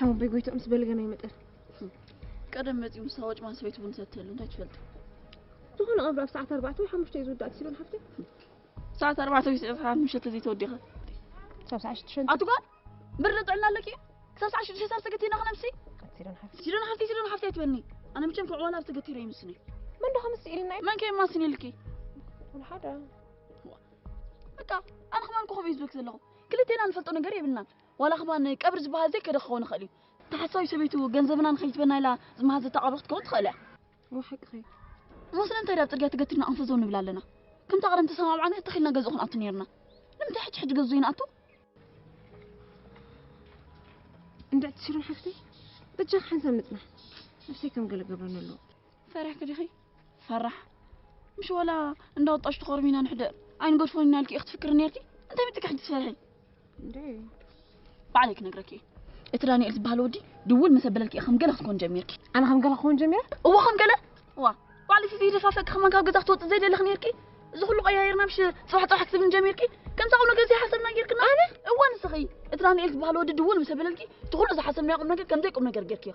ኣቦይ ጎይትኦም ምስ በልገና ይመጠር። ቀደም መጺኡ ምስ ኣወጭ ማን ሰበይቱ ቡን ሰተሉ እንታይ ትፈልጥ? ዝኾነ ቀብሪ ኣብ ሰዓት ኣርባዕተ ወይ ሓሙሽተ እዩ ዝውዳእ፣ ትሲዶን ሓፍተይ። ሰዓት ኣርባዕተ ወይ ሰዓት ምሸት ዘይተወዲኻ። ሳብ ሰዓት ሽዱሽተ ኣቱ ጓል፣ ብር ጥዕና ኣለኪ? ክሳብ ሰዓት ሽዱሽተ ሳብ ዝተገቲና ኸነምሲ? ኣትሲዶን ሓፍተይ። ሲዶን ሓፍተይ፣ ሲዶን ሓፍተይ ትበልኒ። ኣነ መቸም ከዕዋላ ኣብ ተገቲረ ይምስኒ። መን ዶ ከምስ ኢልና እዩ? መን ከየማስን ኢልኪ? ወላ ሓደ። በቃ፣ ኣነ ከማን ኮኸብ እዩ ዝበክ ዘለኹ። ክልቴና ንፈልጦ ነገር የብልናን። ዋላ ከማን ቀብሪ ዝበሃል ዘይከደ ክኸውን ይኽእል እዩ። ተሓሳዊ ሰበይቱ ገንዘብና ንኸይትበና ኢላ ዝመሃዘታ ቀብሪ ክትከውን ትኽእል እያ። ወሓቅኺ። ሞስለ እንታይ ዳብ ጽርግያ ተገቲርና ኣንፈዘው ንብል ኣለና። ከምታ ቀደም ተሰማምዓና ተኺልና ገዝኡ ክንኣቱ ነይርና። ንምንታይ ሕጂ ሕጂ ገዝኡ ይንኣቱ? እንድዕቲ ሽሩን ሓፍተይ፣ በጃኺ ሓንሳብ ምጽናሕ። ነብሰይ ከም ገለ ገብረኒ ኣለዎ። ፈሪሕኪ ዲኺ? ፈራሕ። ምሽ ዋላ እንዳወጣሽ ትኸርሚና ንሕደር። ኣይንገድፎን ኢና ኢልኪ ኢኺ ትፍክሪ ነይርኪ? እንታይ መጺኪ ሕጂ ትፈርሒ? እንዴ? ባዕለይ ክነግረኪ እየ። እቲ ዳንኤል ዝበሃል ወዲ ድውል ምስ ኣበለልኪ ኢኺ ከም ገለ ክትኮን ጀሚርኪ። ኣነ ከም ገለ ክኾን ጀሚረ? እወ ከም ገለ። እዋ። ባዕለይ እቲ ዘይደፋፈቂ ከማን ካብ ገዛ ክትወጽእ ዘይደለኺ ነይርኪ። እዚ ኩሉ ቀያይርና ምሽ ጽባሕ ጽባሕ ክትብልን ጀሚርኪ። ከምዛ ቁም ነገር ዘይሓሰብና ጌርክና። ኣነ? እወ ንስኺ። እቲ ዳንኤል ዝበሃል ወዲ ድውል ምስ ኣበለልኪ እቲ ኩሉ ዝሓሰብናዮ ቁም ነገር ከም ዘይቁም ነገር ጌርክዮ።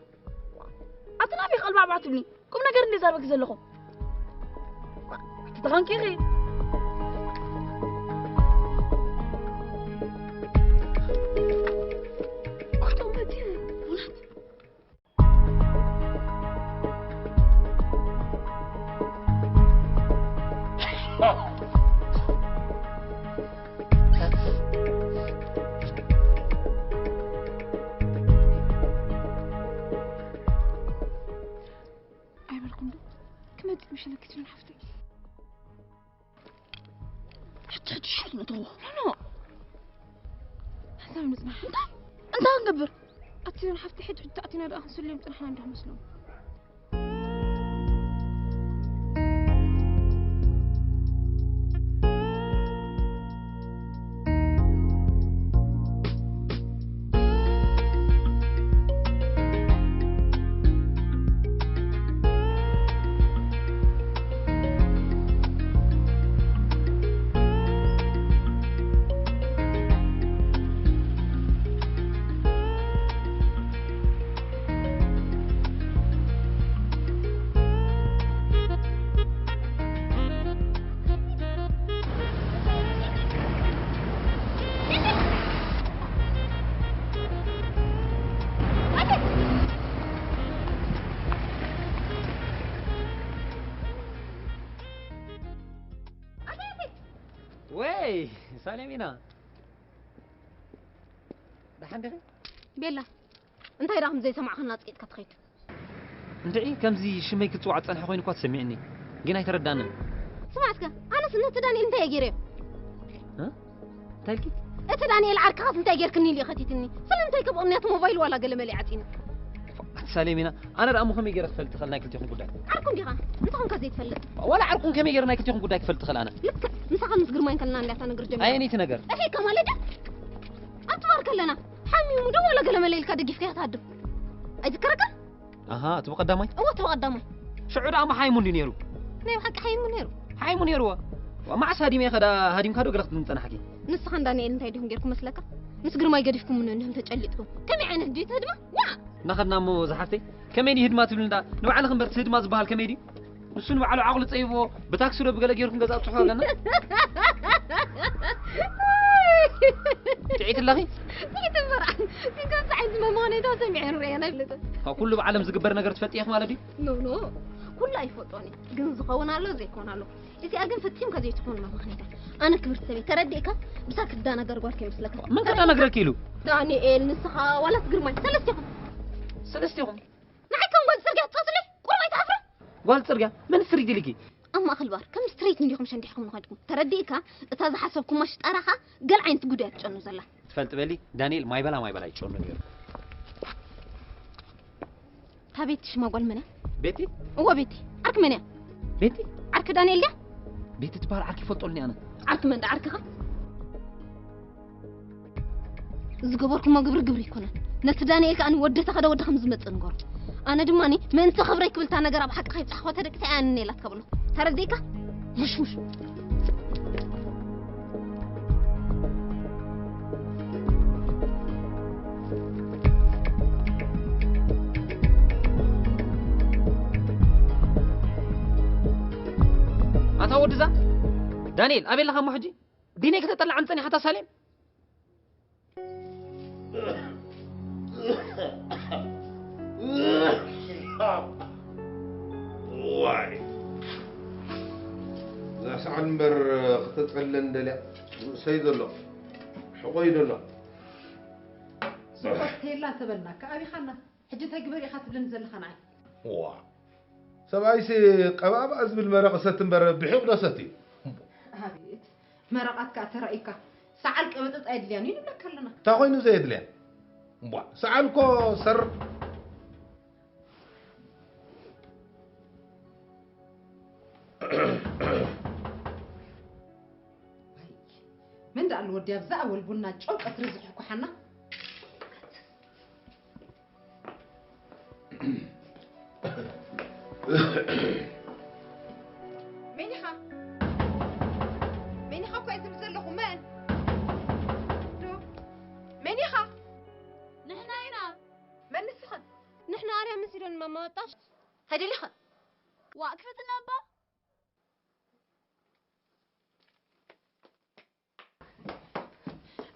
ኣቲ ናበይ ከልባዕባዕ ትብሊ? ቁም ነገር እንደ ዛረበኪ ዘለኹ። ኣቲ ተኻንኪ ኢኺ። ክቶም በቲ እውነት። ኣይበልኩም ዶ? ክመጽእ ምሽ ለኪ ትብል ሓፍተይ። ሕጂ ሕጂ ሽር ነትዎ። ኖ፣ ኖ። ሓንሳብ ንጽናሕ። እንታይ? እንታይ ክንገብር? ኣቲ ሓፍቲ ሕጂ ሕጂ ኣቲና ደኣ ክንስልዮም ጽናሕና እንዲኹም መስሎም። ወይ ሳሌሚና፣ ደሓን ዲኺ? ቤላ፣ እንታይ ደኣ ከም ዘይሰማዕኽና ጽቂጥካ ትኸይድ? እንድዒ፣ ከምዚ ሽመይ ክትጽዋዕ ዝጸንሐ ኮይኑ እኳ ተሰሚዕኒ፣ ግን ኣይተረዳንን። ስማዕ እስከ፣ ኣነስ ነቲ ዳንኤል እንታይ እየ ገይረዮ? እ? እንታይ ኢልኪ? እቲ ዳንኤል ዓርክኻስ እንታይ ጌርክኒ ኢሉ እዩ ኸቲትኒ። ስለምንታይ ከብቕንያቱ ሞባይል ዋላ ገለ መለ ዓጺኒ? ኣቲ ሳሌሚና፣ ኣነ ደኣ እሞ ከመይ ገይረ ክፈልጥ ክኽእል ናይ ክልቴኹም ጉዳይ? ዓርኩ እንዲኻ፣ እንታይ ኮንካ ዘይትፈልጥ? ዋላ ዓርኩም ከመይ ገይረ ናይ ክልቴኹም ጉዳይ ክፈልጥ ክኽእል ኣነ? ልክዕ፣ ምሳኻ ምስ ግርማይ እንከለና እንድያ እታ ነገር ጀሚራ። ኣየነይቲ ነገር? እሄ፣ ከማለዳ ኣብቲ ባር ከለና፣ ሓሚሙ ዶ ዋላ ገለ መለ ኢልካ ደጊፍካዮ ትሃድም? ኣይዝከረካን? ኣሃ፣ እቲ ብቐዳማይ? እወ፣ እቲ ብቐዳማይ። ሽዑ ደኣ እሞ ሓይሙ እንድዩ ነይሩ። ናይ ብሓቂ ሓይሙ ነይሩ። ሓይሙ ነይሩ። ዋ፣ መዓስ ሃዲመ ኢኸ ደኣ ሃዲምካ ዶ ገለ ክትብልኒ ጸናሕኪ? ንስኻን ዳንኤል እንታይ ዲኹም ጌርኩም መስለካ? ምስ ግርማይ ገዲፍኩም እንዲኹም ተጨሊጥኩም። ከመይ ዓይነት ድዩ እቲ ህድማ? ዋ! እናኸድና እሞ ዝሓፍተይ፣ ከመይ ድዩ ህድማ ትብልኒ ደኣ? ንባዕልኺ እምበር እቲ ህድማ ዝበሃል ከመይ ድዩ? ንሱ ንባዕሉ ዓቕሉ ጸቢብዎ፣ ብታክሲ ዶ ብገለ ጌርኩም ገዛ ኣብጽሖ ኣለና? ጥዒት ኣለኺ? ጥዒት እምበር፣ ግን ከምዚ ዓይነት መመኽነይታ ሰሚዐ ንርእየን ኣይፍለጥን። ካብ ኩሉ ብዓለም ዝግበር ነገር ትፈልጢ ኢኺ ማለት ድዩ? ኖ፣ ኖ፣ ኩሉ ኣይፈልጦን እየ። ግን ዝኸውን ኣሎ፣ ዘይኮን ኣሎ። እዚኣ ግን ፈጺምካ ዘይትኾን መመኽነይታ። ኣነ ክብርቲ ሰበይ፣ ተረዲእካ? ብሳልኪ ትዳናገር ጓል ከይመስለካ። መን ከዳናግረኪ ኢሉ? ዳንኤል፣ ንስኻ፣ ዋላስ ግርማይ፣ ሰለስቲኹም። ሰለስቲኹም? ንዓይ ከም ጓል ጽርግያ ትጻወቱለይ? ቁሩብ ኣይትሓፍርን? ጓል ጽርግያ? መን ስትሪት ኢልኪ? ኣብ ማእከል ባር ከም ስትሪት እንዲኹም ሸንዲሕኩም ንኸድኩም። ተረዲእካ? እታ ዝሓሰብኩማ ሽጣራኻ ገል ዓይነት ጉዳይ ትጨኑ ዘላ። ትፈልጥ በሊ፣ ዳንኤል ማይ በላ ማይ በላ ይጨኑ ነይሩ። እታ ቤቲ ሽማ ጓል መን እያ? ቤቲ? እወ ቤቲ። ዓርኪ መን እያ? ቤቲ? ዓርኪ ዳንኤል ድያ? ቤቲ ትበሃል ዓርኪ ይፈልጦልኒ ኣነ። ዓርኪ መን ዳ ዓርክኻ? ዝገበርኩሞ ግብሪ ግብሪ ኣይኮነን። ነቲ ዳንኤል ከኣ ወዲ ተኸደ ወዲ ከም ዝመጽእ ንገሮ። ኣነ ድማ ምእንቲ ክብረይ ክብል እታ ነገር ኣብ ሓቂ ከይብጻሕክዋ ተደቂሰ እያ ኣነ ኢላትካ በሎ። ተረዲእካ? ሙሽሙሽ። እታ ወድዛ ዳንኤል ኣበይ ኣለኻ እሞ ሕጂ? ዲነይ ከተጠላዕም ጸኒሓታ ሳሌም። ዋይ፣ እዛ ሰዓል እምበር ክተጸለን ደልያ። ርእሰይ ዘሎ፣ ሕቖይ ዘሎ። ስቆት ተየላ ተበልና ከኣቢኻና። ሕጂ እንታይ ግበር ኢኻ ትብለኒ ዘለኻ ንዓይ? ዋ፣ ሰብኣይሲ ቀባእባእ ዝብል መረቕ ሰቲ እምበር ብሒቕ ዶ ሰቲ? ኣቤት፣ መረቓት ከኣ ተራኢካ። ሰዓል ቀበጥጥ ኣየድልያን እዩ ንብለካ ኣለና። እንታይ ኮይኑ ዘየድልያ? እምቧ፣ ሰዓል እኮ ሰር መን ደኣ ኣሎ ወዲ ኣብዛ ኣወል ቡና ጨው ቀትሪ ዝሕኩሓና? መን ኢኻ? መን ኢኻ እኮ እየ ዝብል ዘለኹ። መን? ዶ? መን ኢኻ? ንሕና ኢና። መን ንስኽን? ንሕና ኣርያ መሲሎን ማማ ወጣሽ። ሃይደሊኻ? ዋእ ክፈትና እባ።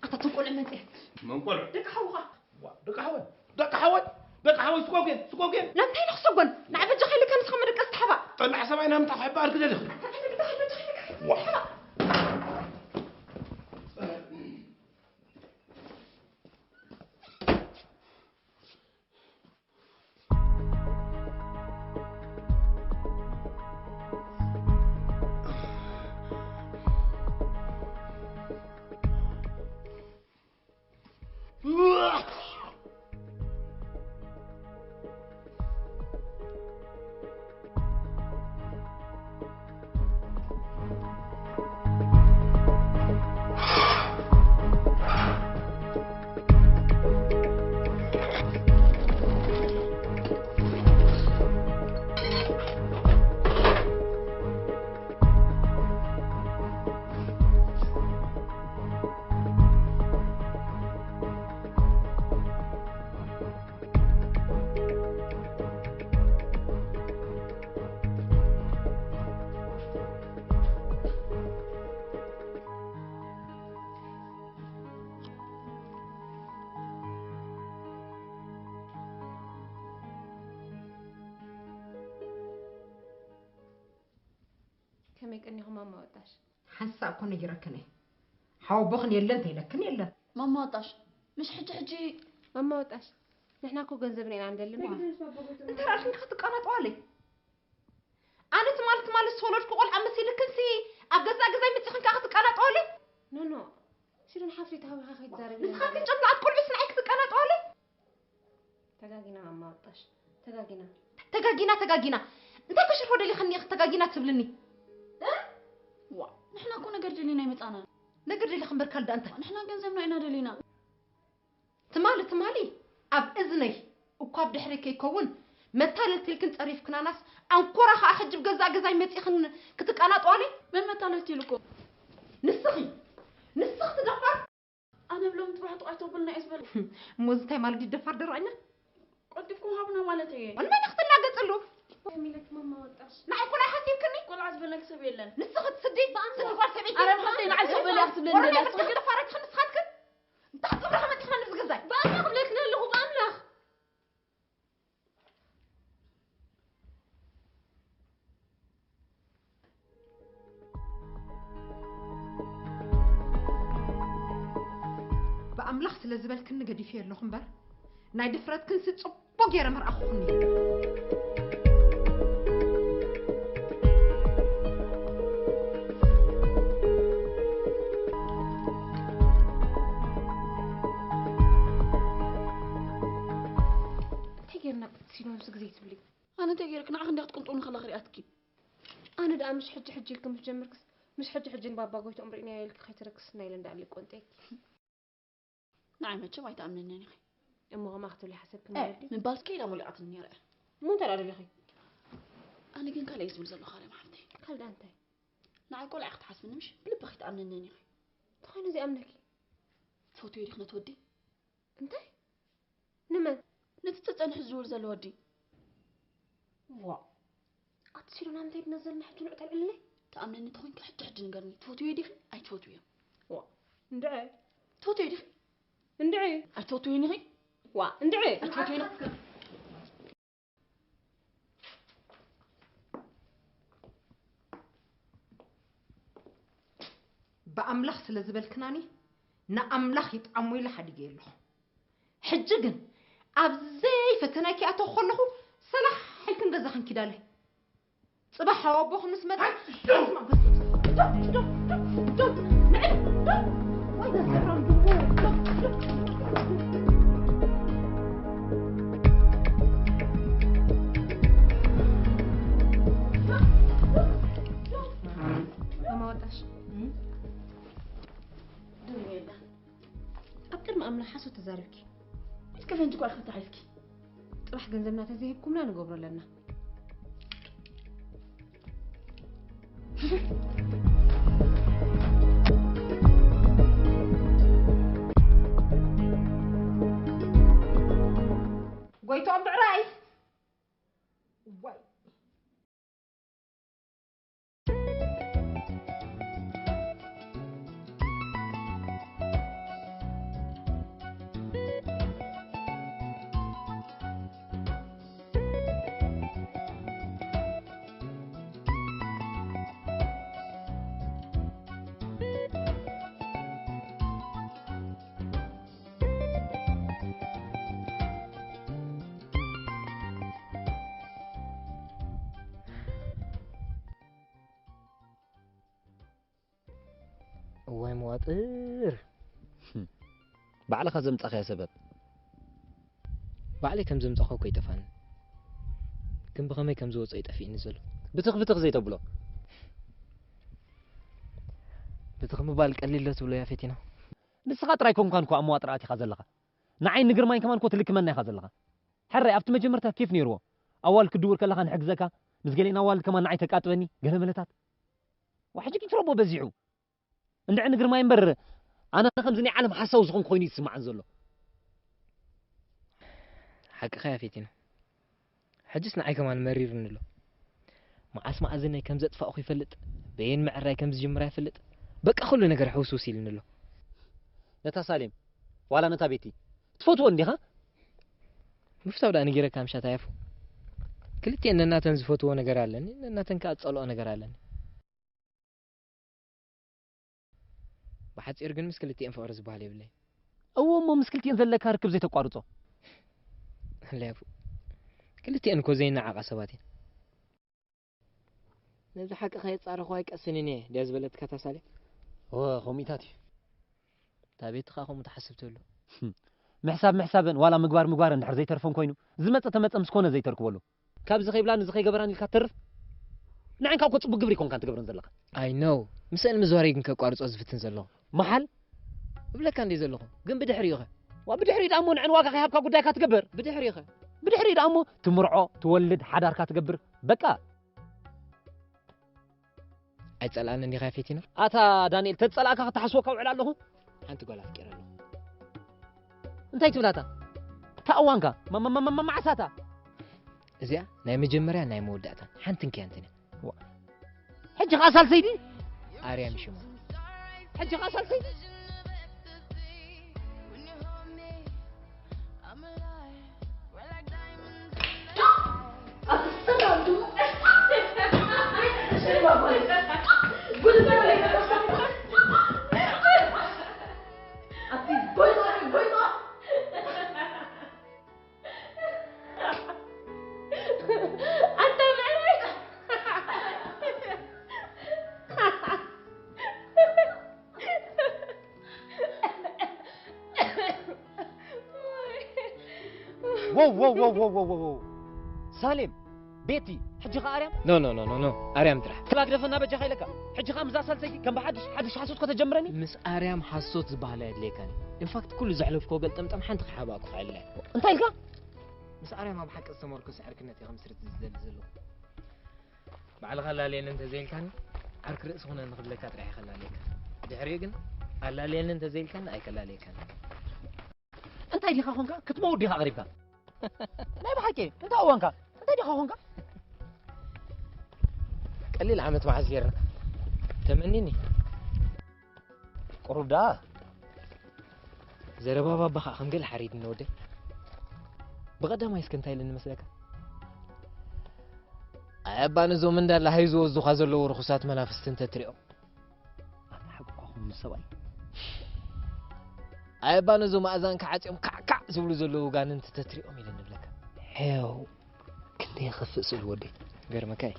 ኣታ እቶም ቆልዑ መን ጥየት? መን ቆልዑ? ደቂ ሓውኻ። ዋ፣ ደቂ ሓወይ፣ ደቂ ሓወይ፣ ደቂ ሓወይ ስኮኬን፣ ስኮኬን። ናብ እንታይ ኢልክ ሰጎን? ንዓ በጃኻ ኢልካ ንስኻ መደቀስ ተሓባእ። ጠላዕ ሰብኣይ ናብ ምንታይ ክሕባእ ኣልክ ደሊኽ? ኣታ እንታይ በጃኻ ኢልካ? ዋ። ተሓባእ። ከመይ ቀኒኹም ማማ ወጣሽ? ሓንሳእ እኮ ነጊረክን እየ። ሓወቦኽን የለን ተይለክን የለን። ማማ ወጣሽ፣ ምሽ ሕጂ ሕጂ። ማማ ወጣሽ፣ ንሕና እኮ ገንዘብና ኢና ንደሊ እምበር። እንተ ራእኽን ክትቃናጠዋለይ። ኣነ ትማሊ ትማሊ ዝተወለድኩ ቆልዓ መሲልክንሲ ኣብ ገዛ ገዛይ መፂኽን ከዓ ክትቃናጠዋለይ። ኖ ኖ፣ ሽርን ሓፍሪ ተሃዊኻ ከይትዛረቢ። ንስኻትክን ጨምላኣት ቆልዑስ ንዓይ ክትቃናጠዋለይ። ተጋጊና ማማ ወጣሽ፣ ተጋጊና። ተጋጊና ተጋጊና እንታይ ከሽርፎ ደሊኽኒ ኢኺ ተጋጊና ትብልኒ? እ? ዋ፣ ንሕና እኮ ነገር ደሊና ኣይመጻናን። ነገር ደሊኺ እምበር ካልእ ደኣ እንታይ? ንሕና ገንዘብና ኢና ደሊና። ትማሊ ትማሊ ኣብ እዝነይ እኳ ኣብ ድሕረይ ከይከውን መታለልቲ ኢልክን ጸሪፍክናናስ ኣንኮራ ኸኣ ሕጂ ኣብ ገዛእ ገዛይ መጺኽን ክትቃናጠዋለይ? መን መታለልቲ ኢሉኩም? ንስኺ ንስኺ እቲ ደፋር። ኣነ ብሎም ጥራሕ ጥቕዓይ ተብልና እየ ዝበለ። እሞ እዚ እንታይ ማለት እዩ? ደፋር ደራዕኛ? ቀልጢፍኩም ሃቡና ማለት እየ። ንመን ክትላገጽሉ? ከሚለት ማማ ወጣሽ። ንዓይ እኮ ናይ ሓሲብክኒ። ቆልዓ ዝበለክ ሰብ የለን። ንስኺ ትስዲ፣ ስዲ ጓል ሰበይቲ። ኣረ ብሓፍተይ ንዓይ ሰብ በልያ ክትብለኒ ወረ ደላ። ናይ ብልጽ ደፋራት ኢኽን ንስኻትክን። እንታይ ክትገብራ ከመጽእኽና ንብዚ ገዛይ? ብኣምላኽ እብለክን ኣለኹ፣ ብኣምላኽ። ብኣምላኽ ስለ ዝበልክኒ ገዲፈዮ ኣለኹ እምበር፣ ናይ ድፍረትክንሲ ጽቡቕ ገይረ መርኣኹኹኒ። እንታይ ጌርና ቅድሲ ሎምስ ግዜ ትብሊ? ኣነ እንታይ ገይረክ ንዓኽ እንዲያ ክትቅንጥውኒ ከለኺ ሪኣትኪ። ኣነ ደኣ ምሽ ሕጂ ሕጂ ኢልኪ ምስ ጀመርክስ፣ ምሽ ሕጂ ሕጂ ንባባ ጎይትኦም ርኢናዮ ኢልኪ ከይተረክስና ኢለ እንዳኣለ ቆንጠይኪ። ንዓይ መቸም ኣይትኣምንንን ኢኺ። እሞ ከምኣ ክትብሊ ሓሰብክን እ፣ ወለዲ? ምባልስ ከይዳ ሞሊቓትኒ ነይረ እያ። እሞ እንታይ ደኣ ደሊኺ? ኣነ ግን ካልእ እየ ዝብል ዘለኹ ኣርያም ሓፍተይ። ካልእ ደኣ እንታይ? ንዓይ ቆልዓ ክትሓስብኒ ምሽ ብልቢ ከይትኣምንንን ኢኺ። እንታይ ኮይኑ ዘይኣምነኪ? ትፈትዮ ዲኺ ነቲ ወዲ? እንታይ? ንመን? ነቲ ጸጸንሑ ዝውል ዘሎ ወዲ። ዋእ! ኣቲ ሲዶና ምንታይ ድና ዘለና ሕጂ ንዑ ተልዕልለይ? ትኣምነኒ ተኾይንካ ሕጂ ሕጂ ንገርኒ፣ ትፈትውዮ ዲኺ ኣይትፈትውዮ? ዋ፣ እንድዒ። ትፈትውዮ ዲኺ? እንድዒ። ኣይትፈትውዮን ኢኺ? ዋ፣ እንድዒ። ኣይትፈትውዮን ኢኺ? ብኣምላኽ ስለ ዝበልክናኒ፣ ንኣምላኽ ይጥዓሞ ኢለ ሓዲገዮ ኣለኹ። ሕጂ ግን ኣብ ዘይፈተናይ ክኣተኹ ከለኹ፣ ሰላሕ ኢልክን ገዛኽን ኪዳለይ። ጽባሕ ሓው ኣቦኽን ምስ መጸ፣ ማማ ወጣሽ? ደው የላ። ኣብ ቅድሚ ኣምላኽ ሓሶት ተዛሪብኪ። እስከ ፈንጂ ጓል ክፍታሕ ኢልኪ። ጽባሕ ገንዘብና ተዘይሂብኩምና ንገብሮ ኣለና። ጎይትኦም ብዕራይ። ዋይ። እዋይ መዋጥር። ህም። ባዕልኻ ዘምጻኻያ ሰበብ። ባዕለይ ከም ዘምጻኹ እኮ ይጠፋኒ። ግን ብኸመይ ከም ዝወጾ ይጠፊእኒ ዘሎ። ብትኽ ብትኽ ዘይተብሎ። ብትኽ ምባል ቀሊል ዶ ትብሎ ያፌቲና? ንስኻ ጥራይ ኮንካን እኮ ኣብ መዋጥር ኣቲኻ ዘለኻ። ንዓይ ንግርማይ ከማን እኮ ትልክመና ኢኻ ዘለኻ። ሕራይ ኣብቲ መጀመርታ ኬፍ ነይርዎ። ኣዋልድ ክድውር ከለኻ ንሕግዘካ፣ ምስ ገሊአን ኣዋልድ ከማን ንዓይ ተቃጥበኒ፣ ገለ መለታት። ዋ፣ ሕጂ ግን ትረቦ በዚሑ። እንድዒ ንግርማይ እምበር፣ ኣነ ከምዚ ናይ ዓለም ሓሳዊ ዝኾንኩ ኮይኑ ይስምዓን ዘሎ። ሓቅኻ ያፌቲና። ሕጅስ ንዓይ ከማን መሪርኒ ኣሎ። መዓስ መኣዝነይ ከም ዘጥፋእኹ ይፈልጥ፣ በየን ምዕራይ ከም ዝጅምራ ይፈልጥ። በቃ ኩሉ ነገር ሕውስውስ ኢልኒ ኣሎ። ነታ ሳሌም፣ ዋላ ነታ ቤቲ፣ ትፈትወን ዲኻ? ምፍታው ደኣ ነጊረካ ምሻ ታያፉ። ክልቲኤን ነናተን ዝፈትዎ ነገር ኣለኒ፣ ነናተን ከኣ ዝጸልኦ ነገር ኣለኒ። ብሓጺር ግን ምስ ክልቲኤን ፍቕሪ ዝበሃል የብለይ። እዎ እሞ ምስ ክልቲኤን ዘለካ ርክብ ዘይተቋርጾ። ለያፉ። ክልቲኤን እኮ ዘይነዓቓ ሰባት እየን። ነዚ ሓቂ ከየጻረኹ ኣይቀስንን እየ ድያ ዝበለትካ እታ ሳሌም? እወ፣ ከምኡታት እዩ። እታ ቤቲ ኸኣ ከምኡ ትሓስብ ትህሉ። ምሕሳብ ምሕሳብን ዋላ ምግባር ምግባርን እንድሕር ዘይተርፈን ኮይኑ፣ ዝመጸ ተመጸ ምስ ኮነ ዘይተርክበሉ። ካብዚ ከይብላን እዚ ከይገበራን ኢልካ ትተርፍ? ንዓንካ እኮ ጽቡቅ ግብሪ ኣይኮንካን ትገብረን ዘለኻ። I know። ምስአን ምዝዋረይ ግን ከቋርጾ ዝፍትን ዘለኹ። መሓል? እብለካ እንዴ ዘለኹ። ግን ብድሕሪኡ ኸ? ዋ፣ ብድሕሪኡ ደኣ እሞ ንዐን ዋጋ ከይሃብካ ጉዳይካ ትገብር። ብድሕሪኡ ኸ? ብድሕሪኡ ደኣ እሞ ትምርዖ፣ ትወልድ፣ ሓዳርካ ትገብር። በቃ። ኣይጸልኣንን ዲኻ ፌቲና? ኣታ ዳንኤል፣ ተጸላእካ ክትሓስቦ ከውዕል ኣለኹ። ሓንቲ ጓል ኣፍቂረ ኣለኹ። እንታይ ትብላታ? እታ እዋንካ? ማ-፣ ማ-፣ ማ-፣ ማ-፣ መዓሳታ? እዚኣ ናይ መጀመርያ ናይ መወዳእታን ሓንቲ እንከያ እንትን እያ። ዋ። ሕጂ ኸኣ ሳልሰይቲ? ኣርያም ሽማ። ሕጂ ኸኣ ሳልሰይቲ? ኣታ ብዕራይ። ዎው፣ ዎው፣ ዎው። ሳሌም፣ ቤቲ፣ ሕጂ ኸኣ ኣርያም? ኖ፣ ኖ፣ ኖ፣ ኖ፣ ኖ። ኣርያም ጥራሕ። ክላ ግደፈና በጃኻ ኢለካ። ሕጂ ኸኣ ምስዛ ሳልሰይቲ ከም ብሓድሽ፣ ሓድሽ ሓሶት ከተጀምረኒ? ምስ ኣርያም ሓሶት ዝበሃል ኣየድልየካን እዩ። ኢንፋክት፣ ኩሉ ዘሕለፍክዎ ገልጠምጠም ሓንቲ ከይሓባእኩ ከዕልላ እየ። እንታይ ኢልካ? ምስ ኣርያም ኣብ ሓቂ ዝተመርኮሰ ዕርክነት እየ ክምስርት ዝደሊ ዘለኹ። ባዕልኻ ኣላልየኒ እንተዘይልካኒ፣ ዓርኪ ርእሲ ኩነኒ ክብለካ ጥራሕ እየ ከላልየካ። ብድሕሪኡ ግን ኣላልየኒ እንተዘይልካኒ ኣይከላልየካን። እንታይ ዲኻ ኾንካ? ክትመውት ዲኻ ቀሪብካ? ናይ ብሓቂ፣ እንታይ እዋንካ? እንታይ ዲኻ ኾንካ? ቀሊል ዓመት መዓስ ጌርና? ተመኒኒ። ቁሩብ ደኣ ዘረባ ባባ ኸኣ ከም ገለ ሓሪድኒ ወደይ። ብቐዳማይ እስከ እንታይ ኢለኒ መስለካ? ኣይ ኣባ ነዞም እንዳለ ሃይ ዝወዙኻ ዘለዉ ርኹሳት መናፍስቲ እንተትሪኦም። ኣታ ሓቁኻ ኹን ሰብኣይ። ኣይ ኣባ ነዞም ኣእዛንካ ዓጽዮም ካዕ ካዕ ዝብሉ ዘለዉ ጋንንቲ ተትሪኦም ኢለኒ ብለካ። ሄው። ክንደይ የኽፍእ ስእሊ ወደይ። ገርመካ እዩ።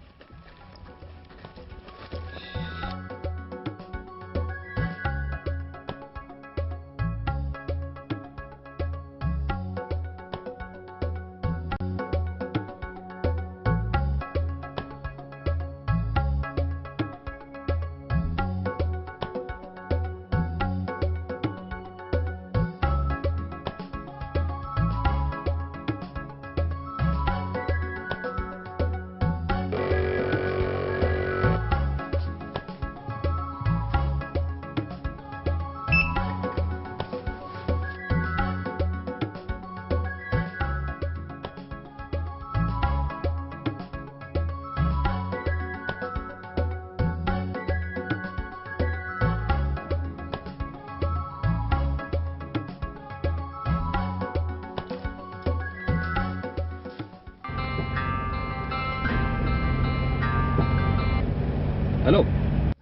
ሄሎ።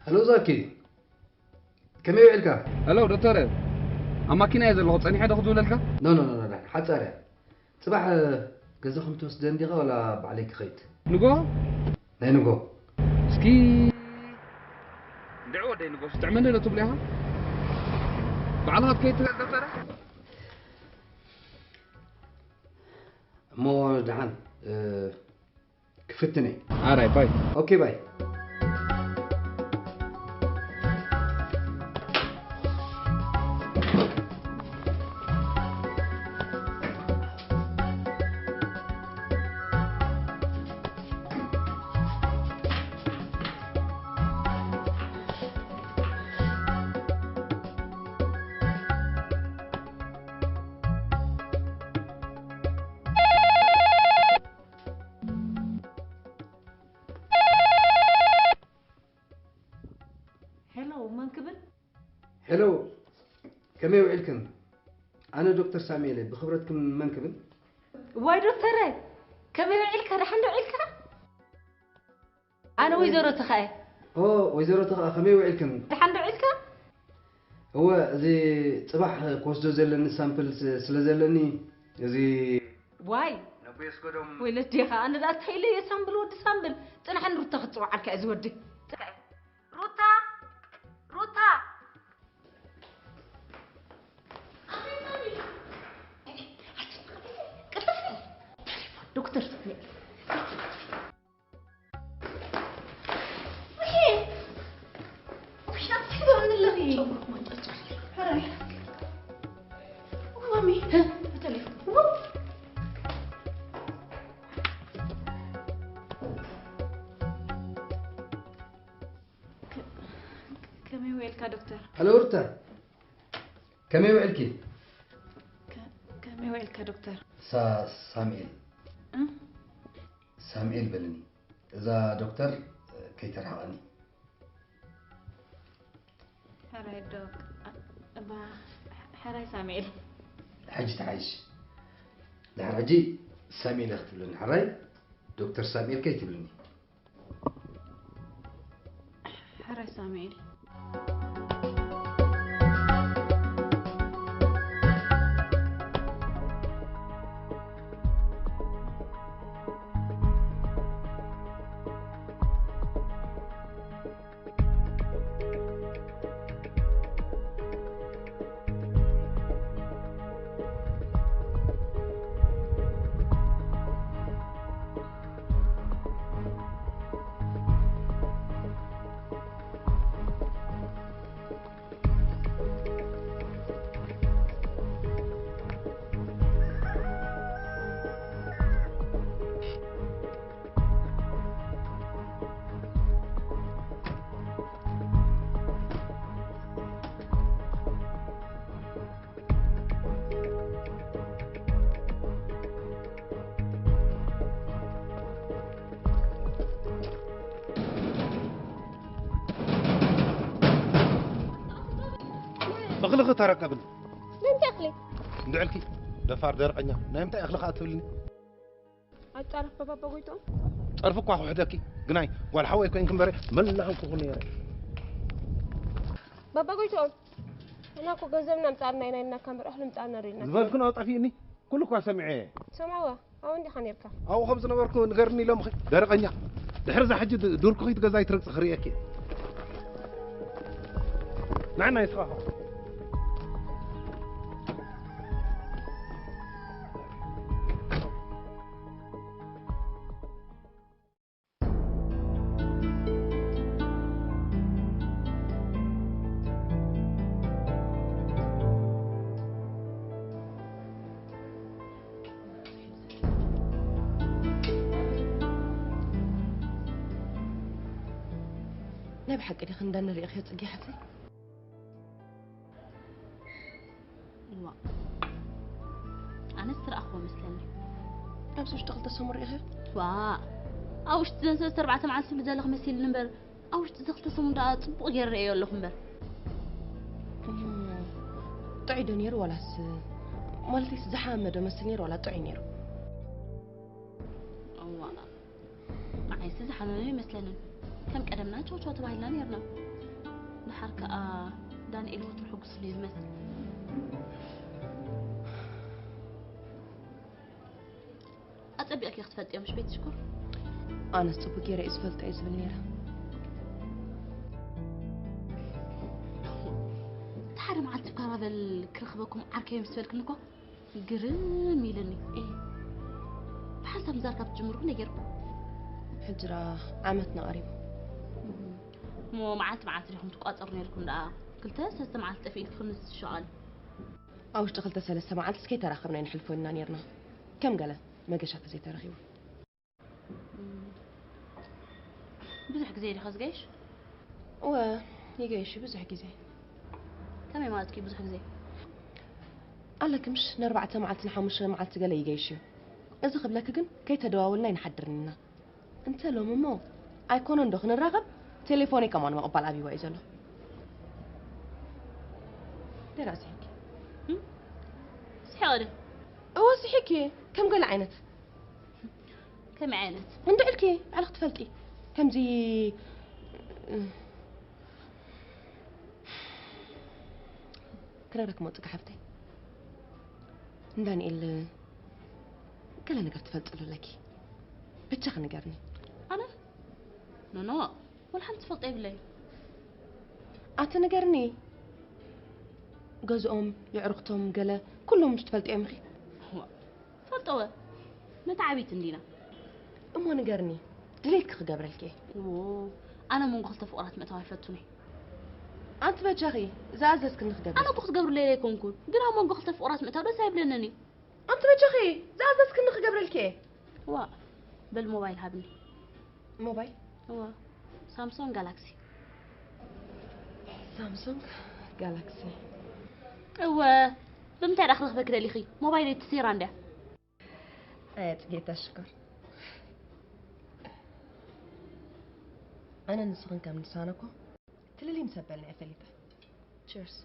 ሄሎ ዛኪ፣ ከመይ ውዒልካ? ሄሎ ዶክተር፣ ኣብ ማኪና እየ ዘለኹ፣ ጸኒሐ ዶ ክድውለልካ? ኖ ኖ ኖ ኖ፣ ሓጻር እያ። ጽባሕ ገዛኹም ትወስደን ዲኻ ዋላ ባዕለይ ክኸይድ? ንጎ? ናይ ንጎ። እስኪ እንድዒ ወደይ ንጎ፣ ስጥዕመኒ ዶ ትብሉ ኢኻ? ባዕልኻ ትከይድ ትብል ዶክተር? እሞ ደሓን፣ እ፣ ክፍትን እየ። ኣራይ፣ ባይ። ኦኬ፣ ባይ። ሄሎ፣ መን ክብል? ሄሎ፣ ከመይ ውዒልክን? ኣነ ዶክተር ሳሙኤል እየ። ብኽብረትክን መን ክብል? ዋይ ዶክተረ፣ ከመይ ውዒልካ? ደሓን ዶ ውዒልካ? ኣነ ወይዘሮ ተኻእየ። ኦ፣ ወይዘሮ ተኻእ፣ ከመይ ውዒልክን? ደሓን ዶ ውዒልካ? እወ፣ እዚ ጽባሕ ክወስዶ ዘለኒ ሳምፕል ስ-፣ ስለ ዘለኒ፣ እዚ ዋይ። ነቦ የስገዶም። ወይ ለዴኻ፣ ኣነ ደኣ እንታይ ኢለ እየ ሳምብል፣ ወዲ ሳምብል። ጽናሕ ንሩታ ክትጽውዓልካ እየ፣ እዚ ወዲ። ሩታ! ሩታ! ዶክተር ሳሙኤል። ውይ! ውይ፣ ኣቲ ትገብርኒ ኣለኺ። ጨጉርኩም ኣንጨርጭር። ሕራይ። ውይ፣ ማሚ። ህ? ተሌፎን። ውይ! ከ-፣ ከመይ ውዒልካ ዶክተር? ሄሎ ሩታ፣ ከመይ ውዒልኪ? ከ-፣ ከመይ ውዒልካ ዶክተር? ሳ-፣ ሳሙኤል። እ? ሳሙኤል በልኒ። እዛ ዶክተር ከይተርሕቐኒ። ሕራይ ዶክ፣ እ፣ እባ፣ ሕራይ ሳሙኤል። ሕጂ ተሓይሽ። ድሕሪ ሕጂ ሳሙኤል ኢኺ ትብልኒ፣ ሕራይ ዶክተር ሳሙኤል ከይትብልኒ። ሕራይ ሳሙኤል። እኽልኺ ተረከብኒ። ንምንታይ እኽሊ? እንድዕልኪ ደፋር ደርቐኛ፣ ናይ ምንታይ እኽሊ ከኣ ትብልኒ? ኣጣረፍ ባባ ጎይቶም። ጸርፊ እኳ ክውሕደኪ፣ ግናይ ጓል ሓወይ ኮይንኪ እምበረ መላኸኩኺ ነይረ። ባባ ጎይቶም፣ እና እኮ ገንዘብና ምጻእና ኢና ኢልና እምበር እኽሊ ምጻእና ዶ ኢልና? ዝበልክንኦ ጠፊእኒ፣ ኩሉ እኳ ሰሚዐ እየ። ሰማዋ፣ ኣው እንዲኻ ነርካ? ኣብኡ ከም ዝነበርኩ ንገርኒ ኢሎምኺ፣ ደረቐኛ። ድሕሪ እዛ ሕጂ ድ-፣ ዱርኩኺ ትገዛይ ትረግጽ ክርእየኪ እየ። ንዓና ይስኻኻ። ናይ ብሓቂ ዲኺ እንዳንሪእኽዮ ጽጌ ሓፍተይ? ዋ ኣነስ ዝረኣኽዎ መስለኒ። ኣብዚ ውሽጢ ክልተ ሰሙን ርኢኽዮ? ዋ ኣብ ውሽጢ ዘን ሰለስተ ኣርባዕተ መዓልቲ ዘለኽ መሲልኒ እምበር ኣብ ውሽጢ እዚ ክልተ ሰሙን ደኣ ጽቡቕ ገይረ ርእየዮ ኣለኹ እምበር። ጥዑይ ዶ ነይሩ ዋላስ ማለትስ ዝሓመመ ዶ መስል ነይሩ ዋላ ጥዑይ ነይሩ? እዋ ንዓይሲ ዝሓመመ ይመስለንን ከም ቀደምና ቻው ቻው ተባሂልና ነርና። ድሓር ከኣ ዳንኤል ወትሩ ሕጉስ እዩ ዝመስል። ኣጸቢቕኪ ክትፈልጥዮ ምሽ ቤት ሽኮር? ኣነስ ጽቡቅ ገይረ እዩ ዝፈልጦ እዩ ዝብል ነይረ። እቲ ሓደ መዓልቲ ካራቨል ክረኽበኩም ዓርከይ ምስ በልክኒ እኮ ግርም ኢልኒ። ብሓንሳብ ምዛር ካብ ትጅምሩ ነጊርኩም። ሕጂ ደኣ ዓመትና ቀሪቡ። እሞ መዓልቲ መዓልቲ ዲኹም ትቋጸሩ ነርኩም ደኣ? ክልተ ሰለስተ መዓልቲ ጠፊእልክኒ ዝሸቐል። ኣብ ውሽጢ ክልተ ሰለስተ መዓልቲ እስከይ ተራኸብና ይንሕልፎ ኢልና ነርና። ከም ገለ መገሻ ተዘይተረኺቡ። ብዙሕ ግዜ ዲኻ ዝገይሽ? እወ ይገይሽ ብዙሕ ግዜ። ከመይ ማለትኪ ብዙሕ ግዜ? ኣለኪ ምሽ ንኣርባዕተ መዓልቲ ንሓሙሽተ መዓልቲ ገለ ይገይሽ እዩ። እዚ ክብለኪ ግን ከይተደዋወልና ይንሓድርና። እንተ ሎሚ እሞ ኣይኮነ እንዶ ክንራኸብ ቴሌፎነይ ከማን ምቕባል ኣብይዋ እዩ ዘሎ። ደራ ስሕኪ። ስሕቕ ዶ? እወ ስሕኪ ከም ገለ ዓይነት ከመይ ዓይነት? እንድዕልኪ ባዕልኺ ትፈልጢ ከምዚ ክነግረኪ መውፅእ ሓፍተይ ንዳንኤል ገለ ነገር ትፈልጥሉ ኣለኪ ብቻ ክንገርኒ ኣነ ኖኖ ወላ ሓንቲ ትፈልጦ የብለይ ኣቲ ንገርኒ ገዝኦም የዕርኽቶም ገለ ኩሎም ምሽ ትፈልጢ እዮም ኺ ፈልጠወ ነታ ዓብይቲ እንዲና እሞ ንገርኒ ድሌትኪ ክገብረልኪ ኣነ መንጎ ክልተ ፍቕራት ምእታው ኣይፈቱን እየ ኣንቲ በጃኺ ዝኣዘዝክኒ ኣነ ክገብረልኪ እኮ ክትገብርለይ ኣይኮንኩን ግን ኣብ መንጎ ክልተ ፍቕራት ምእታው ደስ ኣይብለንን እዩ ኣንቲ በጃኺ ዝኣዘዝክኒ ክገብረልኪ ዋ በል ሞባይል ሃብኒ ሞባይል ዋ ሳምሶንግ ጋላክሲ ሳምሶንግ ጋላክሲ እወ ብምንታይ ዳ ክረኽበኪ ደሊኺ ሞባይል ትሲራ እንድያ ኣየ ጽጌታ ሽኮር ኣነ ንስኽን ከም ንሳነ እኮ ትልልይ ምስ ኣበልና እየ ፈሊጠ ቸርስ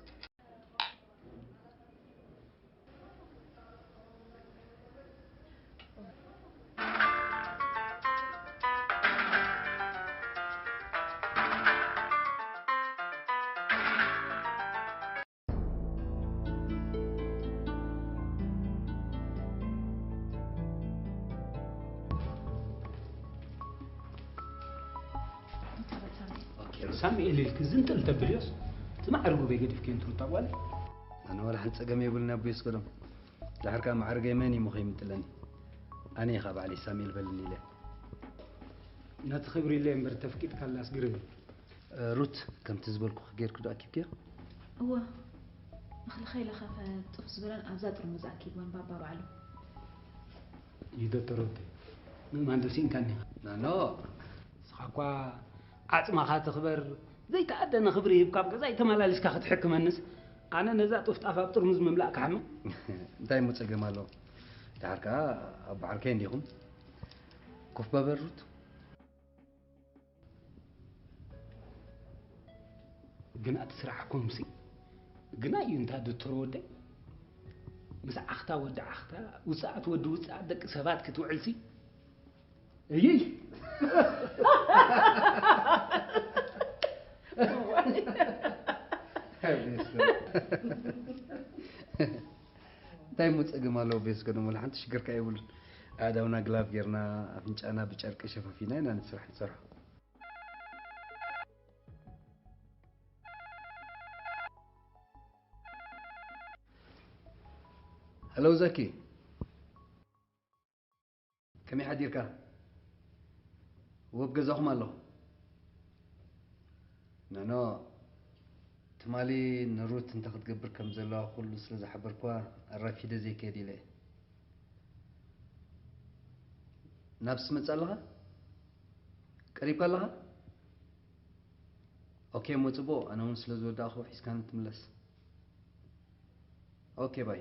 ሳሙኤል ኢልኪ ዝንጥል ተብልዮስ እቲ ማዕርጉ በይ ገዲፍክዮ እንትሩታ ጓል ኣነ ዋላ ሓንቲ ጸገም የብሉን ኣቦይ እስከዶም ድሓር ከኣ ማዕርገይ መን እዩ ምኸ ይምጥለኒ ኣነ ኢኻ ባዕለይ ሳሙኤል በልኒ ኢለ ነቲ ክብሪ ኢለ እምበር ተፍቂድካላስ ግርም እዩ ሩት ከምቲ ዝበልኩኺ ጌርኪ ዶ ኣኪብክዮ እወ እኽሊ ከይለኸፈ ጡፍ ዝበለን ኣብዛ ጥርሙዝ ኣኪብወን ባባ ባዕሉ ይደተረብቲ ምእማን ተሲእንካኒ ኢኻ ናኖ ንስኻ እኳ ዓጽማኻ ትኽበር ዘይተኣደነ ክብሪ ሂብካ ኣብ ገዛይ ተመላሊስካ ክትሕክመንስ ኣነ ነዛ ጡፍጣፍ ኣብ ጥርሙዝ ምምላእ ክሓምቕ እንታይ እሞ ጸገም ኣለዎ ድሓር ከኣ ኣብ በዓልከይ እንዲኹም ኮፍ በበል ሩት ግን ኣቲ ስራሕኩምሲ ግና እዩ እንታ ዶክተር ወደይ፣ ምስ ዓኽታ ወዲ ዓኽታ፣ ውፅኣት ወዲ ውፅኣት ደቂ ሰባት ክትውዕልሲ? እይይ! እንታይ እሞ ጸገም ኣለዎ? ቤስኮ ደሞ ሓንቲ ሽግር ከ የብሉን። ኣእዳውና ግላቭ ጌርና፣ ኣፍንጫና ብጨርቂ ሸፋፊና ኢና ነቲ ስራሕ ንሰርሖ። ሄሎ ዘኪ፣ ከመይ ሓዲርካ? ወብ ገዛኹም ኣለኹ። ኖኖ፣ ትማሊ ንሩት እንታይ ክትገብር ከም ዘለዋ ኩሉ ስለ ዝሓበርክዋ፣ ኣራፊደ ዘይከይድ ኢለ እየ። ናብስ መጽእ ኣለኻ? ቀሪብካ ኣለኻ? ኦኬ፣ እሞ ጽቡቕ፣ ኣነ እውን ስለ ዝወዳእኹ ሒዝካኒ ትምለስ። ኦኬ፣ ባይ።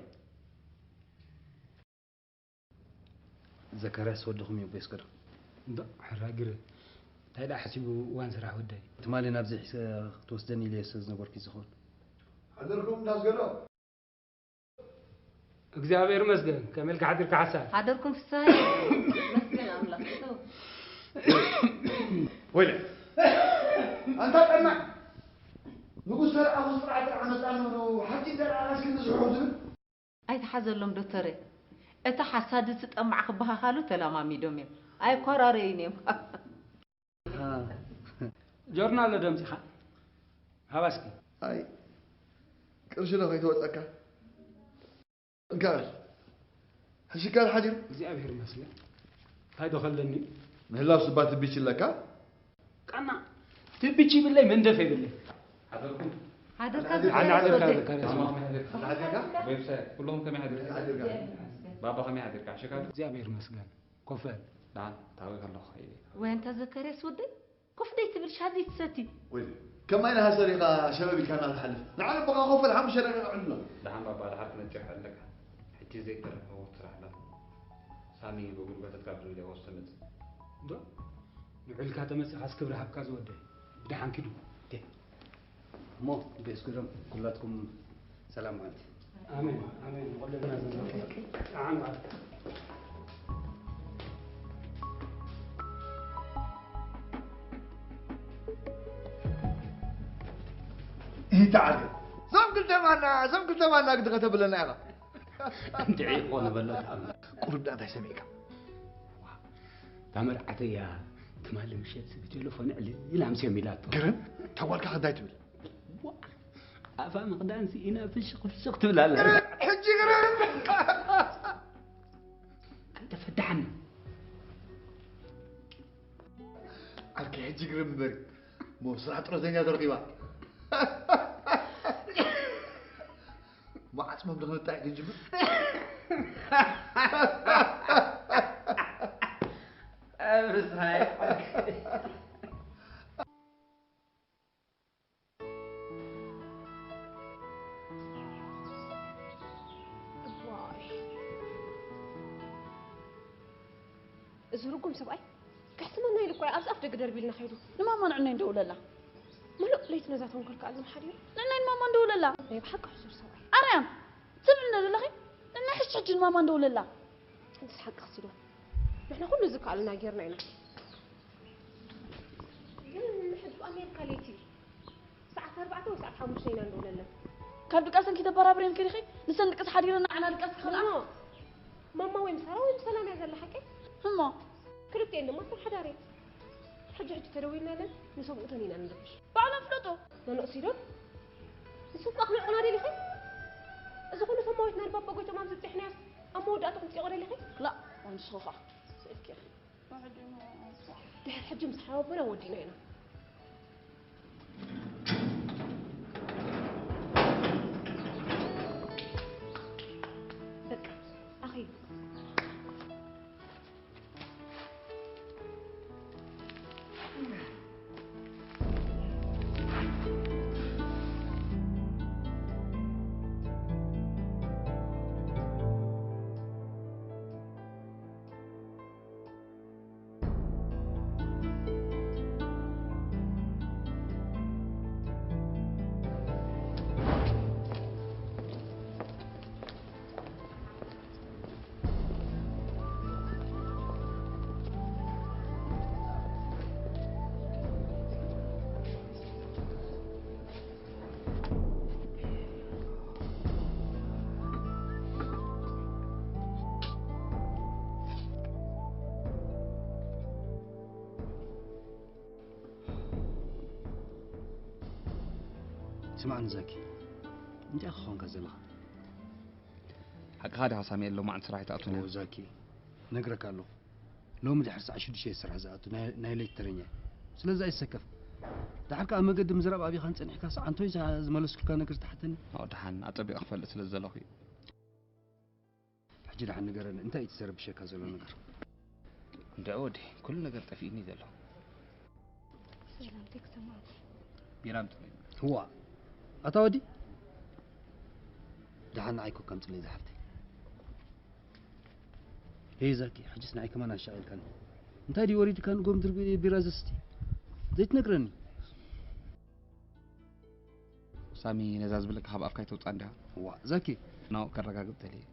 ዘካርያስ ወድኹም እዩ፣ ቤስኮ ዶ? እንዶ፣ ሕራግረ። እንታይ ደኣ ሓሲቡ እዋን ስራሕ ወደይ? ትማሊ ናብዚ ሒዘ ክትወስደኒ ኢለ ስለ ዝነበርኩ እዩ ዝኸውን። ሓደርኩም እንዳስገዶ። እግዚኣብሔር ይመስገን። ከመይ ኢልካ ሓዲርካ ሓሳብ? ሓደርኩም ፍስሃየ። መስገን ኣምላኽ። እቶ። ወይለ። ኣንታ ጠማዕ። ንጉስ ተረኣኹ ጥራሕ ጥራሕ መጻኑ ሓቂ ዘረኣኻስ ክንዲ ዝሕሑ ትብል? ኣይትሓዘሎም ዶክተረ። እቲ ሓሳድ እቲ ጠማዕ ክበሃሃሉ ተለማሚዶም እዮም። ኣይኮራረዩን እዮም። ጆርናል ዶ ኣምጺኻ? ሃባ እስኪ። ኣይ፣ ቅርሺ ዶ ከይትወጸካ? እንካ በል። ሕሽካ ሓዲሩ? እግዚኣብሔር ይመስገን። እንታይ ዶ ከለኒ? ምህላው ስባ ትቢች ኣለካ? ቃና ትቢች ይብለይ መንደፍ ይብለይ። ሓደርኩም። ሓደርካ ሓና ሓደርካ ዘካርያስ። ዘካርያስ። ኣላ ሓዲርካ? ዌብሳይት ኩሎም ከመይ ሓዲርካ? ሓዲርካ። ባባ ከመይ ሓዲርካ? ሕሽካ ዶ? እግዚኣብሔር ይመስገን። ኮፈል። ደሓን ታዊ ከለኹ። ወይ ኣንታ ዘካርያስ ወደይ፣ ኮፍ ደይ ትብል ሻሂ ትሰቲ። ወይ ከማይ ናሃ ሰሪኻ ሸበብ ኢልካ ናትሓልፍ። ንዓነ በኻ ኮፈል ሓሙሽተ ደቂቃ ዕድሎ። ደሓን ባባ፣ ደሓር ክነጭሕ ኣለካ። ሕጂ ዘይተረፈ ስራሕ ኣሎ። ሳሚ ብጉልበተት ካብ ዝብለ ወስምጽ። ዶ? ንዑልካ ተመጺኻስ ክብሪ ሃብካ ዝወደይ። ብደሓን ኪዱ። ቴ። እሞ ቤስኩሎም ኩላትኩም ሰላም ማለት። ኣሜን፣ ኣሜን። ንኹልና ዘንበርኩ። ጠዓም በዓል። ይተዓገ። እዞም ክልተ ማና፣ እዞም ክልተ ማና ግዲ ከተብለና ኢኻ። እንድዒ ይኾነ በለት ኣምላኽ። ቁሩብ ደኣ እንታይ ሰሚዕካ? እታ መርዓተይ እያ ትማሊ ምሸት ብቴሌፎን ዕልል ኣምስዮም ኢላቶ። ግርም፣ እታ ጓልካ ከ እንታይ ትብል? ዋ፣ ኣፋ ምኽዳን ስኢና ፍሽኽ ፍሽኽ ትብል ኣላ። ግርም፣ ሕጂ ግርም። ኣይተፈድሓኒ። ዓርከይ፣ ሕጂ ግርም እምበሪ። እሞ ስራሕ ጥረተኛ ተረኺባ። መዓጽ መምልኽ ንጣይ ክንጅምር? ኣብሳይ። እዋይ። እዚ ርጉም ሰብኣይ ክሕስመና ኢሉ እኮ እዩ ኣብዚ ኣፍ ደገ ደርቢልና ከይዱ። ንማማ ንዕነይ እንደውለላ። ምሉእ ለይቲ ነዛ ተንኮል ክኣልም ሓዲሩ። ንዕነይ ንማማ እንደውለላ። ናይ ብሓቂ ሕሱር ሰብኣይ። ኣርያም፣ ትብልኒ ዘለኺ? ንዕነይ ሕጂ ሕጂ ንማማ እንደውለላ። ሓንትስ ሓቂ ክሲዶ። ንሕና ኩሉ ዝከኣለና ጌርና ኢና። ግን ሕጂ ኣሜሪካ ለይቲ ሰዓት ኣርባዕተ ወይ ሰዓት ሓሙሽተ ኢና እንደውለለን። ካብ ድቃሰን ከይተበራብሬን ከዲኺ፣ ንሰን ድቅስ ሓዲረን ንዓና ድቃስ ክኽልኣ? እሞ፣ ማማ ወይ ምሳራ ወይ ምሰላም እያ ዘላ ሓቀይ? እሞ? ክልቲኤን ድማ ስራሕ ሓዳር እየን። ሕጂ ሕጂ ተደዊልናለን ንሰብኡተን ኢና ንረብሽ። ባዕሎም ፍለጦ። ነንእሲዶን ንስንኳ ክነዕቑና ደሊኺ? እዚ ኩሉ ሰማዊት ናይ ባባ ጎይቶም ኣብ ዝብፅሕናያስ ኣብ መወዳእትኹም ፅይቑ ደሊኺ? ክላእ፣ ኣንስኹ ኸዓ ስእልኪ ኢኺ። ድሕር ሕጂ ምስ ሓወቦና ወዲና ኢና። በቃ፣ ኣኺሉ። ማዕን ዛኪ፣ እንታይ ክኾንካ ዘለኻ? ሓቅኻ ዲኻ ሳሙኤል፣ ሎማዕንቲ ስራሕ ኣይትኣቱን እያ። ኦ ዛኪ፣ ነግረካ ኣለኹ። ሎሚ ድሕሪ ሰዓት ሽዱሽተ እየ ስራሕ ዝኣቱ፣ ናይ፣ ናይ ለይቲ ተረኛ። ስለዚ ኣይሰከፍ። ደሓር ከኣ መገዲ ምዝራብ ኣቢኻን ጸኒሕካ ሰዓንቶይ ዝመለስኩልካ ነገር ዝተሓተኒ። ኦ፣ ደሓን፣ ኣጸቢቐ ክፈልጥ ስለ ዝደለኹ እዩ። ሕጂ ደሓን ንገረኒ፣ እንታይ እዩ እቲ ዘረብሸካ ዘሎ ነገር? እንድዒ ወዲ፣ ኩሉ ነገር ጠፊእኒ ዘሎ። ሰላምተይ ክሰማዕኩ። ቢራ ኣምጽእ። እዋ፣ ኣታ ወዲ፣ ደሓን ንዓይ ኮካ ኣምጽለይ ዝሓፍተይ። ሄይ ዛኪ፣ ሕጅስ ንዓይ ከማን ኣሻቒልካኒ። እንታይ ድዩ ወሪድካ ንጎም ድርቢ ቢራ ዘስቲ? ዘይትነግረኒ? ሳሚ፣ ነዛ ዝብለካ ካብ ኣፍካ ኣይተውጻእ እንዲኻ። ዋ፣ ዛኪ። ናው ከረጋግጽ ደልየ።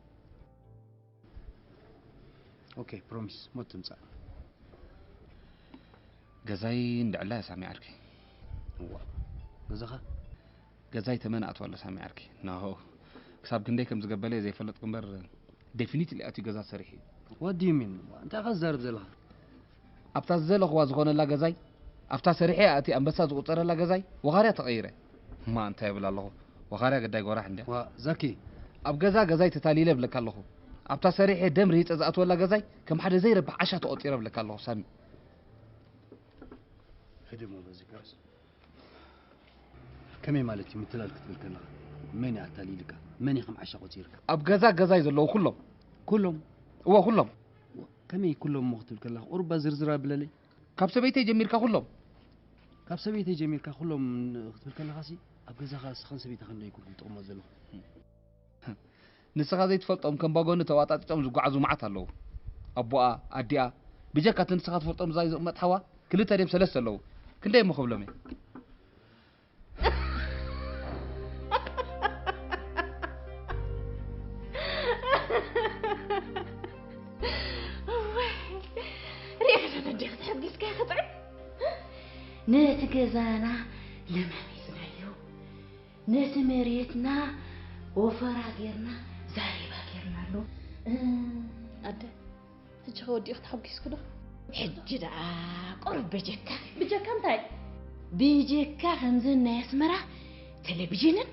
ኦኬ፣ ፕሮሚስ፣ ሞት ትምጻእ። ገዛይ እንድዕላ እያ ሳሚ ዓርከይ። ዋ፣ ገዛኻ? ገዛይ ተመን ኣትዋ ኣሎ ሳሚ ዓርከይ። ናሆ፣ ክሳብ ክንደይ ከም ዝገበለ እየ ዘይፈለጥኩ እምበር፣ ዴፊኒትሊ ኣትዩ ገዛ ሰሪሑ እዩ። What do you mean? እንታይ ኢኻ ትዛረብ ዘለኻ? ኣብታ ዝደለኽዋ ዝኾነላ ገዛይ፣ ኣብታ ሰሪሐ ኣቲ ኣንበሳ ዝቑጸረላ ገዛይ፣ ወኻርያ ተቐይረ። እማ እንታይ እብል ኣለኹ? ወኻርያ ገዳይ ጎራሕ እንድያ። ዋ፣ ዛኪ። ኣብ ገዛ ገዛይ ተታሊለ እብለካ ኣለኹ። ኣብታ ሰሪሐ ደም ርሂጸ ዝኣትወላ ገዛይ፣ ከም ሓደ ዘይረብሕ ዓሻ ተቖጺረ እብለካ ኣለኹ፣ ሳሚ። ህድሞ በዚ ገርስ። ከመይ ማለት እዩ ምትላል ክትብል ከለኻ? መን እዩ ኣታሊልካ? መን እዩ ከም ዓሻ ቆጺርካ? ኣብ ገዛ ገዛይ ዘለዉ ኩሎም። ኩሎም? እወ፣ ኩሎም። ከመይ ኩሎም እሞ ክትብል ከለኻ? ቁሩባ ዝርዝር ኣብለለይ። ካብ ሰበይተይ ጀሚርካ ኩሎም። ካብ ሰበይተይ ጀሚርካ ኩሎም ክትብል ከለኻሲ፣ ኣብ ገዛኻ ንስኻን ሰበይትኻን ዶ ኣይኮንኩም ትቕመጡ ዘለኹም? ንስኻ ዘይትፈልጦም ከም ባጎኒ ተዋጣጢጦም ዝጓዓዙ መዓት ኣለዉ። ኣቦኣ፣ ኣዲኣ፣ ብጀካ እቲ ንስኻ ትፈልጦም እዛ ዝቕመጥ ሓዋ፣ ክልተ ድዮም ሰለስተ ኣለዉ። ክንደይ እሞ ክብሎም እየ? እዋይ፣ ሪእኻ ዶ ነዴኻ ተሐጒስካ ኢኻ ጥዑም? ነቲ ገዛና ለማሚጽናዮ፣ ነቲ መሬትና ወፈራ ጌርና ዛሬባ ጌርናሉ። እ፣ ኣደ፣ ሕጂ ከ ወዲእኺ ተሓጒስኪ ዶ? ሕጂ ደኣ ቁሩብ በጀካ። ብጀካ እንታይ? ብጀካ ከምዘን ናይ ኣስመራ ቴሌቪዥንን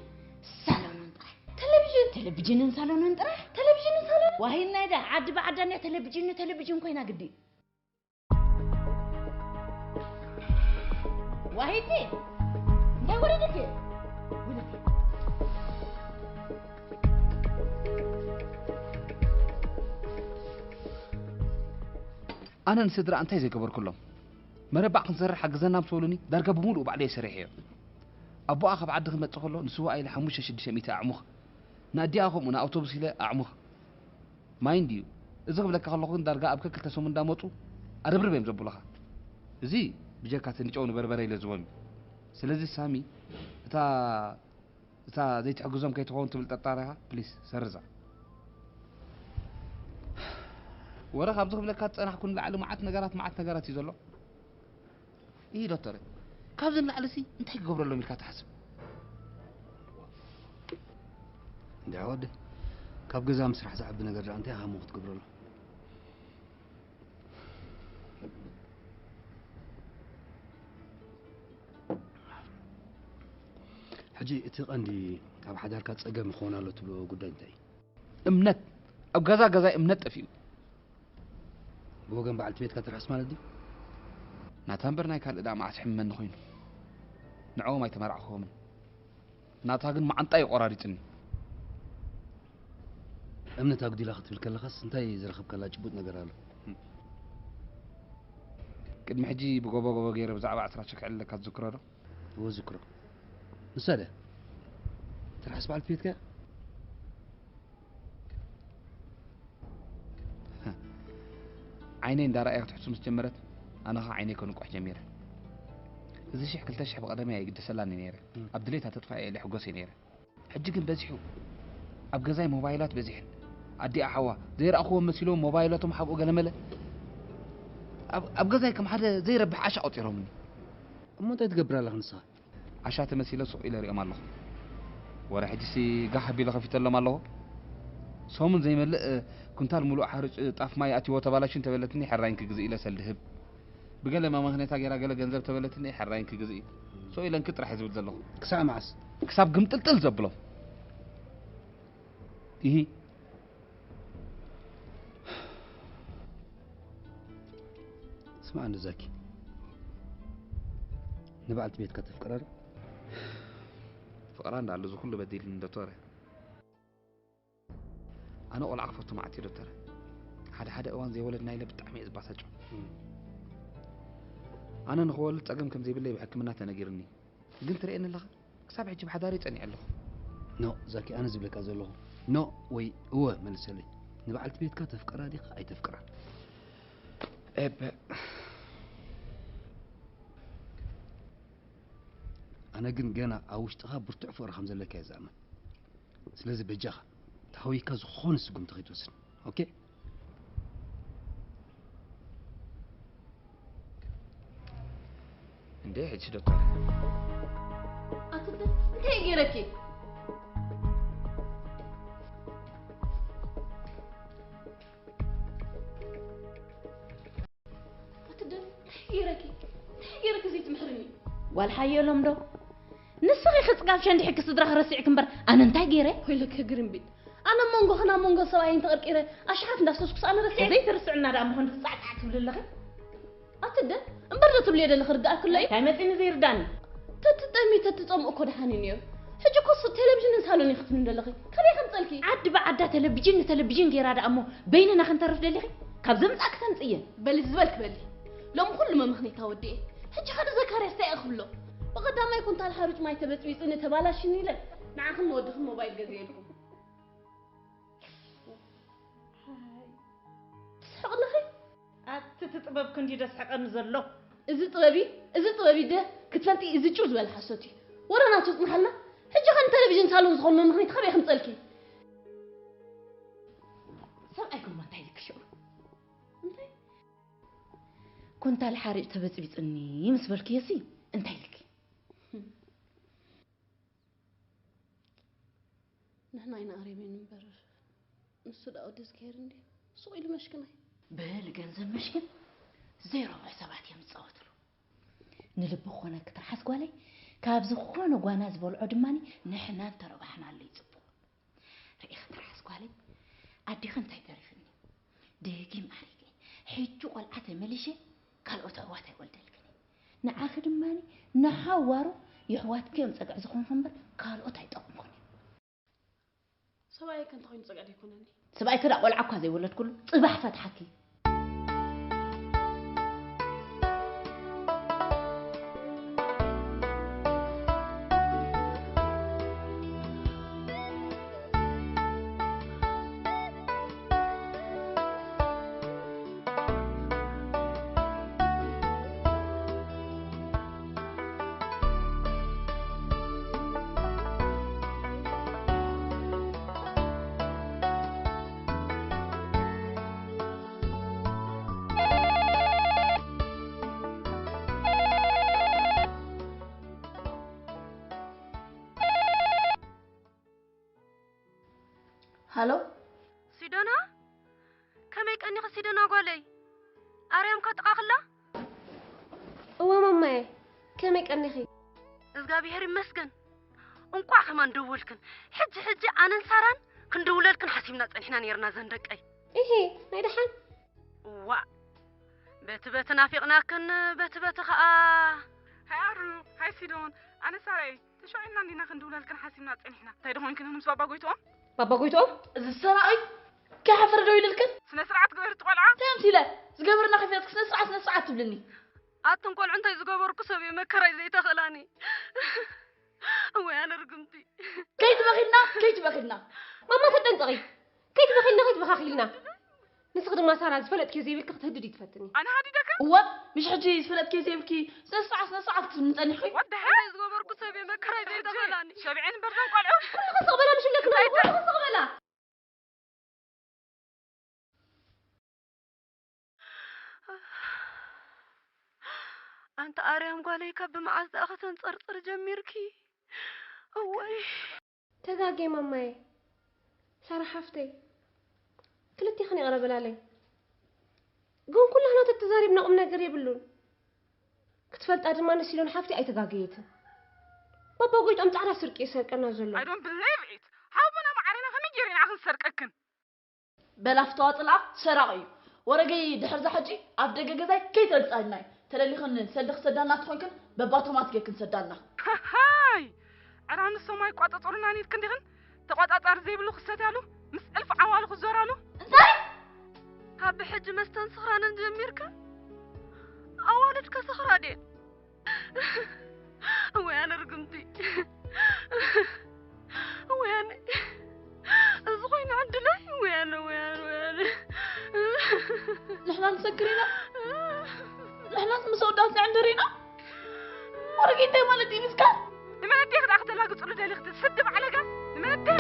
ሳሎንን ጥራሕ። ቴሌቪዥን? ቴሌቪዥንን ሳሎንን ጥራሕ? ቴሌቪዥንን ሳሎንን? ዋሂናይ ደኣ ዓዲ ብዓዳ እኒኣ ቴሌቪዥን ንቴሌቪዥን ኮይና ግዲ። ዋሂቲ፣ እንታይ ወረደኪ? ውለዲ። ኣነ ንስድራ እንታይ ዘይገበርኩሎም? መረባዕ ክንሰርሕ ሓግዘና ምስ በሉኒ፣ ዳርጋ ብምሉኡ ባዕለይ ሰሪሐዮ። ኣቦኣ ካብ ዓዲ ክመጽእ ከሎ፣ ንስውኣ ኢለ ሓሙሽተ ሽዱሽተ ሚእቲ ኣዕሙኽ፣ ንኣዲኣ ከምኡ ንኣውቶቡስ ኢለ ኣዕሙኽ። ማይንድ ዩ፣ እዚ ክብለካ ከለኹ ግን ዳርጋ ኣብ ከክልተ ሰሙን እንዳመጹ ኣረብርብ እዮም ዘብሉኻ። እዚ ብጀካ እቲ ንጨው ንበርበረ ኢለ ዝቦም እዩ። ስለዚ ሳሚ፣ እታ፣ እታ ዘይትሕግዞም ከይትኸውን ትብል ጠርጣሪኻ፣ ፕሊስ፣ ሰርዛ። ወረ ካብዚ ክብለካ ዝጸናሕኩ ንላዕሊ መዓት ነገራት፣ መዓት ነገራት እዩ ዘሎ። ይህ ዶክተር፣ ካብዚ ንላዕሊ ሲ እንታይ ክገብረሎም ኢልካ ትሓስብ? እንድያ ወዲ፣ ካብ ገዛ ምስራሕ ዝዓቢ ነገር ደኣ እንታይ ኢኻ እሞ ክትገብረሉ? ሕጂ እቲ ቀንዲ ኣብ ሓዳርካ ጸገም ይኸውን ኣሎ ትብሎ ጉዳይ እንታይ እዩ? እምነት። ኣብ ገዛ ገዛይ እምነት ጠፊኡ። ብወገን በዓልቲ ቤትካ ትርሕስ ማለት ድዩ? ናታ እምበር ናይ ካልእ ደኣ መዓስ ሕመኒ ኮይኑ። ንዕኦም ኣይተመራዕኽዎምን። ናታ ግን መዓንጣ እዩ ቆራሪጽኒ። እምነት ኣጉዲላ ክትብል ከለኻስ እንታይ ዝረኸብካላ ጭቡጥ ነገር ኣሎ? ቅድሚ ሕጂ ብጎቦ ጎቦ ገይረ ብዛዕባ ዕስራ ሸክ ዕልለካ ትዝክሮ ዶ? እወ ዝክሮ። ንሳ ድያ? ትርሓስ በዓልቲ ቤትካ? ዓይነይ እንዳረኣየ ክትሕሱ ምስ ጀመረት፣ ኣነ ኸዓ ዓይነይ ከንቋሕ ጀሚረ። እዚ ሽሕ ክልተ ሽሕ ብቐደመይ ኣይግደሰላን እየ ነይረ። እም። ኣብ ድሌታ ተጥፋእ እየ ኢለ ሕጎስ እየ ነይረ። ሕጂ ግን በዚሑ። ኣብ ገዛይ ሞባይላት በዚሐን። ኣዲኣ ሓዋ ዘይረኣኽዎም መሲሎም ሞባይላቶም ሓብኡ ገለመለ። ኣብ፣ ኣብ ገዛይ ከም ሓደ ዘይረብሕ ዓሻ ቆጺሮምኒ። እሞ እንታይ ትገብር ኣለኻ ንስኻ? ዓሻ ተመሲለ ሱቕ ኢለ ሪኦም ኣለኹ። ወረ ሕጂሲ ጋሕ ኣቢለ ከፊተሎም ኣለኹ። ሰሙን ዘይመልእ ኩንታል ሙሉእ ሓርጭ ጣፍ ማይ ኣትይዎ ተባላሹ እንተበለትኒ ሕራይ እንክግዝእ ኢለ ሰልዲ ህብ። ብገለ መመኽነታ ጌራ ገለ ገንዘብ ተበለትኒ ሕራይ እንክግዝእ። ሱቕ ኢለ እንክ ጥራሕ እየ ዝብል ዘለኹ። ክሳዕ መዓስ? ክሳብ ግምጥልጥል ዘብሎም። እሂ። ስምዓኒ ዛኪ፣ ንበዓልቲ ቤትካ ተፍቅራ ዶ? ፍቕራ እንዳኣሉ እዚ ኩሉ በዲልኒ ዶክተር። ኣነ ቆልዓ ክፈቱ መዓት እዩ ዶክተር። ሓደ ሓደ እዋን ዘይወለድና ኢለ ብጣዕሚ እየ ዝባሳጮ። ኣነ ንኽወልድ ጸገም ከም ዘይብለይ ብሕክምና ተነጊርኒ። ግን ትርእየኒ ኣለኻ? ክሳብ ሕጂ ብሓዳረይ ጸኒዐ ኣለኹ። ኖ ዛኪ፣ ኣነ ዝብለካ ዘለኹ ኖ ወይ እወ መልሰለይ። ንበዓልቲ ቤትካ ተፍቅራ ዲኻ ኣይተፍቅራ? ኤበ። ኣነ ግን ገና ኣብ ውሽጥኻ ብርቱዕ ፍቕሪ ከም ዘለካ እየ ዝኣምን። ስለዚ በጃኻ ተሃዊካ ዝኾነ ስጉምቲ ከይትወስድ። ኦኬ? እንዴ ሕጂ ዶክተር። ኣትደ እንታይ ገይረኪ? ኣትደ እንታይ ገይረኪ? እንታይ ገይረኪ ዘይትምሕርኒ? ጓል ሓየሎም ዶ? ንስኺ ክጽጋብ ሸንዲሕኪ ስድራኺ ረሲዕኪ እምበር ኣነ እንታይ ገይረ? ወይለኪ ግርምቢጥ። ኣነ ኣብ መንጎኽን ኣብ መንጎ ሰብኣየይን ተቐርቂረ ኣሽሓት እንዳሰስኩስ ኣነ ረሲዐ ዘይትርስዕና ደኣ እሞ ክንዲ ጻዕጻዕ ትብሊ ኣለኺ? ኣትደ እምበር ዶ ትብልዮ ደለኺ ርዳእኪ ኣሎ እዩ? እንታይ መጺኒ ዘይርዳኒ? ተትጠሚ ተትጸምኡ እኮ ደሓን እዩ ነይሩ። ሕጂ እኮ ስ-፣ ቴሌቪዥንን ሳሎን ኢኺ ትብሊ ዘለኺ። ካበይ ከምጸልኪ? ዓዲ ብዓዳ ቴሌቪዥን ንቴሌቪዥን ገይራ ደኣ እሞ በይንና ክንተርፍ ደሊኺ? ካብ ዘምጻእኪ ተምጽእየን። በሊ ዝበልኪ በሊ። ሎሚ ኩሉ መመኽኒታ ወዲኤ። ሕጂ ኸዲ ዘካርያስ እንታይ እየ ክብሎ? ብቐዳማይ ኩንታል ሓሩጭ ማይ ተበጽቢጽኒ ተባላሽኒ ኢለ ንዓኽን ንወድኽን ሞባይል ገዚኤልኩም። ትስሕቕ ኣለኺ? ኣቲ እቲ ጥበብ ክንዲ ደስሕቐኒ ዘሎ። እዚ ጥበብ እዩ፣ እዚ ጥበብ እዩ ደ ክትፈልጢ እዚ ጭው ዝበለ ሓሶት እዩ። ወረ ናቱ ጽንሓልና። ሕጂ ኸን ቴሌቪዥን ሳሎን ዝኾን መምኽኒት ካበይ ከምጸልኪ? ሰብኣይኩም እንታይ ኢልኪ ሽዑ? እንታይ? ኩንታል ሓርጭ ተበጽቢጽኒ ምስ በልክዮሲ እንታይ ኢልኪ? ንሕና ኢና ኣርዮም እምበር ንሱ ደኣ ወዲ ዝገይር እንድዩ። ሱቕ ኢሉ መሽክናይ። በሊ ገንዘብ መሽክን ዘይረብሑ ሰባት እዮም ዝጻወትሉ። ንልቢ ክኾነኪ ትርሓስ ጓለይ፣ ካብ ዝኾነ ጓና ዝበልዖ ድማኒ ንሕና እንተረባሕናሉ እዩ ጽቡቕ። ርኢኺ ትርሓስ ጓለይ፣ ኣዴኺ እንታይ ተሪፍኒ? ደጊም ኣሪገ፣ ሕጂ ቆልዓ ተመሊሸ ካልኦት ኣሕዋት ኣይወልደልክን እየ። ንዓኺ ድማኒ ንሓዋሩ የሕዋትኪ እዮም ጸግዒ ዝኾንኹ እምበር ካልኦት ኣይጠቕምኹን እዮም። ሰብኣየይ ከ እንተኾይኑ ጸግዒ ዶ ይኮነኒ? ሰብኣይኪ ደኣ ቆልዓ እኳ ዘይወለድኩሉ ጽባሕ ፈትሓኪ። ሃሎ? ሲዶና? ከመይ ቀኒኺ ሲዶና ጓለይ? ኣርያም ከ ጥቓኺ ኣላ? እወ ማማየ፣ ከመይ ቀኒኺ? እዝጋብሄር ይመስገን። እንቋዕ ከማን ደወልክን። ሕጂ ሕጂ ኣነን ሳራን ክንድውለልክን ሓሲብና ጸኒሕና ኔርና ዘን ደቀይ። ኢሂ፣ ናይ ደሓን? ዋእ፣ በቲ በቲ ናፊቕናክን በቲ በቲ ኸኣ። ሃይ ኣሩ፣ ሃይ ሲዶን፣ ኣነ ሳራይ። ተሻቒልና እንዲና ክንድውለልክን ሓሲብና ጸኒሕና። እንታይ ዶ ኮይንክን ምስ ባባ ጎይትኦም? ባባ ጎይትኦም? እዚ ሰራቒ ከይሓፈረ ደው ኢልልክን? ስነ ስርዓት ግበሪ እቲ ቆልዓ። እንታይ ኣምሲለ? ዝገበርና ከፊለትክ ስነ ስርዓት፣ ስነ ስርዓት ትብልኒ? ኣትን ቆልዑ እንታይ ዝገበርኩ ሰብ እየ መከራይ ዘይተኽእላኒ። እወይ ኣነ ርግምቲ። ከይትበኺልና፣ ከይትበኺልና። ማማ ተጠንቀቒ። ከይትበኺልና፣ ከይትበኻኺልና። ንስኺ ድማ ሳራ ዝፈለጥክዮ ዘይብልኪ ክትህድዲ ትፈትኒ። ኣነ ሃዲደካ? እወ፣ ምሽ ሕጂ ዝፈለጥክዮ ዘይብልኪ ስነ ስርዓት፣ ስነ ስርዓት ክትብልኒ ጸኒሕኪ? What the hell? እንታይ ዝገበርኩ ሰብ እየ መከራይ ዘይተኸላኒ። ሰብዔን እምበር እዞም ቆልዑ። ኩሉ ክስቕ በላ ምሽ ኢለክና፣ እንታይ ኩሉ ክስቕ በላ። ኣንቲ ኣርያም ጓለይ ካብ ብመዓስ ደኣ ከተንጸርጽሪ ጀሚርኪ? እወይ። ተጋጌ ማማየ። ሳራ ሓፍተይ፣ ክልቴኽን ይቕረ በላለይ። ግን ኩላህና ተተዛሪብና ቁም ነገር የብሉን። ክትፈልጣ ድማ ንሲዶን ሓፍተይ ኣይተጋገየትን። በበጎይጦም ጻዕዳ ስርቂ ይሰርቀና ዘሎ። I don't believe it። ሓውና ማዓሪና ከመይ ገይሩ ኢና ክንሰርቀክን? በላ ፍተዋ ጽልኣ ሰራቒ እዩ። ወረገይ ድሕርዛ ሕጂ ኣብ ደገ ገዛይ ከይትረግጻ ኢልና እዩ። ተደሊኽን ሰልዲ ክሰዳልና ትኾንክን በባቶማት ጌርክን ሰዳልና። ሃይ! ዕራኑ ሰማይ ቋጸጸሩና ኒድክን ዲኽን? ተቋጻጻሪ ዘይብሉ ክሰትያሉ ምስ እልፍ ዓዋሉ ክዞራሉ። እንታይ? ካብ ብሕጂ መስተን ስኽራንን ጀሚርካ ኣዋልድ ከሰኽራ ድየን? ወያነ ርግምቲ። ወያነ። እዚ ኮይኑ ዕድለይ። ወያነ፣ ወያነ፣ ወያነ። ንሕና ንሰክር ኢና። ንሕናስ ምስ ኣወዳት ንዕንድር ኢና። ወረቂ እንታይ ማለት እዩ ምስካር? ንመን ኣዴኺ ደኣ ክተላግጽሉ ደሊኽቲ ስዲ ባዕለጋ? ንመን ኣዴኺ?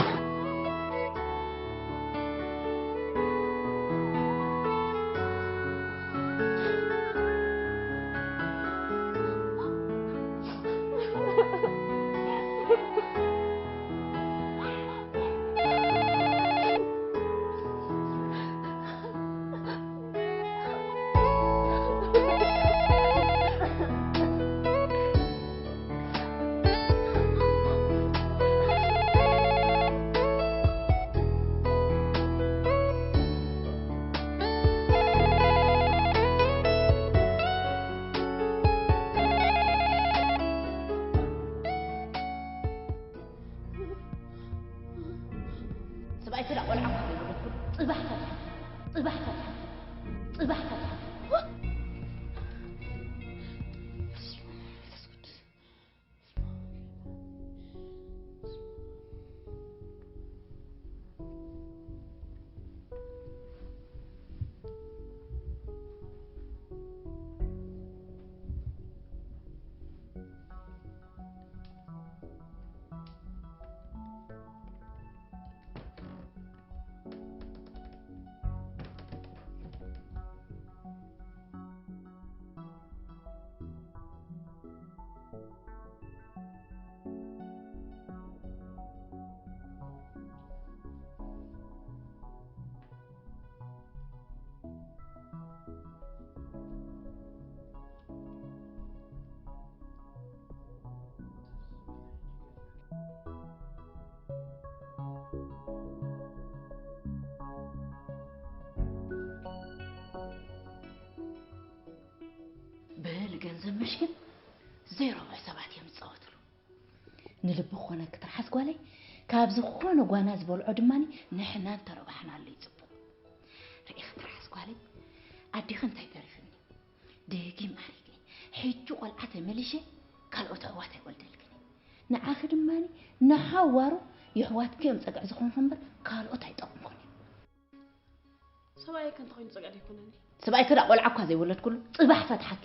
ሰብኣይ ክዳ ቆልዓ እኳ ዘይወለድኩ ጽባሕ ፈትሓ፣ ጽባሕ ፈትሓ፣ ጽባሕ ፈትሓ። በል ገንዘብ መሽክን ዘይረብሑ ሰባት እዮም ዝፃወትሉ። ንልቢ ክኾነኪ ትርሓስ ጓለይ፣ ካብ ዝኾነ ጓና ዝበልዖ ድማ ንሕና እንተረባሕናሉ እዩ ፅቡቕ። ርኢኺ ትርሓስ ጓለይ፣ ኣዴኺ እንታይ ተሪፍኒ? ደጊም ኣሪገ፣ ሕጂ ቆልዓ ተመሊሸ ካልኦት ኣሕዋት ኣይወልደልክን እየ። ንዓኺ ድማ ንሓዋሩ የሕዋትኪ እዮም ፀግዒ ዝኾንኩ እምበር ካልኦት ኣይጠቕምኩን እዮም። ሰብኣየይ ከ እንተኾይኑ ፀግዒ ዶ ኣይኮነን? ሰብኣይኪ ደኣ ቆልዓ እኳ ዘይወለድኩሉ ፅባሕ ፈትሓኪ።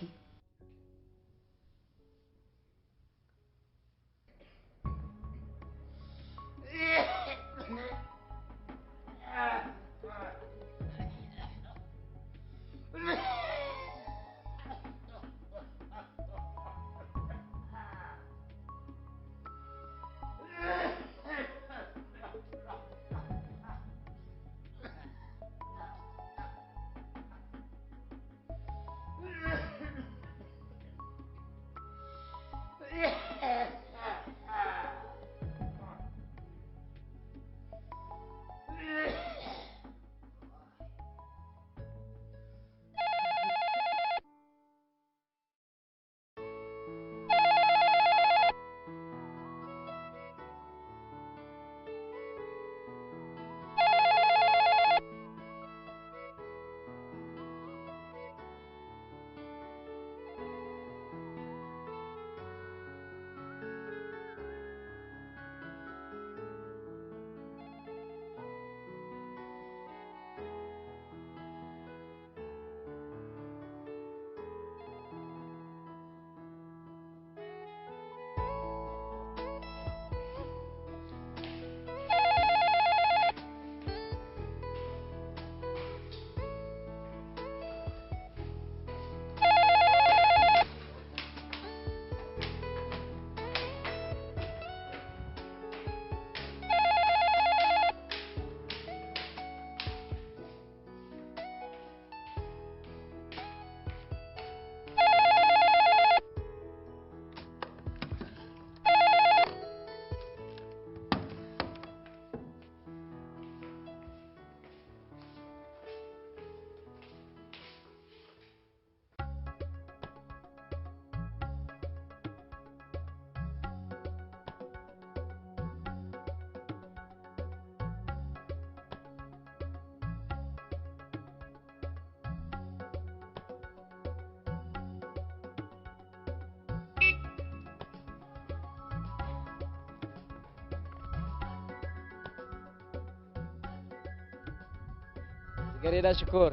ገሬዳ ሽኮር፣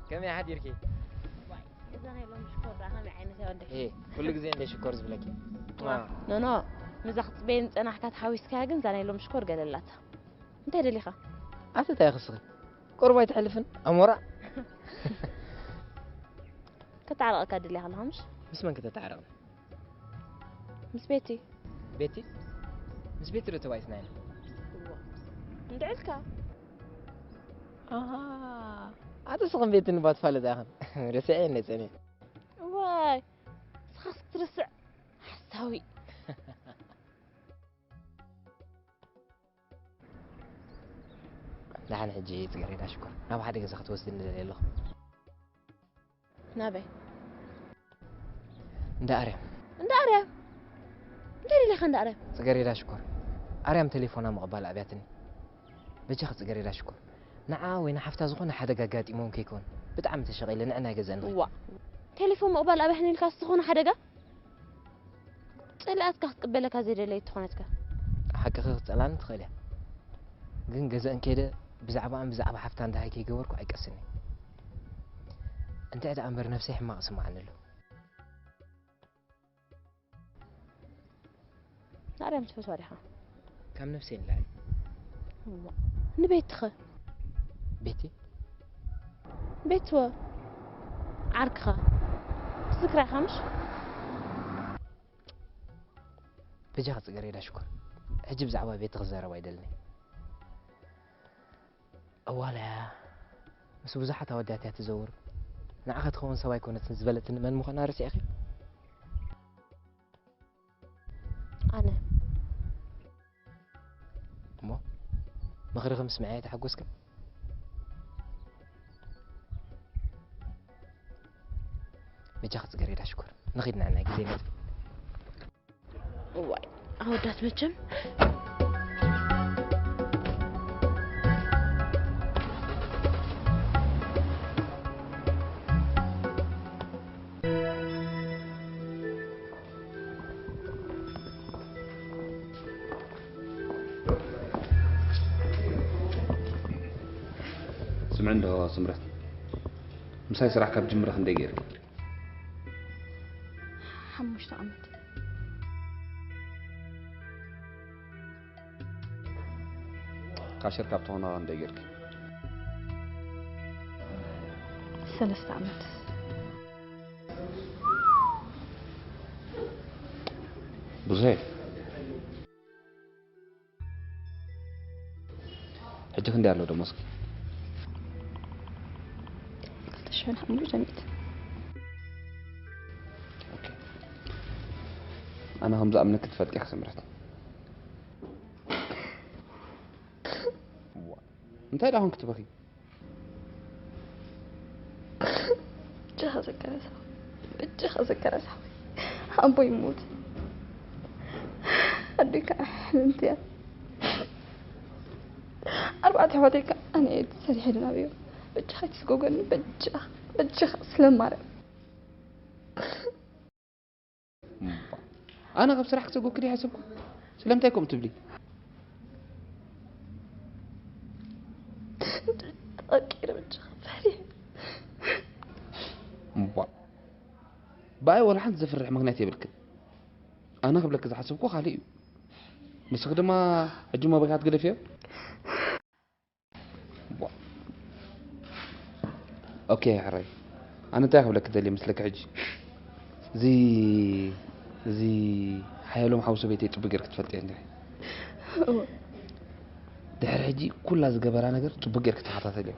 ከመይ ሓዲርኪ? እዛ ናይ ሎም ሽኮር ደኣ ከመይ ዓይነት እያ ወደይ? እ ኩሉ ግዜ እንደ ሽኮር ዝብለኪ። ኖ ኖ፣ ምዛ ክትጽበየኒ ጸናሕካ ተሓዊስካያ ግን እዛ ናይ ሎም ሽኮር ገለላታ። እንታይ ደሊኻ? ኣቲ እንታይ ክስኺ? ቁርብ ኣይትሕልፍን ኣሞራ። ክተዓረቐካ ደሊኻ ኣለኻ ምሽ? ምስ መን ከተተዓረቕኒ? ምስ ቤቲ። ቤቲ? ምስ ቤቲ ዶ ተባኢስና ኢና? እንድዕልካ። ኣሃ፣ ኣቲ ስኽን ቤቲ ንባ ትፋለጥ ኢኽን። ረሲዐ እንደ ጸኒሐ። ዋይ፣ ስኻስ ክትርስዕ ሓሳዊ። ደሓን ሕጂ ጽገሬዳ ሽኮር ናብ ሓደ ገዛ ክትወስድኒ ደልየ ኣለኹ። ናበይ? እንዳ ኣርያም። እንዳ ኣርያም? እንታይ ደሊኻ እንዳ ኣርያም? ጽገሬዳ ሽኮር፣ ኣርያም ቴሌፎና ምቕባል ኣብያትኒ። በጃኺ ጽገሬዳ ሽኮር፣ ንዓ ወይ ንሓፍታ ዝኾነ ሓደጋ ኣጋጢሞም ከይከውን ብጣዕሚ ተሸቒለ ንዕና ይገዘእኒ። ዋ፣ ቴሌፎን ምቕባል ኣብያትኒ ኢልካ ዝኾነ ሓደጋ? ጽልኣትካ ክትቅበለካ ዘይደለየት ተኾነትካ። ሓቅኺ ክትጸላኒ ትኽእል እያ፣ ግን ገዘእን ከይደ ብዛዕባኣን ብዛዕባ ሓፍታን ደሃይ ከይገበርኩ ኣይቀስን እየ። እንታይ ደኣ እምበር ነብሰይ ሕማቕ ይስምዓኒ ኣሎ። ናርያም ትፈትዋ ዲኻ? ካብ ነብሰይ ንላዕሊ። እዋ፣ ንቤትኸ? ቤቲ ቤትወ ዓርክኻ ትዝክራ ኢኻ ምሽ? በጃኺ ጽገሬዳ ሽኮር፣ ሕጂ ብዛዕባ ቤቲ ክዛረብ ኣይደልን እየ። ኣዋልያ ምስ ብዙሓት ኣወዳት እያ ትዘውር። ንዓኻ ትኸውን ሰብ ኣይኮነትን ዝበለትኒ መን ምዃና ረሲዕኺ? ኣነ እሞ ምኽርኺ ምስምዐ ኣይተሓጎስክን? በጃኺ ጽገሬዳ ሽኮር፣ ንኺድ ንዕና ግዜ ነጥፍ። እዋይ ኣወዳት መቸም ስምዒ እንዶ ስምረት፣ ምሳይ ስራሕ ካብ ጅምረ ክንደይ ገይርኪ? ሓሙሽተ ዓመት ካሸር ካብ ትኾና ክንደይ ገይርኪ? ሰለስተ ዓመት ብዙሕ። ሕጂ ክንደይ ኣሎ ደሞዝኪ? ክልተ ሽሕን ሓሙሽተ ሚእትን። ኦኬ። ኣነ ከም ዝኣምነኪ ትፈልጢ ኢኺ ስምረት። ዋ፣ እንታይ ደኣ ኮንኪ ትበኺ? በጃኻ ዘከረ ሳሆይ፣ በጃኻ ዘከረ ሳሆይ። ኣቦይ ይሙት፣ ኣዴካ ሕምምቲ እያ። ኣርባዕተ ኣሕዋተይ ከኣ ኣነ እየ ሰሪሐ ድናብዮም። በጃኻ ኣይትስጎገኒ፣ በጃኻ፣ በጃኻ ስለ ማርያም። እምባ። ኣነ ካብ ስራሕ ክሰጎግኪ ድየ ሓሰብኩ? ስለምንታይ ከምኡ ትብሊ? ተጠቂረ በጃኻ ፈሪሐ። እምባ። ብኣይ ወላ ሓንቲ ዘፍርሕ ምኽንያት የብልክን። ኣነ ክብለኪ ዝሓሰብኩ ካልእ እዩ። ንስኺ ድማ ሕጂ ሞባይልካ ትግደፍዮ? ቧ። ኦኬ፣ ሕራይ። ኣነ እንታይ ክብለኪ ደልየ መስለኪ ሕጂ? እዚ፣ እዚ ሓያሎም ሓውሲ ቤተይ ጽቡቅ ጌርኪ ትፈልጥዮ እንዲኺ። እወ። ድሕሪ ሕጂ ኩላ ዝገበራ ነገር ጽቡቅ ጌርኪ ተኸታተልዮ።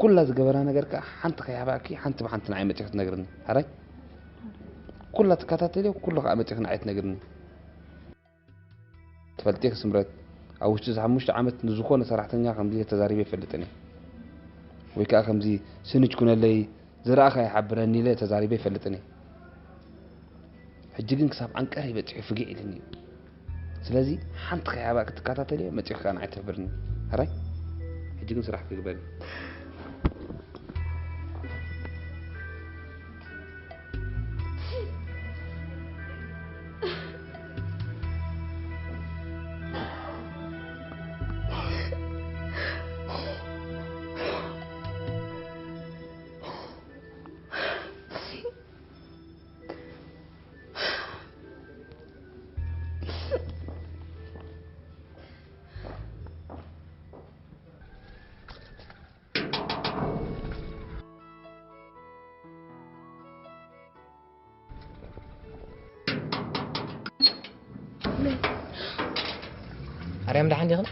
ኩላ ዝገበራ ነገር ከኣ ሓንቲ ከይሃባእኪ ሓንቲ ብሓንቲ ንዓይ መጺኺ ትነግርኒ። ሕራይ? ኩላ ትከታተልዮ፣ ኩሉ ከኣ መጺኺ ንዓይ ትነግርኒ። ትፈልጢ ስምረት፣ ኣብ ውሽጢ እዚ ሓሙሽተ ዓመት ንዝኾነ ሰራሕተኛ ከምዚ ኢለ ተዛሪበ ኣይፈልጥን እየ። ወይ ከኣ ከምዚ ስንጅ ኩነለይ፣ ዝረኣኻ ይሓብረኒ ኢለ ተዛሪበ ኣይፈልጥን እየ። ሕጂ ግን ክሳብ ዓንቀረይ በጺሑ ፍግዕ ኢሉኒ እዩ። ስለዚ ሓንቲ ከይሃባእኪ ትከታተልዮ፣ መጺእኪ ከኣ ንዓይ ትሕብርኒ። ሕራይ? ሕጂ ግን ስራሕኪ ግበሪ። ኣርያም ደሓን ዲኽን?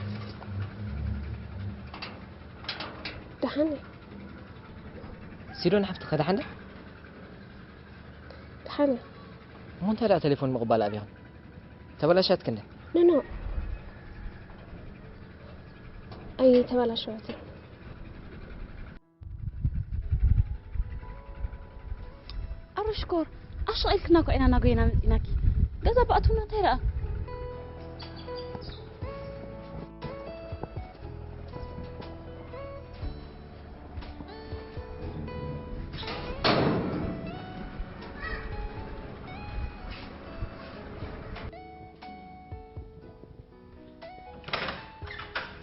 ደሓን እየ። ሲዶን ሓፍትኸ ደሓን ድያ? ደሓን እየ። እሞ እንታይ ደኣ ቴሌፎን ምቕባል ኣብያኽን? ተበላሻትክ እንደ? ኖ፣ ኖ። ኣይተበላሸወትን። ኣረ ሽኮር፣ ኣሽቕ ኢልክና እኮ ኢና ናጎይና መጺናኪ። ገዛ ባእቱና እንታይ ደኣ?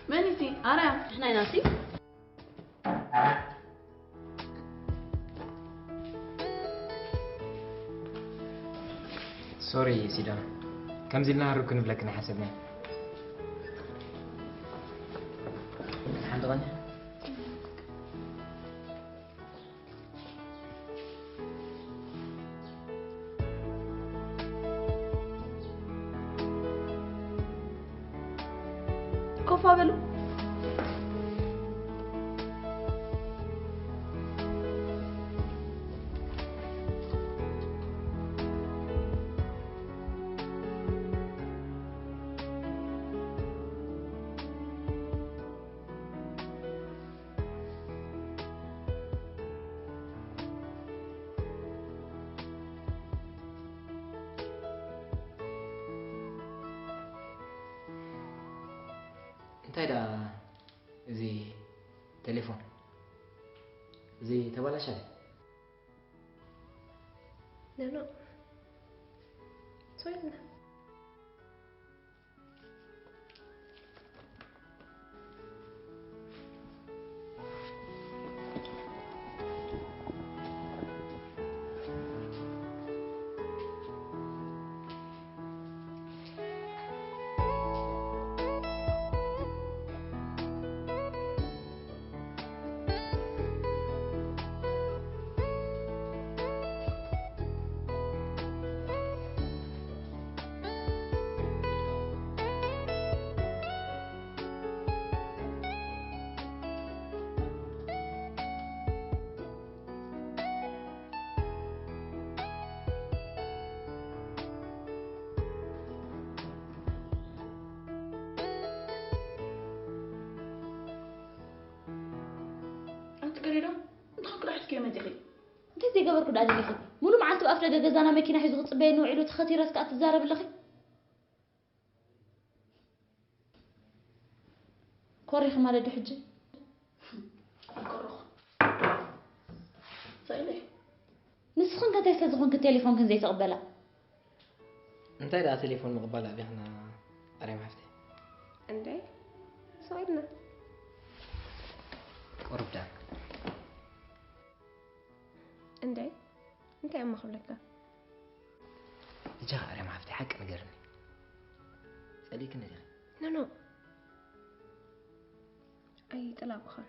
መን እዩ? ኣረ ንሕና ኢና ሲ። ሶሪ ሲዳ፣ ከምዚ ኢልና ሃሩብ ክንብለክን ሓሰብና። ሓንቲ ቐንያ። ኮፍ በሉ። እንታይ ደኣ እዚ ቴሌፎን እዚ ተባላሻ? ኖ፣ ኖ። ሶሪ። ኣንቲ ገሊዶ፣ እንታይ ክዳሕ እስኪ መጺኺ? እንታይ ዘይገበርኩ ደኣ ደሊኺ? ሙሉ መዓልቲ ኣብ ኣፍደገ ገዛና መኪና ሒዙ ክጽበየኒ ውዒሉ፣ ተኸቲረስ ከኣ ትዛረቢ ኣለኺ? ኮሪኺ ማለት ዶ ሕጂ? ኣይኮረኹ። ሳይለይ። ንስኽን ከ እንታይ ስለ ዝኾንክ ቴሌፎንክን ዘይትቕበላ? እንታይ ደኣ ቴሌፎን ምቕባል ኣቢኽና ኣርያም ሓፍተይ? እንዴ፣ ሰው ኢልና። ቁሩብ ደኣ። እንዴ፣ እንታይ እሞ ክብለካ? ብጃኻ ኣርያም ሓፍተይ ሓቂ ንገርኒ። ጸሊእክኒ ዲኺ? ኖ፣ ኖ። ኣይጠላእኩኻን።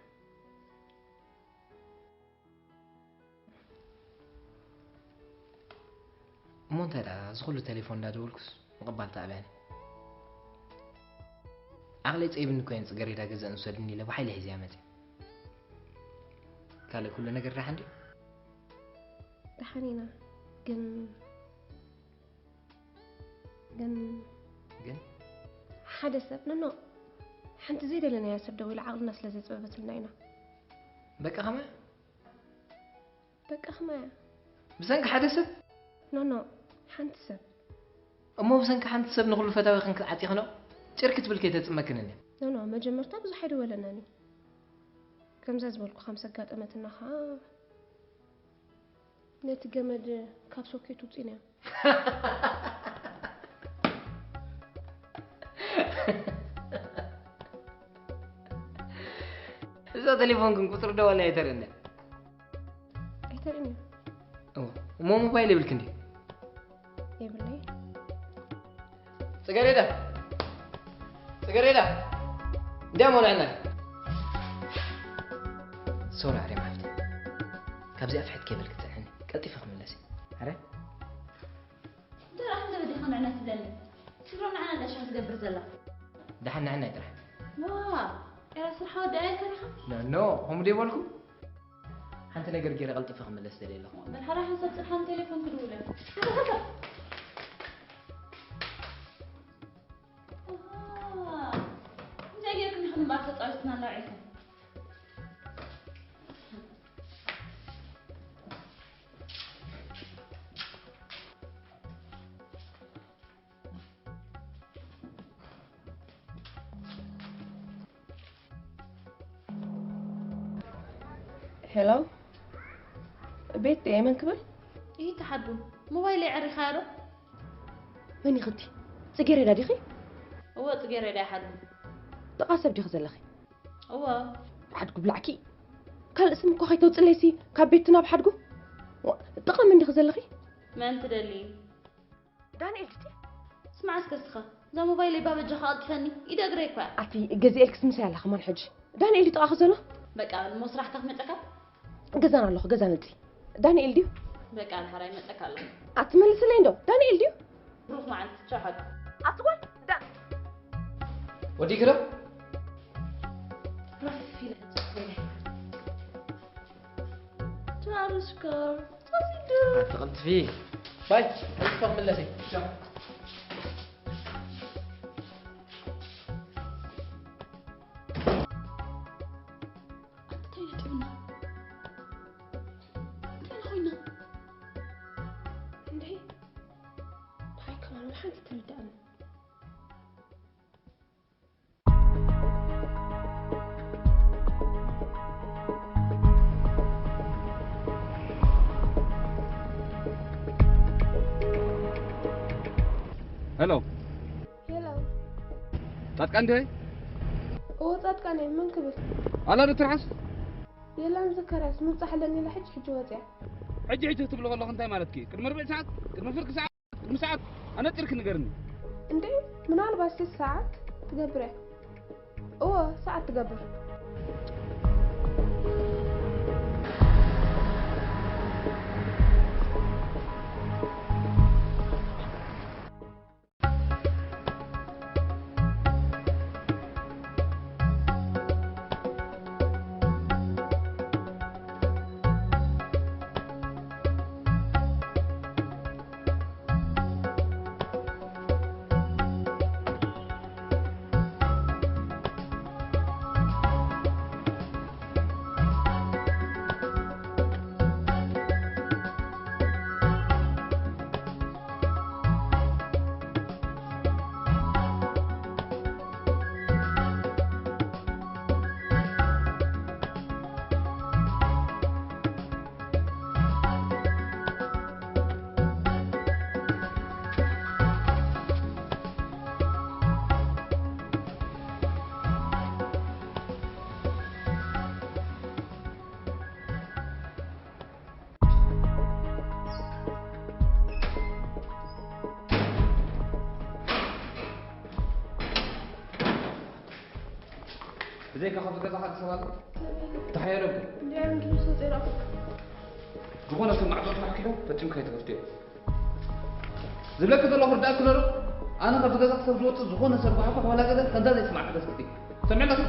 እሞ እንታይ ደኣ፣ እዚ ኩሉ ቴሌፎን እንዳደወልኩስ ምቕባል ተኣብያኒ። ዓቕለይ ጸይብኒ እኮ እየን ጽገሬዳ ገዘእን ውሰድኒ ኢለ ብሓይሊ ሒዘያ መጽየ። ካልእ ኩሉ ነገር ደሓን ድዩ? ደሓን ኢና፣ ግን፣ ግን ግን? ሓደ ሰብ፣ ኖ፣ ኖ፣ ሓንቲ ዘይደለናያ ሰብ ደዊላ ዓቕልና ስለ ዘጽበበትልና ኢና። በቃ ከማይ? በቃ ከማያ። ብሰንኪ ሓደ ሰብ? ኖ፣ ኖ፣ ሓንቲ ሰብ። እሞ ብሰንኪ ሓንቲ ሰብ ንኹሉ ፈታዊ ክንክን ዓጺኽኖ? ጭርኪ ትብል ከይተጽመክንኒ። ኖ፣ ኖ፣ መጀመርታ ብዙሕ ኣይደወለናን እዩ። ከምዛ ዝበልኩኻ ምስ ኣጋጠመትና ኸኣ ነቲ ገመድ ካብ ሶኬት ውጺእናዮ። እዛ ቴሌፎን ግን ቁጽሪ ደወልና ኣይተርእን እያ። ኣይተርእን እያ። እዎ። እሞ ሞባይል የብልክን ድዩ? የብለይ። ጽገሬዳ፣ ጽገሬዳ፣ እንዲያ ሞልዐና። ሶሪ ኣርያም ሓፍቲ፣ ካብዚኣ ፍሕት ከይበልክ ትጽንሕኒ። ቀልጢፈ ክምለስ እየ። ኣረ ደኣ እንደ በዲኻ ንዕና ትብለኒ። ትብሎ ንዓና እንዳ ሻህ ትገብር ዘላ። ደሓን ንዕና ይጥራሕ። ዋ፣ ኤራ ስርሓ ወዲ ኣየካ ዲኻ? ኖ፣ ኖ፣ ከምኡ ደይበልኩ። ሓንቲ ነገር ገይረ ቀልጢፈ ክምለስ ደልየ ኣለኹ። በል ሓራ ሓንሳብ ጽንሓን ቴሌፎን ክድውለ። ኣሃ፣ እንታይ ጌርኩም ኢኹም እምበኣር ተጻዊትና ኣለውዒልኩም? ሄሎ፣ ቤት እየ። መን ክብል? ይህ ተሓድጉ ሞባይል የዕሪኻዮ ዶ? መን ይኽቲ? ጽጌረዳ ዲኺ? እወ፣ ጽጌረዳ ይሓድጉ። ጥቓ ሰብ ዲኺ ዘለኺ? እወ። ሓድጉ ብላዕኪ። ካልእ ስም እኮ ከይተውጽለይሲ ካብ ቤት ናብ ሓድጉ። ዋ፣ ጥቓ መን ዲኺ ዘለኺ? መን ትደሊ? ዳንኤል ድቲ? ስማዕ እስከ እስኻ፣ እዛ ሞባይለይ ባበጃኻ ቀልጥፈኒ፣ ኢደ እግረይ እኮ እያ። ኣቲ ገዚኤልክስ ምሳይ ኣላ ከማን ሕጂ። ዳንኤል ድዩ ጥቓኺ ዘሎ? በቃ በል፣ እሞ ስራሕካ ክትመጸካ? ገዛን ኣለኹ፣ ገዛ ንጽ። ዳንኤል ድዩ? በቃ በል፣ ሓራይ መጸካ ኣለኹ። ኣትመልስለይ እንዶ፣ ዳንኤል ድዩ? ብሩኽ መዓልቲ፣ ቻው ሓቂ። ኣቲ ጓል፣ ዳ- ወዲእኪ ዶ? ራፍ ኢለ ህንጽ ገለ። ቻርሽከር፣ ሶሲዱ። ኣቲ ቀልጥፊ። ባይ፣ ቀልጥፈ ክምለሰይ። ቻው። ኣቲ እንታይ ነጢብና? እንታይ ኮይና? እንድዒ፣ ደሓይ ከማን ሓንቲ ትርዳእኒ። ሄሎ። ሄሎ። ጻድቃን ድየ? እዎ፣ ጻድቃን እየ። መን ክብል? ኣላ ዶ ትርሓስ? የላን ዘካርያስ፣ ምብጻሕ ኣለኒ ኢላ ሕጂ ሕጂ ወጽያ። ሕጂ ሕጂ ክትብሊ ከለኹ እንታይ ማለትኪ? ቅድሚ ርብዒ ሰዓት? ቅድሚ ፍርቂ ሰዓት? ቅድሚ ሰዓት ኣነጺርኪ ንገርኒ። እንዴ፣ ምናልባት ሲ ሰዓት ትገብር እያ። እዎ፣ ሰዓት ትገብር። ብዘይካ ካብዚ ገዛ ካልእ ሰብ ኣሎ? ተሓየረኩም። እንዲያም ድምፁ ዜሮ። ዝኾነ ሰብ ማዕጾ ተሓኪሑ ፈጺሙ ከይትኸፍትዮ። ዝብለኪ ዘለኹ ርዳእኪ ዶ? ኣነ ካብዚ ገዛ ክሳብ ዝወጽእ ዝኾነ ሰብ ጓሕጓሕ ዋላ ገለ ከምዛ ዘይስማዕ ክገዝክቲ። ሰሚዕለኺ?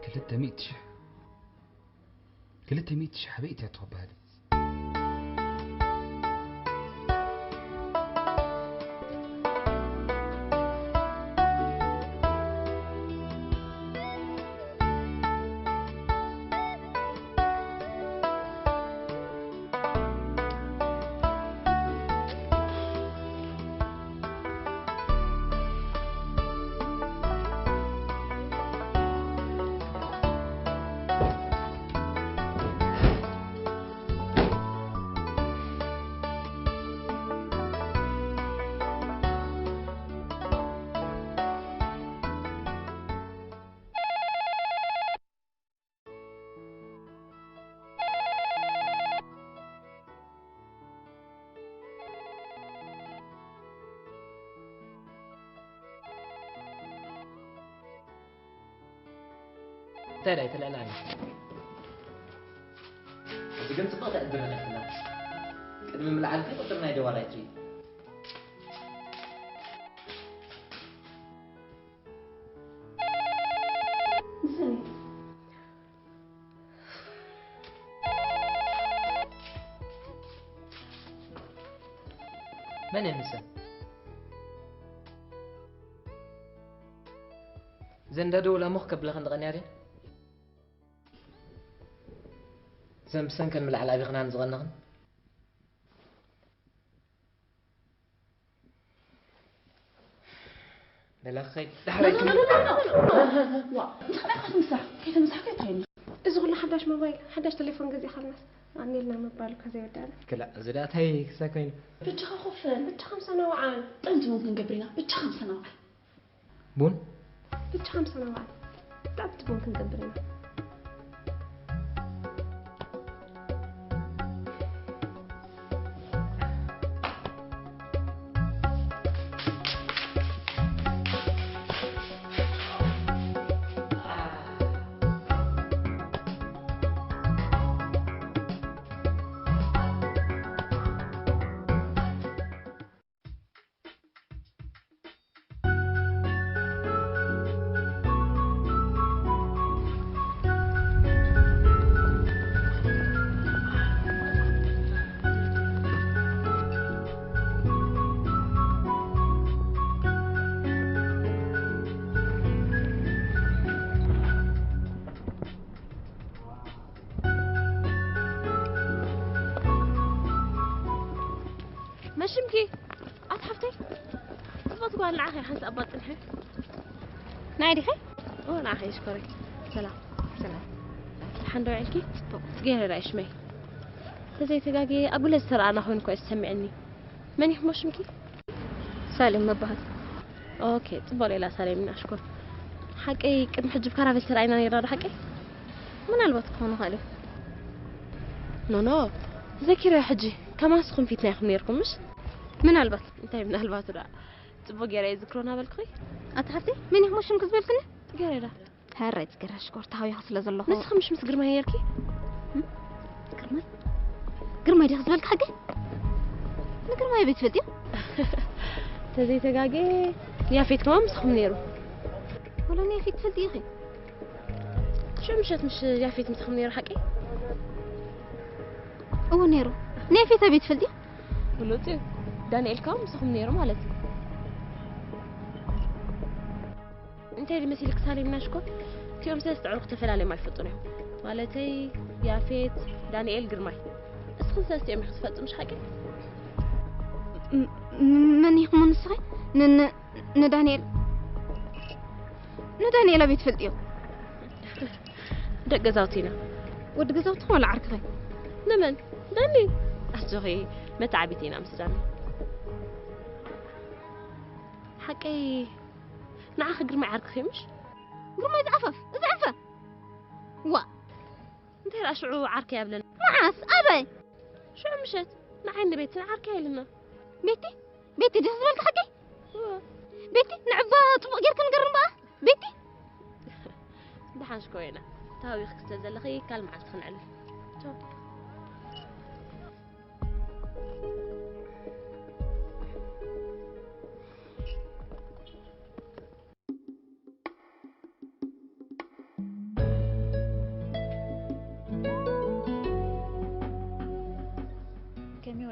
ክልተ ሚእቲ ሽሕ፣ ክልተ ሚእቲ ሽሕ ኣበይ እትያ ትኸበሃል? እንታይ ዳይ ትልዕል ኣላ? እዚ ግን ጽቡቕ ትዕድል ረኺብክላ። ቅድሚ ምልዓልኪ ቁጽሪ ናይ ደዋል ኣይትርኢ። ንስኒ። መን እየን ንሰን? እዘን እንዳደወላ እሞ ክከብላ ክንደቐንያ ድየን? እዘን ብሰንከን ምልዓል ኣቢኽናን ዝቐነኽን? በላ ክኸይድ ዳሕረይ ዋ፣ እንታይ ኢኻ ትምሳሕ? ከይተምሳሕካ ይታይኒ። እዚ ኩሉ ሓዳሽ ሞባይል፣ ሓዳሽ ቴሌፎን ገዚእኻልናስ፣ ኣኔልና ምባል እኮ ዘይወዳእና። ክላ፣ እዚ ደኣ እንታይ ክሳብ ኮይኑ? ብቻኻ ኮፍ በል። ብቻኻ ምሳና ውዓል። ጥዕምቲ ቡን ክንገብር ኢና። ብቻኻ ምሳና ውዓል። ቡን? ብቻኻ ምሳና ውዓል። ጥዕምቲ ቡን ክንገብር ኢና። መሽምኪ፣ ኣቲ ሓፍተይ፣ ጽቡቕ ጓል ንዓኺ ሓንሳእ እባ ጽንሒ። ናይ ዲኺ? ኦ፣ ንዓኺ ሽኮረይ። ሰላም። ሰላም። ደሓን ዶ ውዒልኪ? ጽቡቕ። ጽጌረዳ እዩ ሽመይ። ተዘይተጋግየ ኣጉለ ዝተረኣና ኮይኑ እኮ እዩ ዝሰምዐኒ። መን ኢኹም ሽምኪ? ሳሌም መበሃል። ኦኬ፣ ጽቡቕ ሌላ ሳሌም ኢና፣ ሽኮር። ሓቀይ ቅድሚ ሕጂ ብካራቨል ተራኢና ነይርና ዶ ሓቀይ? ምናልባት ክኾኑ ይኽእሉ። ኖ፣ ኖ፣ ተዘኪረዮ ሕጂ። ከማስኹም ፊትና ኢኹም ነይርኩም፣ ምሽ? ምናልባት። እንታይ ምናልባቱ ደኣ? ጽቡቕ ገይረ እየ ዝክሮ እናበልኩኺ። ኣቲ ሓፍተይ፣ መን ኢኹም ሽምኪ ዝበልክኒ? ገሬዳ። ሕራይ ትገርሽ ሽኮር ተሃዊኺ ስለ ዘለኹ። ንስኺ ምሽ ምስ ግርማይ ነይርኪ? እም? ግርማይ? ግርማይ ዲኺ ዝበልኪ ሓቂ? ንግርማይ ኣበይ ትፈልጥዮ? ተዘይተጋጌ ያፌት ከማን ምሳኹም ነይሩ። ወላ ንያፌት ትፈልጥዮ ኢኺ? ሽዑ ምሸት ምሽ ያፌት ምሳኹም ነይሩ ሓቂ? እወ ነይሩ። ንያፌት ኣበይ ትፈልጥዮ? ፍሉጥ እዩ። ዳንኤል ከማን ምሳኹም ነይሩ ማለት እዩ። እንታይ ድመሲልክ ሳሌም ናሽኮ? እቲኦም ሰለስተ ኣዕሩኽ ተፈላለዮም ኣይፈልጡን እዮም። ማለተይ ያፌት፣ ዳንኤል፣ ግርማይ። እስኽን ሰለስቲኦም ኢኹም ትፈልጡ ምሽ ሓቂ? ም-፣ ም-፣ መን ኢኹም ንስኺ? ን-፣ ን-፣ ንዳንኤል፣ ንዳንኤል ኣበይ ትፈልጥዮ? ደቂ ገዛውቲ ኢና። ወዲ ገዛውትኺ ዋላ ዓርክኺ? ንመን? ዳኒ። ኣጆኺ፣ መተዓቢቲ ኢና ምስ ዳኒ። ሓቀይ ንዓኺ ግርማይ ዓርክኺ ምሽ? ግርማይ ዝዓፈፍ፣ ዝዓፈ። ዋ። እንታይ ደኣ ሽዑ ዓርከይ ኣብለና? መዓስ? ኣበይ? ሽዑ ምሸት ንዓይ ንቤትን ዓርከይ ኢልና። ቤቲ? ቤቲ ድዩ ዝበልኪ ሓቂ? እወ። ቤቲ ንዕባ ጽቡቕ ጌርኪ ንገርኒ በኣ። ቤቲ? ደሓን ሽኮ ኢና። ተሃዊኽኪ ስለ ዘለኺ ካልእ መዓልቲ ክንዕልል። ቻው።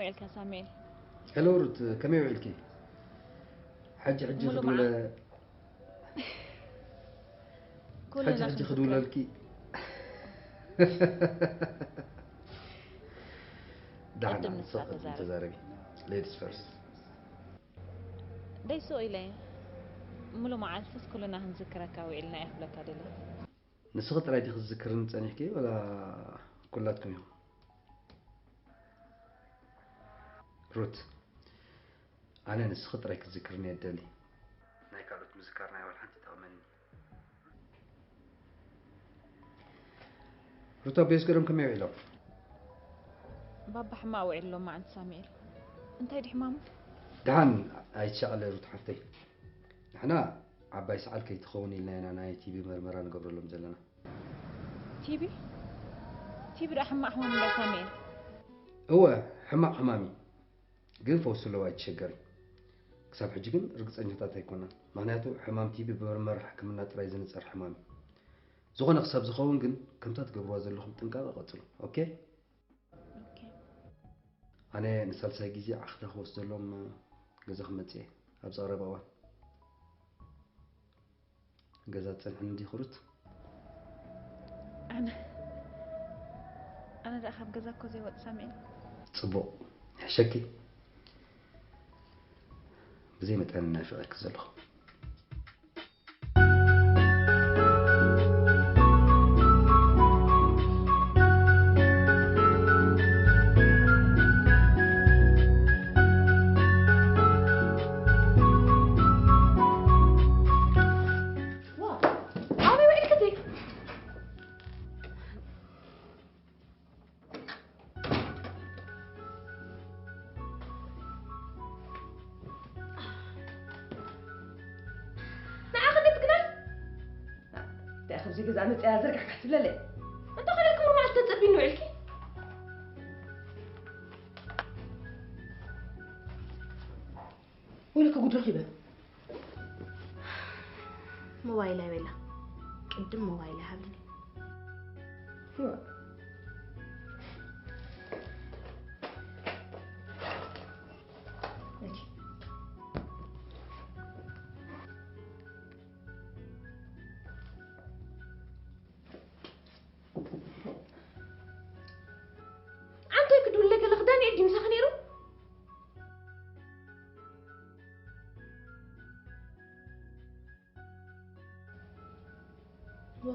ውዒልካ ሳሙኤል? ሄሎ ሩት፣ ከመይ ውዒልኪ? ሕጂ ሕጂ ሙሉ ክድውለ መዓልቲ። ኩልና ሕጂ ሕጂ ክንዝክር። ክድውለልኪ። ደሓን ቅድም ኣነ ንሳ ሰው ቅድም ተዛረብ። ተዛረቢ። Ladies first። ደይ ሱቕ ኢለ ሙሉ መዓልትስ ኩልና ክንዝክረካ ውዒልና እየ ክብለካ ደለ። ንስኺ ጥራይ ዲኺ ዝዝክርኒ ጸኒሕኪ ወላ ኩላትኩም ኢኹም? ሩት፣ ኣነ ንስኺ ጥራይ ክትዝክርኒ እየ ደሊ። ናይ ካልኦት ምዝካር ናይ ወላ ሓንቲ ይጠቕመኒ። ሩት፣ ኣቦይ ኣስገዶም ከመይ ውዒሎም? ባባ ሕማቕ ውዒሉ ሎማዓንቲ ሳሙኤል። እንታይ ድዩ ሕማሙ? ደሓን ኣይትሻቐለ ሩት ሓፍተይ። ንሕና ዓባይ ሰዓል ከይትኸውን ኢልና ኢና ናይ ቲቢ መርመራ ንገብረሎም ዘለና። ቲቢ? ቲቢ ዶ ሕማቕ ሕማም እንዳ ሳሙኤል? እወ፣ ሕማቕ ሕማም እዩ። ግን ፈውሲ ኣለዎ ኣይትሸገሪ። ክሳብ ሕጂ ግን ርግጸኛታት ኣይኮናን። ምኽንያቱ ሕማም ቲቢ ብመርመራ ሕክምና ጥራይ ዝንጸር ሕማም እዩ። ዝኾነ ክሳብ ዝኸውን ግን ከምታ ትገብርዋ ዘለኹም ጥንቃቐ ቀጽሉ። ኦኬ? ኦኬ። ኣነ ንሳልሳይ ግዜ ዓኽታ ክወስደሎም ገዛ ክመጽእ እየ ኣብዚ ቀረባ እዋን። ገዛ ትጸንሕኒ ዲኺ ሩት? ኣነ ኣነ ደኣ ካብ ገዛ እኮ ዘይወጽእ ሳሙኤል። ጽቡቕ ይሕሸኪ። ብዘይ መጠን ናፊቐኪ ዘለኹ። ዋ ኣበይ ውዒልክቲ? ንዓኺ ክትግናይ እንታይ ከምዚ ገዛ መፅያ ዝርግሕ ክትብለለይ? እንተ ኸለክም መዓልቲ ተፀቢኑ ውዒልኪ? ወይለከ ጉድ ረኺበ። ሞባይል ኣይበላ ቅድም ሞባይል ኣይሃብኒ። ኣንታይ ክድውለይ ከለኺ ዳንኤል ድዩ ምሳኺ ነይሩ? ዋ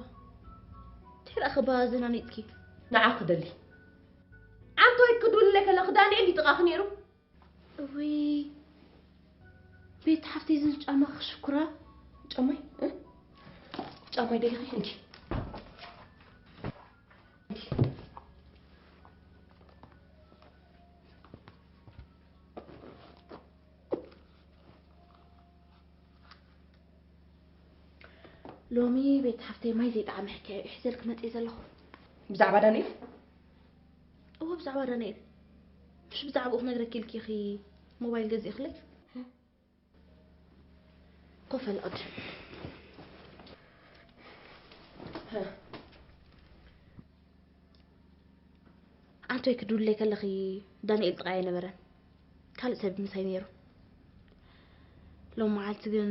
እንታይ ደኣ ከባዝና ኒጥኪ? ንዓ ክደሊ ኣንታይ ክድውለይ ከለኺ ዳንኤል ድዩ ጥቓኺ ነይሩ? እውይ ቤት ሓፍተይ ዝብል ጫማ ክሽኩራ። ጫማይ እ? ጫማይ ደሊኺ እንኪ። ሎሚ ቤት ሓፍተይ ማይ ዘይጠዓመ ሕክያ እዩ ሒዘልኪ መፅየ ዘለኹ። ብዛዕባ ዳንኤል? እወ ብዛዕባ ዳንኤል። ምሽ ብዛዕባኡ ክነግረኪ ኢልኪ ኢኺ ሞባይል ገዚእኽለይ? ኮፍ በል ቅድም። ኣንቶይ ክድውለይ ከለኺ ዳንኤል ጥቓይ ኣይነበረን። ካልእ ሰብ ምሳይ ነይሩ። ሎም መዓልቲ ግን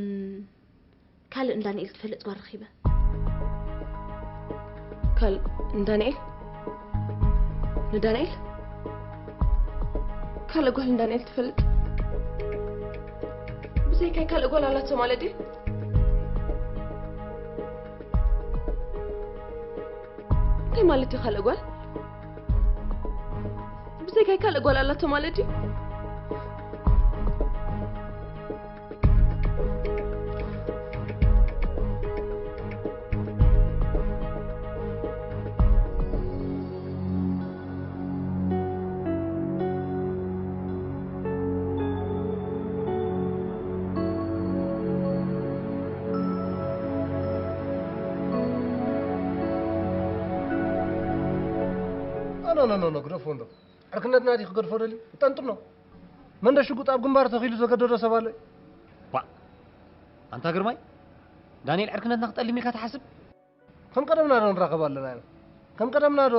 ካልእ ንዳንኤል ትፈልጥ ጓል ረኺበ። ካልእ ንዳንኤል? ንዳንኤል? ካልእ ጓል ንዳንኤል ትፈልጥ? ብዘይካይ ካልእ ጓል ኣላቶ ማለት ድዩ? እንታይ ማለት እዩ ካልእ ጓል? ብዘይካይ ካልእ ጓል ኣላቶ ማለት ድዩ? ኖ ኖ ኖ ግደፎ እንዶ ዕርክነትና ድዩ ክገድፎ ደልዩ? ይጠንጥኖ። መን ዶ ሽጉጥ ኣብ ግንባሩ ተኺሉ ዘገደዶ ሰብ ኣሎ? ባ ኣንታ ግርማይ፣ ዳንኤል ዕርክነትና ክጠልም ኢልካ ትሓስብ? ከም ቀደምና ዶ ንራኸብ ኣለና ኢና? ከም ቀደምና ዶ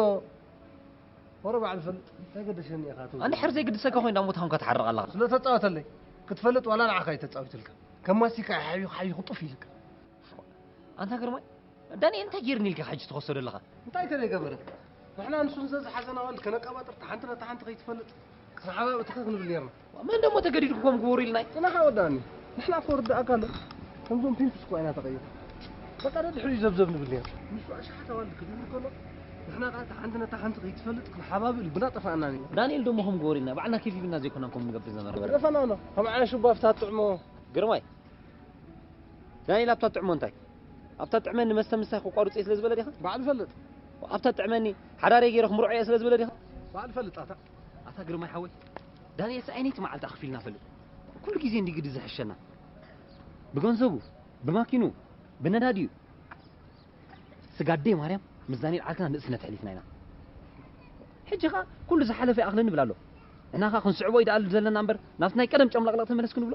ወረ ባዕል ፈልጥ እንታይ ገደሸኒ ኢኻ ትብል? ኣንድሕር ዘይግድሰካ ኮይኑ ዳሞ ታኹም ክትሓርቕ ኣለኻ። ስለ ተጻወተለይ ክትፈልጥ ዋላ ንዓኻ እዩ ተጻዊትልካ። ከም ማስቲካ ሓዩ ሓዩ ክጡፍ ኢልካ። ኣንታ ግርማይ፣ ዳንኤል እንታይ ጌርኒ ኢልካ ሕጂ ትኸሶ ዘለኻ? እንታይ ተደይ ገበረ? ንሕና ንሱን ዘዝሓዘና ወልድ ከነቀባጥር ተሓንቲ ነታ ሓንቲ ከይትፈልጥ ክንሓባእ ብትኽክ ንብል ኔርና። መን ደሞ ተገዲድኩ ከም ግበሩ ኢልናይ? ጽናሕ ኣወዳእኒ። ንሕና እኮ ርዳእካ ኣሎ። ከምዞም ፒምፕስ እኮ ኢና ተቐይር። በቃ ደድሕሪኡ ዘብዘብ ንብል ኔርና። ንሱ ኣሽሓት ኣዋልድ ክድውል ከሎ ንሕና ከኣ እታ ሓንቲ ነታ ሓንቲ ከይትፈልጥ ክንሓባብእ ልብና ጠፋእና ነይሩ። ዳንኤል ደሞ ከም ግበሩ ኢልና ባዕልና ኬፍ ሂብና ዘይኮና ከም ንገብር ዝነበረ። ደፈናኖ ከም ዓያሹ ባፍታ ጥዕሞ። ግርማይ ዳንኤል ኣብታ ጥዕሞ እንታይ? ኣብታ ጥዕመኒ መስተ ምሳይ ከቋርጾ እየ ስለ ዝበለ ዲኻ? ባዕሉ ፈልጥ። ኣብታ ጥዕመኒ ሓዳረይ ገይረ ክምርዖ እየ ስለ ዝበለ ዲኻ? ባዕሉ ፈልጥ ኣታ። ኣታ ግርማይ ሓወይ ዳንኤል ሰኣይነይቲ መዓልቲ ኣኽፊልና ፈልጥ። ኩሉ ግዜ እንዲ ግዲ ዝሕሸና። ብገንዘቡ፣ ብማኪኑ፣ ብነዳዲኡ። ስጋዴ ማርያም ምስ ዳንኤል ዓልክና ንእስነት ሕሊፍና ኢና። ሕጂ ኸኣ ኩሉ ዝሓለፈ ይኣኽለኒ ይብል ኣሎ። ንሕና ኸኣ ክንስዕቦ እዩ ደኣ ዘለና እምበር ናብቲ ናይ ቀደም ጨምለቕለቕ ተመለስኩ ንብሎ።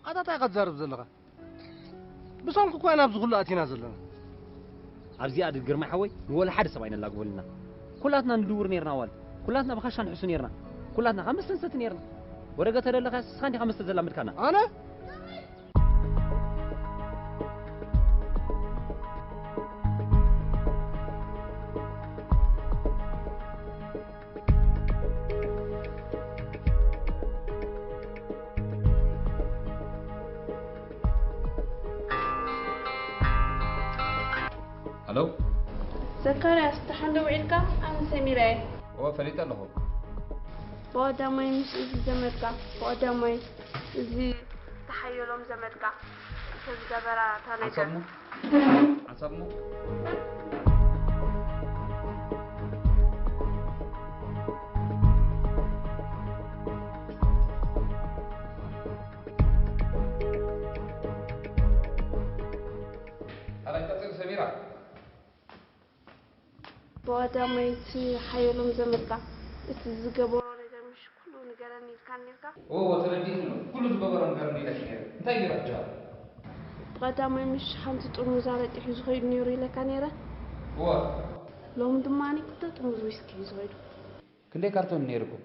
ኣታ እንታይ ኢኻ ትዛረብ ዘለኻ? ብሰንኩ እኳ ኢና ኣብዚ ኩሉ ኣቲና ዘለና። ኣብዚኣ ድል ግርማይ ሓወይ ንወላ ሓደ ሰብ ኣይነላግበሉና። ኩላትና ንድውር ኔርና ዋል። ኩላትና ብኻሻ ንሕሱ ኔርና። ኩላትና ካብ መስተ ንሰቲ ኔርና። ወረገ ተደለኻ ስኻ እንዲኻ መስተ ዘላምድካና። ኣነ ሄሎ ዘካርያስ፣ ደሓን ዶ ውዒልካ? ኣነ ሰሚራ እየ። እወ፣ ፈሊጠ ኣለኹ። ብቐዳማይ ምስ እዚ ዘመድካ፣ ብቐዳማይ እዚ ተሓየሎም ዘመድካ፣ እተ ዝገበራ እታ ነገር። ሓንሳብ እሞ፣ ሓንሳብ እሞ። ካልኣይ ቀጽል ሰሚራ። ብቐዳማይ እቲ ሓየሎም ዘመድካ እቲ ዝገበሮ ነገር ምሽ ኩሉ ንገረኒ ኢልካ ኔርካ? እወ፣ እወ፣ ተረዲእኒ ኣሎ። ኩሉ ዝገበሮ ንገረኒ ኢለኪ ነይረ። እንታይ ገይሩ ሕጂ? ብቐዳማይ ምሽ ሓንቲ ጥርሙዝ ኣረቂ ሒዙ ኸይዱ ነይሩ ኢለካ ነይረ? እወ። ሎሚ ድማ ክልተ ጥርሙዝ ዊስኪ ሒዙ ኸይዱ። ክንደይ ካርቶን ነይርኩም?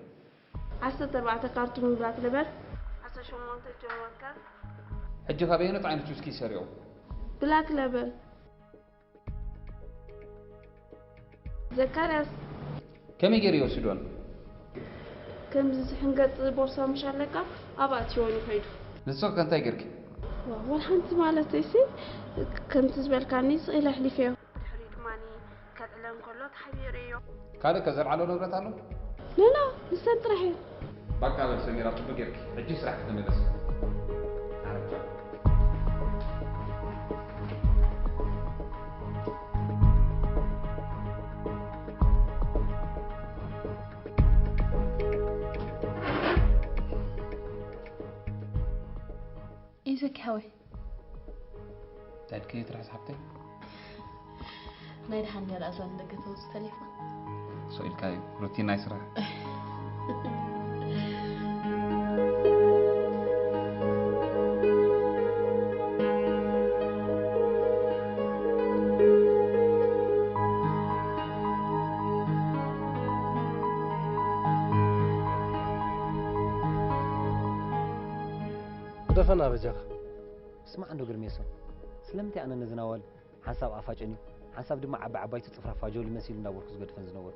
ዓሰርተ ኣርባዕተ ካርቱን ብላክ ለበል፣ ዓሰርተ ሸሞንተ ጆን ዎከር። ሕጂ ካበየኖት ዓይነት ዊስኪ ይሰሪቑ? ብላክ ለበል። ዘካርያስ። ከመይ ገይሩ ይወስዶን? ከምዚ ዝሕንገጥ ቦርሳ ምሽ ኣለካ፣ ኣብኣ ኣትዮን ይኸይዱ። ንስኺ ከ እንታይ ገይርኪ? ዋ፣ ወላ ሓንቲ ማለተይሲ፣ ከምቲ ዝበልካኒ ስቕ ኢለ ኣሕሊፈዮ። ብድሕሪኡ ድማ ከልዕለን ከሎ ተሓቢኤ ርእየዮ። ካልእ ከ ዘልዓሎ ንብረት ኣሎ? ኖ፣ ኖ፣ ንሰን ጥራሕ እየን። በቃ በል ሰሚራ፣ ጽቡቅ ጌርኪ። ሕጂ ስራሕ ክትመለስ። ኣረጃ። ኢዘኪ ሓወይ። እንታይ ድከ ትርሕስ ሓብተይ? ናይ ደሓን ገለ ኣዛን ደገ ተውፅእ ተሌፎን። ሶ ኢልካ እዩ ሩቲን ናይ ስራሕ። ግደፈና በጃኻ። ስማዕ እንዶ ግርሜሶ፣ ስለምንታይ ኣነ ነዚ ናዋል ሓንሳብ ኣፋጨኒ ሓንሳብ ድማ ዓባይ ዓባይቲ ጽፍራ ፋጆሊ መሲሉ እንዳበልኩ ዝገድፈን ዝነበሩ?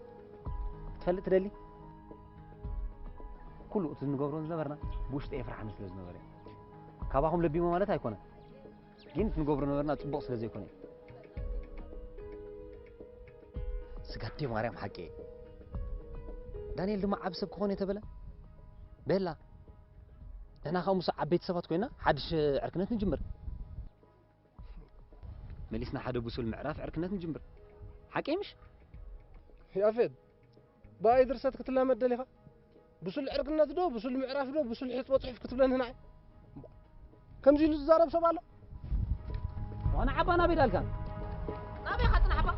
ክትፈልጥ ትደሊ? ኩሉ እቲ ንገብሮን ዝነበርና ብውሽጢ የፍርሓኒ ስለ ዝነበረ እዩ። ካባኹም ለቢሞ ማለት ኣይኮነን፣ ግን እቲ ንገብሮ ነበርና ጽቡቕ ስለ ዘይኮነ እዩ። ስጋዴ ማርያም ሓቂ እየ። ዳንኤል ድማ ዓብ ሰብ ክኾን እየ ተበለ። ቤላ፣ ንሕና ከኣ ምስ ዓበይቲ ሰባት ኮይና ሓድሽ ዕርክነት ንጅምር። መሊስና ሓደ ብሱል ምዕራፍ ዕርክነት ንጅምር። ሓቀይ ምሽ? ያፌት፣ ብኣይ ድርሰት ክትላመድ ደሊኻ? ብሱል ዕርክነት ዶ፣ ብሱል ምዕራፍ ዶ፣ ብሱል ሕጽቦ ጽሑፍ ክትብለኒ ንዓይ? ከምዚ ኢሉ ዝዛረብ ሰብ ኣሎ? ዋና ዓባ ናበይ ዳልካ? ናበይ ኢኻ ጽናሕ ዓባ?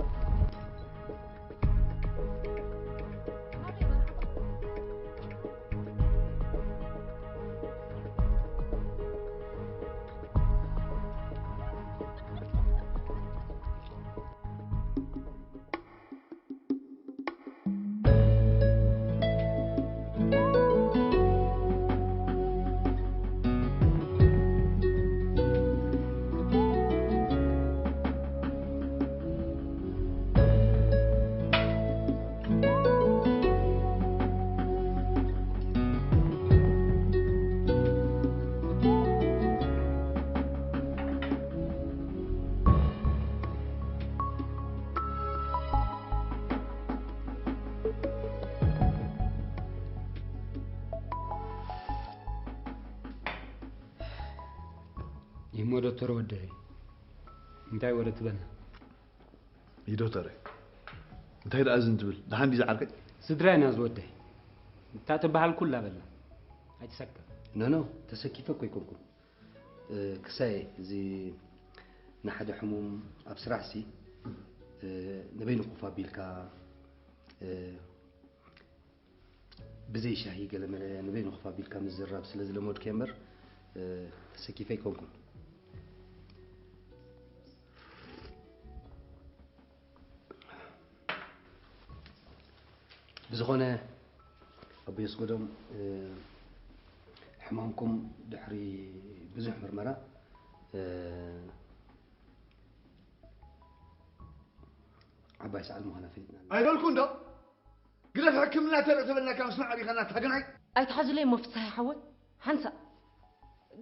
ዶክተር ወደይ፣ እንታይ ወረ ትበልና? ይዶተረ፣ እንታይ ደኣ ዝን ትብል? ደሓን ድዩ ዝዓርከይ? ስድራይ ኢና ዝወደይ። እታ ትበሃል ኩላ በላ። ኣይትሰከፍ። ኖ፣ ኖ፣ ተሰኪፈ እኮ ኣይኮንኩን። እ፣ ክሳየ፣ እዚ ንሓደ ሕሙም ኣብ ስራሕሲ፣ እ፣ ንበይኑ ኮፍ ኣቢልካ፣ እ፣ ብዘይ ሻሂ ገለ መለ ንበይኑ ኮፍ ኣቢልካ ምዝራብ ስለ ዝለመድኩ እየ እምበር፣ እ፣ ተሰኪፈ ኣይኮንኩን። ብዝኾነ፣ ኣቦ የስጎዶም፣ እ፣ ሕማምኩም ድሕሪ ብዙሕ ምርመራ፣ እ፣ ዓባይ ሰዓል ምዃና ፈሊጥና ኣለና። ኣይበልኩን ዶ? ግደፍ ሕክምና ተርኢ ተበልናካ ምስማዕ ኣቢኻና ታገናይ። ኣይትሓዙለይ እሞ ፍስሃይ ሓወይ፣ ሓንሳእ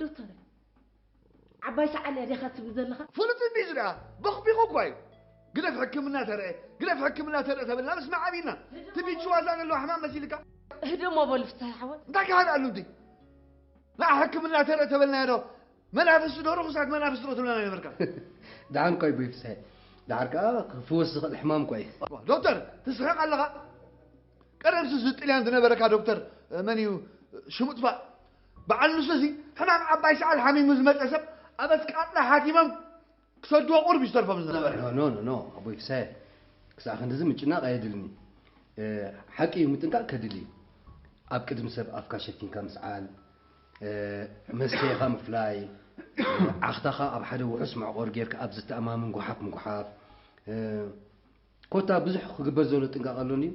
ዶክተር፣ ዓባይ ሰዓል እያ ዲኻ ትብል ዘለኻ? ፍሉጥ እንዲ ዝኣ በኽቢኹ እኳ እዩ። ግደፍ ሕክምና ተርአ፣ ግደፍ ሕክምና ተርአ ተበልና ምስማዕ ኣቢልና። እቲ ቢቹ ዋዛ ዘለዎ ሕማም መሲልካ? ህደሞ በሉ ፍስሃይ ሓወይ። እንታይ ክሃድኣሉ እንዲ? ንዓ ሕክምና ተርአ ተበልናዮ ዶ? መናፍስቲ ዶ ርኹሳት መናፍስቲ ዶ ትብለና ነበርካ? ደሓን እኳ እዩ ቦይ ፍስሃይ። ደሓር ከኣ ክፍወስ ዝኽእል ሕማም እኳ እዩ። ዋ፣ ዶክተር፣ ትስሕቕ ኣለኻ? ቀደምሲ እዚ ጥልያን ዝነበረካ ዶክተር፣ መን እዩ ሽሙ ጥፋእ? በዓል ንሱ እዚ ሕማም ዓባይ ሰዓል ሓሚሙ ዝመጸ ሰብ ኣብ ኣስቃጥላ ሓቲሞም ክሰድዎ ቁሩብ እዩ ዝተርፎም ዝነበረ። ኖ፣ ኖ፣ ኖ፣ ኖ፣ ኣቦይ ፍስሃየ። ክሳዕ ክንድዚ ምጭናቕ ኣየድልን እዩ። እ፣ ሓቂ እዩ፣ ምጥንቃቕ ከድሊ እዩ። ኣብ ቅድሚ ሰብ ኣፍካ ሸፊንካ ምስዓል፣ እ፣ መስተኻ ምፍላይ፣ ዓኽታኻ ኣብ ሓደ ውሑስ መዕቆር ጌርካ ኣብ ዝተኣማምን ጓሓፍ ምጉሓፍ፣ እ፣ ኮታ ብዙሕ ክግበር ዘሎ ጥንቃቐ ኣሎኒ እዩ።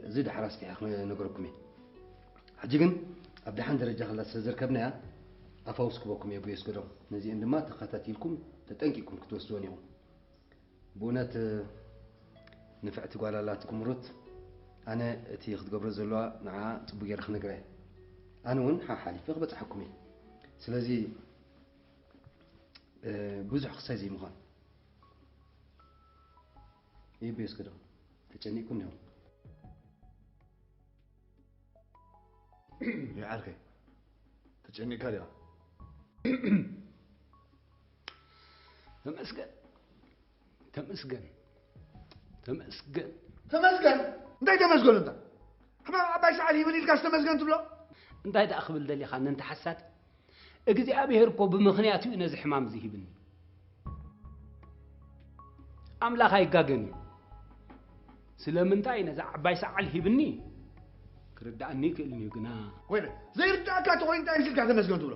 እዚ ደሓር ኣስፊሐ ክነግረኩም እየ። ሕጂ ግን ኣብ ደሓን ደረጃ ክላ ስለ ዘርከብናያ ኣፋውስ ክበኩም እየ፣ ኣቦ የስገዶም። ነዚአን ድማ ተኸታቲልኩም ተጠንቂቕኩም ክትወስድወን ኢኹም። ብእውነት ንፍዕቲ ጓል ኣላትኩም ሩት፣ ኣነ እቲ ክትገብሮ ዘለዋ ንዓ ጽቡቕ ገይረ ክነግራ እየ። ኣነ እውን ሓሓሊፈ ክበጽሓኩም እየ። ስለዚ ብዙሕ ክሳይ ዘይምዃን። ይቤ እስኪ ዶ ተጨኒቅኩም ዲኹም? ይዓርከይ፣ ተጨኒቅካ ዲኻ? ተመስገን፣ ተመስገን፣ ተመስገን። ተመስገን? እንታይ ተመስገን እንታ? ሕማም ዓባይ ሰዓል ይብል ኢልካስ ተመስገን ትብሎ? እንታይ ደኣ ክብል ደሊኻ ነንቲ ሓሳድ? እግዚኣብሔር እኮ ብምኽንያት እዩ ነዚ ሕማም ዝሂብኒ። ኣምላኽ ኣይጋገን እዩ። ስለምንታይ ነዛ ዓባይ ሰዓል ሂብኒ ክርድኣኒ ይክእልን እዩ ግና። ወይለ፣ ዘይርድኣካ ተኾይኑ እንታይ ኢልካ ተመስገን ትብሎ?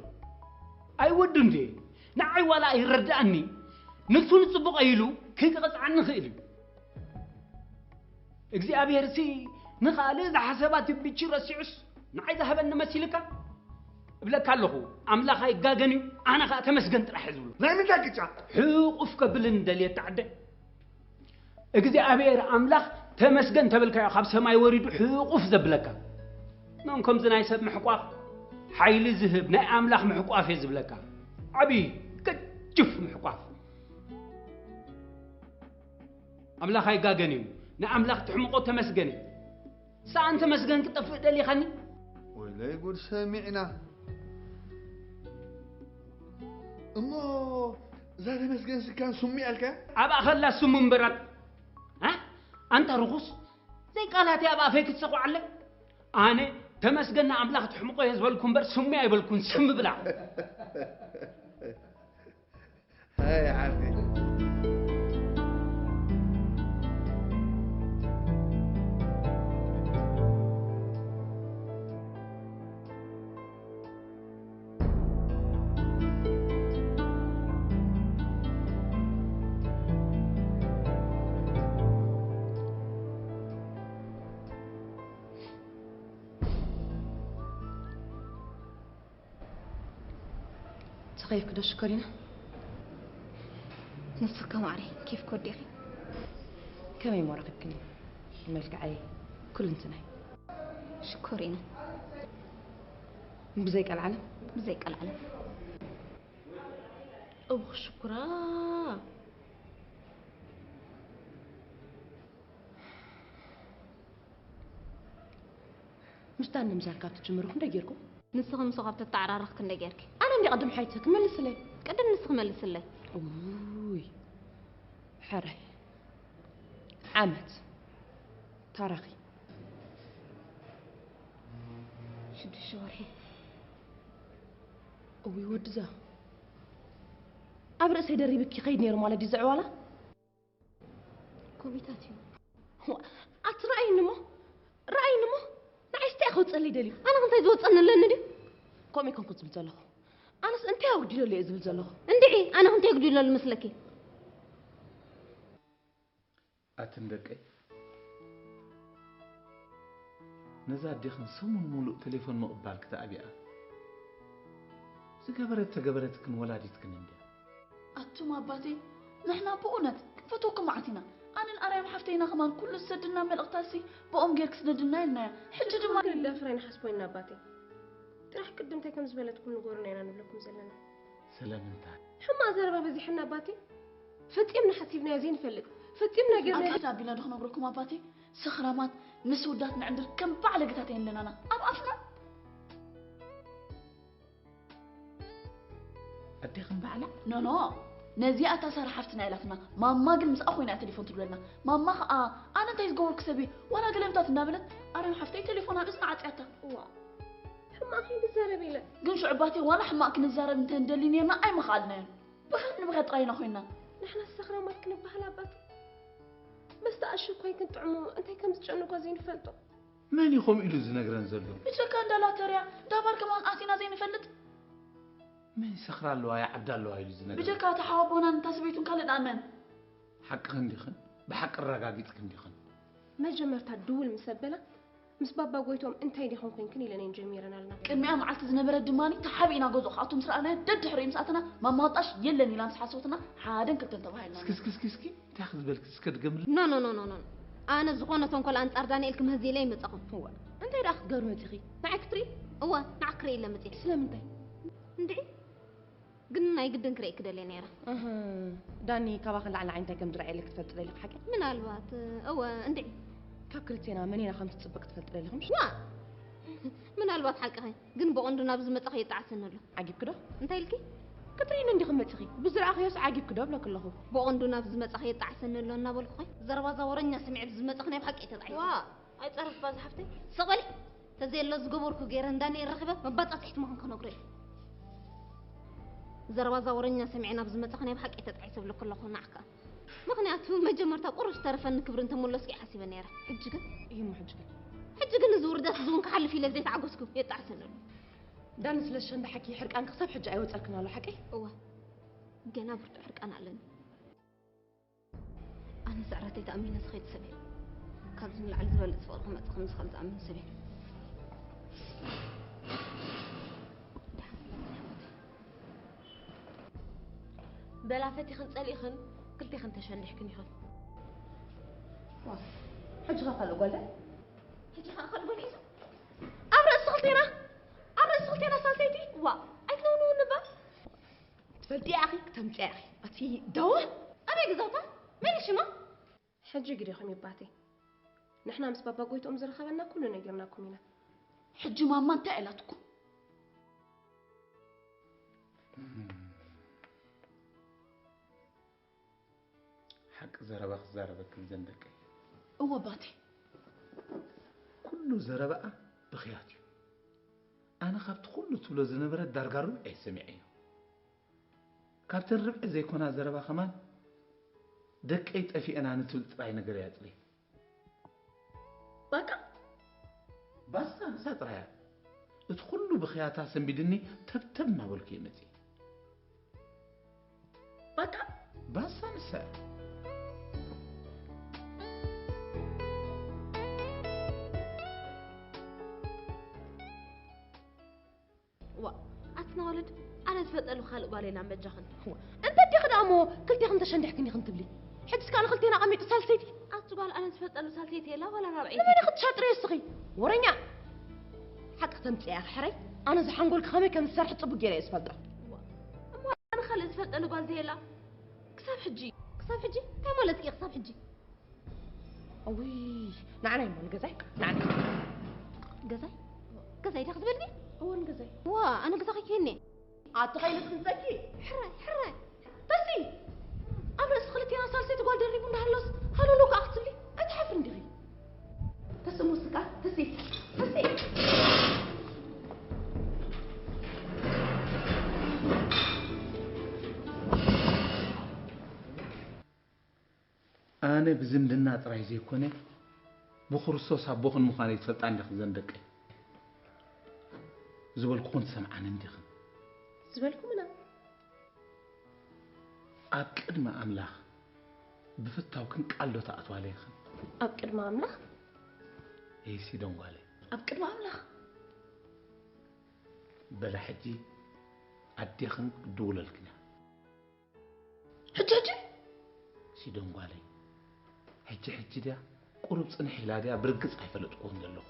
ኣይወድን ድየ? ንዓይ ዋላ ኣይረድኣኒ፣ ንሱ ንጽቡቐ ኢሉ ከይተቐጽዓኒ ይኽእል እዩ። እግዚኣብሔርሲ ንኻልእ ዝሓሰባ ትብቺ ረሲዑስ ንዓይ ዝሃበኒ መሲልካ? እብለካ ኣለኹ፣ ኣምላኽ ኣይጋገን እዩ፣ ኣነ ኸኣ ተመስገን ጥራሕ እየ ዝብሎ። ናይ ምንታይ ቅጫ? ሕቑፍ ከብልን ደልየ ተዓደ። እግዚኣብሔር ኣምላኽ ተመስገን ተበልካዮ ካብ ሰማይ ወሪዱ ሕቑፍ ዘብለካ። መን ከምዚ ናይ ሰብ ምሕቋፍ ሓይሊ ዝህብ ናይ ኣምላኽ ምሕቋፍ እየ ዝብለካ። ዓብዪ ገጅፍ ምሕቋፍ። ኣምላኽ ኣይጋገን እዩ። ንኣምላኽ ትሕምቆ ተመስገን እዩ። ሰኣን ተመስገን ክጠፍእ ደሊኻኒ? ወይለይ ጉድ ሰሚዕና። እሞ እዛ ተመስገን ስካን ስሙ ያልካ? ኣብኣ ኸላ ስሙ እምበራት። እ? ኣንታ ርኹስ፣ ዘይቃላት እያ ኣብ ኣፈይ ክትሰኹዓለ? ኣነ ተመስገን ንኣምላኽ ትሕምቆ እየ ዝበልኩ እምበር ስሙ ኣይበልኩን፣ ስም ብላ። ኣይ ዓርከይ። ተኸይፍኪ ዶ ሽኮሪና? ንስኺ ከ ማዕረይ ኬፍኪ ወዲእኺ? ከመይ እሞ ረኺብክኒ? መልክዐይ፣ ኩልንትናይ። ሽኮሪና። ብዘይ ቀልዓለም? ብዘይ ቀልዓለም። እውኽ ሽኩራ። ምስታ ንምዛር ካብ ትጅምሩ ክንደይ ጌርኩም? ንስኺ ምስኡ ካብ ተተዓራረኽ ክንደይ ጌርኪ? ኣነ እንዲ ቅድም ሓይትኺ ክመልስለይ። ቅድም ንስኺ መልስለይ። ውይ፣ ሕራይ ዓመት ታራኺ። ሽዱሽተ ወርሒ። እውይ፣ ወድዛ ኣብ ርእሰይ ደሪብኪ ከይድ ነይሩ ማለት ድዩ ዘዕዋላ? ኮሚታት እዩ። ዋ፣ ኣቲ ረኣይኒ እሞ፣ ረኣይኒ እሞ፣ ንዓይስ እንታይ ከውፀለይ ደልዩ? ኣነ እንታይ ዝወፀኒ ኣለኒ ድዩ? ከምኡ ይኮንኩ ዝብል ዘለኹ። ኣነስ እንታይ ኣጉዲለሉ እየ ዝብል ዘለኹ። እንድዒ፣ ኣነ እንታይ ኣጉዲለሉ መስለኪ? ኣትን ደቀይ፣ ነዛ ኣዴኽን ሰሙን ሙሉእ ቴሌፎን ምቕባል ክትኣብያ ዝገበረት ተገበረትክን ወላዲትክን እንድያ። ኣቱም ኣባተይ፣ ንሕና ብእውነት ክንፈትወኩም መዓት ኢና። ኣነን ኣርያም ሓፍተይና ከማን ኩሉ ዝሰድና መልእኽታሲ ብኦም ጌርክ ስደድልና ኢልናያ። ሕጂ ድማ ግን ደፍረን ሓስቦ ኢና ኣባተይ። ጥራሕ ቅድም እንታይ ከም ዝበለትኩም ንገሩና ኢና ንብለኩም ዘለና። ስለምንታይ? ሕማቕ ዘረባ በዚሕና ኣባተይ። ፈጺምና ሓሲብናዮ ዘይንፈልጥ፣ ፈጺምና ጌርናዮ ኣጋዳ ኣቢልና ዶ ክነግረኩም ኣባተይ? ሰኽራማት፣ ምስ ውዳት ንዕንድር ከም ባዕለግታት እየን ለናና። ኣብ ኣፍና ኣዴኽን ባዕላ? ኖ፣ ኖ። ነዚኣ እታ ሳራ ሓፍትና ኢላትና። ማማ ግን ምስኣ ኮይና እያ ቴሌፎን ትብለና። ማማ ኸኣ፣ "ኣነ እንታይ ዝገበርኩ ሰብ እየ? ዋላ ገለምታት" እንዳበለት ኣርያም ሓፍተይ ቴሌፎን ኣብ እዝና ዓጽያታ። እዋ፣ ሕማቕ ከይንዛረብ ኢለ። ግን ሽዑ ኣባቴ ዋላ ሕማቕ ክንዛረብ እንተ ንደሊ ኔርና ኣይምኸኣልናዮን። ብሓ ንብኸ ጥራይ ኢና ኮይንና። ንሕና ሰኽራማት ክንበሃል ኣባቴ። መስተ ኣሽኳይ ክንጥዕሞ እንታይ ከም ዝጨንቆ ዘይንፈልጦ። መን እዩ ከምኡ ኢሉ ዝነግረን ዘሎ? ብጀካ እንዳ ላተርያ፣ እንዳ ባር ከማን ኣቲና ዘይንፈልጥ? መን ይሰኽራ ኣለዋ፣ ይዓብዳ ኣለዋ ኢሉ ዝነግረን? ብጀካ እታ ሓወቦናን እታ ሰበይቱን ካልእ ደኣ መን? ሓቅኽን ዲኽን? ብሓቂ ኣረጋጊጽክን ዲኽን? መጀመርታ ድውል ምስ ኣበላ፣ ምስ ባባ ጎይቶም እንታይ ዲኹም ኮንክን ኢለን እየን ጀሚረናልና። ቅድሚኣ መዓልቲ ዝነበረ ድማ ተሓቢእና ገዝኡ ክኣቱ ምስ ረኣናዮ ደድሕሪኡ ምስ ኣተና፣ ማማ ወጣሽ የለን ኢላ ምስ ሓሰበትና፣ ሓደን ክልተን ተባሂልና። እስኪ፣ እስኪ፣ እስኪ፣ እስኪ፣ እንታይ ክትበልኪ እስከ ድገምልና? ኖ፣ ኖ፣ ኖ፣ ኖ፣ ኖ። ኣነ ዝኾነ ተንኮል ኣንጻር ዳንኤል ክምህዝ ኢለ ኣይመጻኹን። እዋ፣ እንታይ ደኣ ክትገብሪ መጺኺ? ንዓይ ክትርኢ? እወ፣ ንዓኺ ክርኢ ኢለ መጺኤ። ስለምንታይ? እንድዒ፣ ግን ናይ ግድን ክርእየኪ ደልየ ነይረ። እህ፣ ዳኒ፣ ካባኺ ንላዕሊ ንዓይ እንታይ ከም ዝረኣየለይ ክትፈልጢ ደሊኺ ሓቂ? ምናልባት፣ እወ፣ እንድዒ። ካብ ክልቴና መን ኢና ከም ትጽብቕ ክትፈልጢ ደሊኺ ምሽ? ዋ! ምናልባት ሓቅኺ፣ ግን ብቐንዱ ናብዚ መጻኺ የጣዕሰኒ ኣሎ። ዓጊብኪ ዶ? እንታይ ኢልኪ? ክትርእይኒ እንዲኺ መጺኺ። ብዝረኣኽዮስ ዓጊብኪ ዶ እብለኪ ኣለኹ። ብቐንዱ ናብዚ መጻኺ የጣዕሰኒ ኣሎ እናበልኩ ኸይ? ዘረባ እዛ ወረኛ ሰሚዐ ብዝመጻኺ ናይ ብሓቂ እየ ተጣዒሰ። ዋ! ኣይጸርፍ ባዛ ሓፍተይ። ስቕ በሊ። ተዘየሎ ዝገበርኩ ገይረ እንዳ ነይረ ረኺበ መባጻጽሒት ምዃንኪ ክነግሮ እየ። ዘረባ እዛ ወረኛ ሰሚዐ ናብ ዝመጻኺ ናይ ብሓቂ እየ ተጣዒሰ እብለኪ ኣለኹ ንዓካ። ምኽንያቱ መጀመርታ ቁሩብ ዝተረፈኒ ክብሪ እንተመለስኩ እየ ሓሲበ ነይረ። ሕጂ ግን? እዩ እሞ ሕጂ ግን? ሕጂ ግን እዚ ውርደት እዚ እውን ክሓልፍ ኢለ ዘይተዓገስኩ የጣዕሰኒ ኣሎ። ዳኒ ስለ ዝሸንዳሓኪ ሕርቃንኪ ክሳብ ሕጂ ኣይወጸልክን ኣሎ ሓቀይ? እወ። ገና ብርቱዕ ሕርቃን ኣለኒ። ኣነ ስዕረተይ ተኣሚነ ዝኸይድ ሰብ እየ። ካብዚ ንላዕሊ ዝበልጽ ፍቕሪ ክመጽእ ከም ዝኽእል ዝኣምን ሰብ እየ። በላ ፈቲኽን ጸሊእኽን ክልቴኽን ተሸንዲሕክን ኢኽን። ዋ፣ ሕጂ ኸ ካልእ ጓል ዳይ? ሕጂ ኸ ካልእ ጓል ሒዙ? ኣብ ርእሲ ክልቴና፣ ኣብ ርእሲ ክልቴና ሳልሰይቲ? ዋ፣ ኣይትነውንውን እባ። ትፈልጥያ ኢኺ፣ ክተምጽያ ኢኺ። ኣቲ ደወ! ኣበይ ገዛውታ? መን እዩ ሽማ? ሕጂ ግደኹም ይባቴ። ንሕና ምስ ባባ ጎይትኦም ዝረኸበና ኩሉ ነጊርናኩም ኢና። ሕጂ ማማ እንታይ ኢላትኩም? ሓቂ ዘረባ ክዛረበክን ዘንደቀይ። እወ ባቴ። ኩሉ ዘረባኣ ብኽያት እዩ። ኣነ ካብቲ ኩሉ ትብሎ ዝነበረት ዳርጋ ርብዒ እየ ሰሚዐዮ። ካብተን ርብዒ ዘይኮና ዘረባ ከማን ደቀይ ጠፊአን ኣነ ትብል ጥራይ ነገር እያ ጽሬት። በቃ ባሳ ንሳ ጥራይ እያ። እቲ ኩሉ ብኽያታ ሰንቢድኒ ተብተብ እናበልኩ እየ መጺእ። በቃ ባሳ ንሳ እያ። ዋ፣ ኣትና ወለድ፣ ኣነ ዝፈልጠሉ ካልእ ጓል የላን በጃኽን። ዋ፣ እንተ ኣዴኺ ደኣ እሞ ክልቴኽን ተሸንዲሕክን ኢኽን ትብሊ። ሕጅስ ከኣ ንክልቴና ኣቐሚጡ ሳልሰይቲ? ኣቲ ጓል ኣነ ዝፈልጠሉ ሳልሰይቲ የላ ዋላ ራብዐይቲ? ንመን ኢኺ ትሻጥሪ እስኺ? ወረኛ! ሓቂ ክተምጽእ እያ ሕራይ። ኣነ እዚ ሓንጎልኪ ከመይ ከም ዝሰርሕ ጽቡቕ ገይረ እየ ዝፈልጦ። ዋ፣ እሞ ኣነ ካልእ ዝፈልጠሉ ጓል ዘየላ? ክሳብ ሕጂ። ክሳብ ሕጂ? እንታይ ማለትኪ እዩ ክሳብ ሕጂ? እውይ፣ ንዓናይ እሞ ንገዛይ፣ ንዓናይ። ገዛይ? ገዛይ ዲኻ ትብልኒ? እወ፣ ንገዛይ። ዋ፣ ኣነ ገዛ ከይከይኒ። ኣቲ ኸይልትንጸኪ። ሕራይ፣ ሕራይ። ተሲ! ኣብ ርእሲ ክልቴና ሳልሰይቲ ጓል ደሪቡ እንዳሃሎስ ሃለሎ ከኣ ክትብሊ ኣይትሓፍርን ዲኺ? ተስሙ ስቃ፣ ተሲ፣ ተሲ። ኣነ ብዝምድና ጥራይ ዘይኮነ፣ ብክርስቶስ ኣቦኽን ምዃነይ ትፈልጣ እንዲኽን ዘን ደቀይ። ዝበልኩኽን ትሰምዓኒ እንዲኽን? ዝበልኩምና። ኣብ ቅድሚ ኣምላኽ ብፍታውክን ቃል ዶ ትኣትዋለይ ኢኽን? ኣብ ቅድሚ ኣምላኽ? ኤሲ ደንጓለይ። ኣብ ቅድሚ ኣምላኽ? በላ ሕጂ ኣዴኽን ክድውለልክን እያ። ሕጂ ሕጂ? ሲዶን ጓለይ፣ ሕጂ ሕጂ ድያ ቁሩብ ጽንሕ ኢላ ድያ ብርግጽ ኣይፈለጥኩዎን ዘለኹ።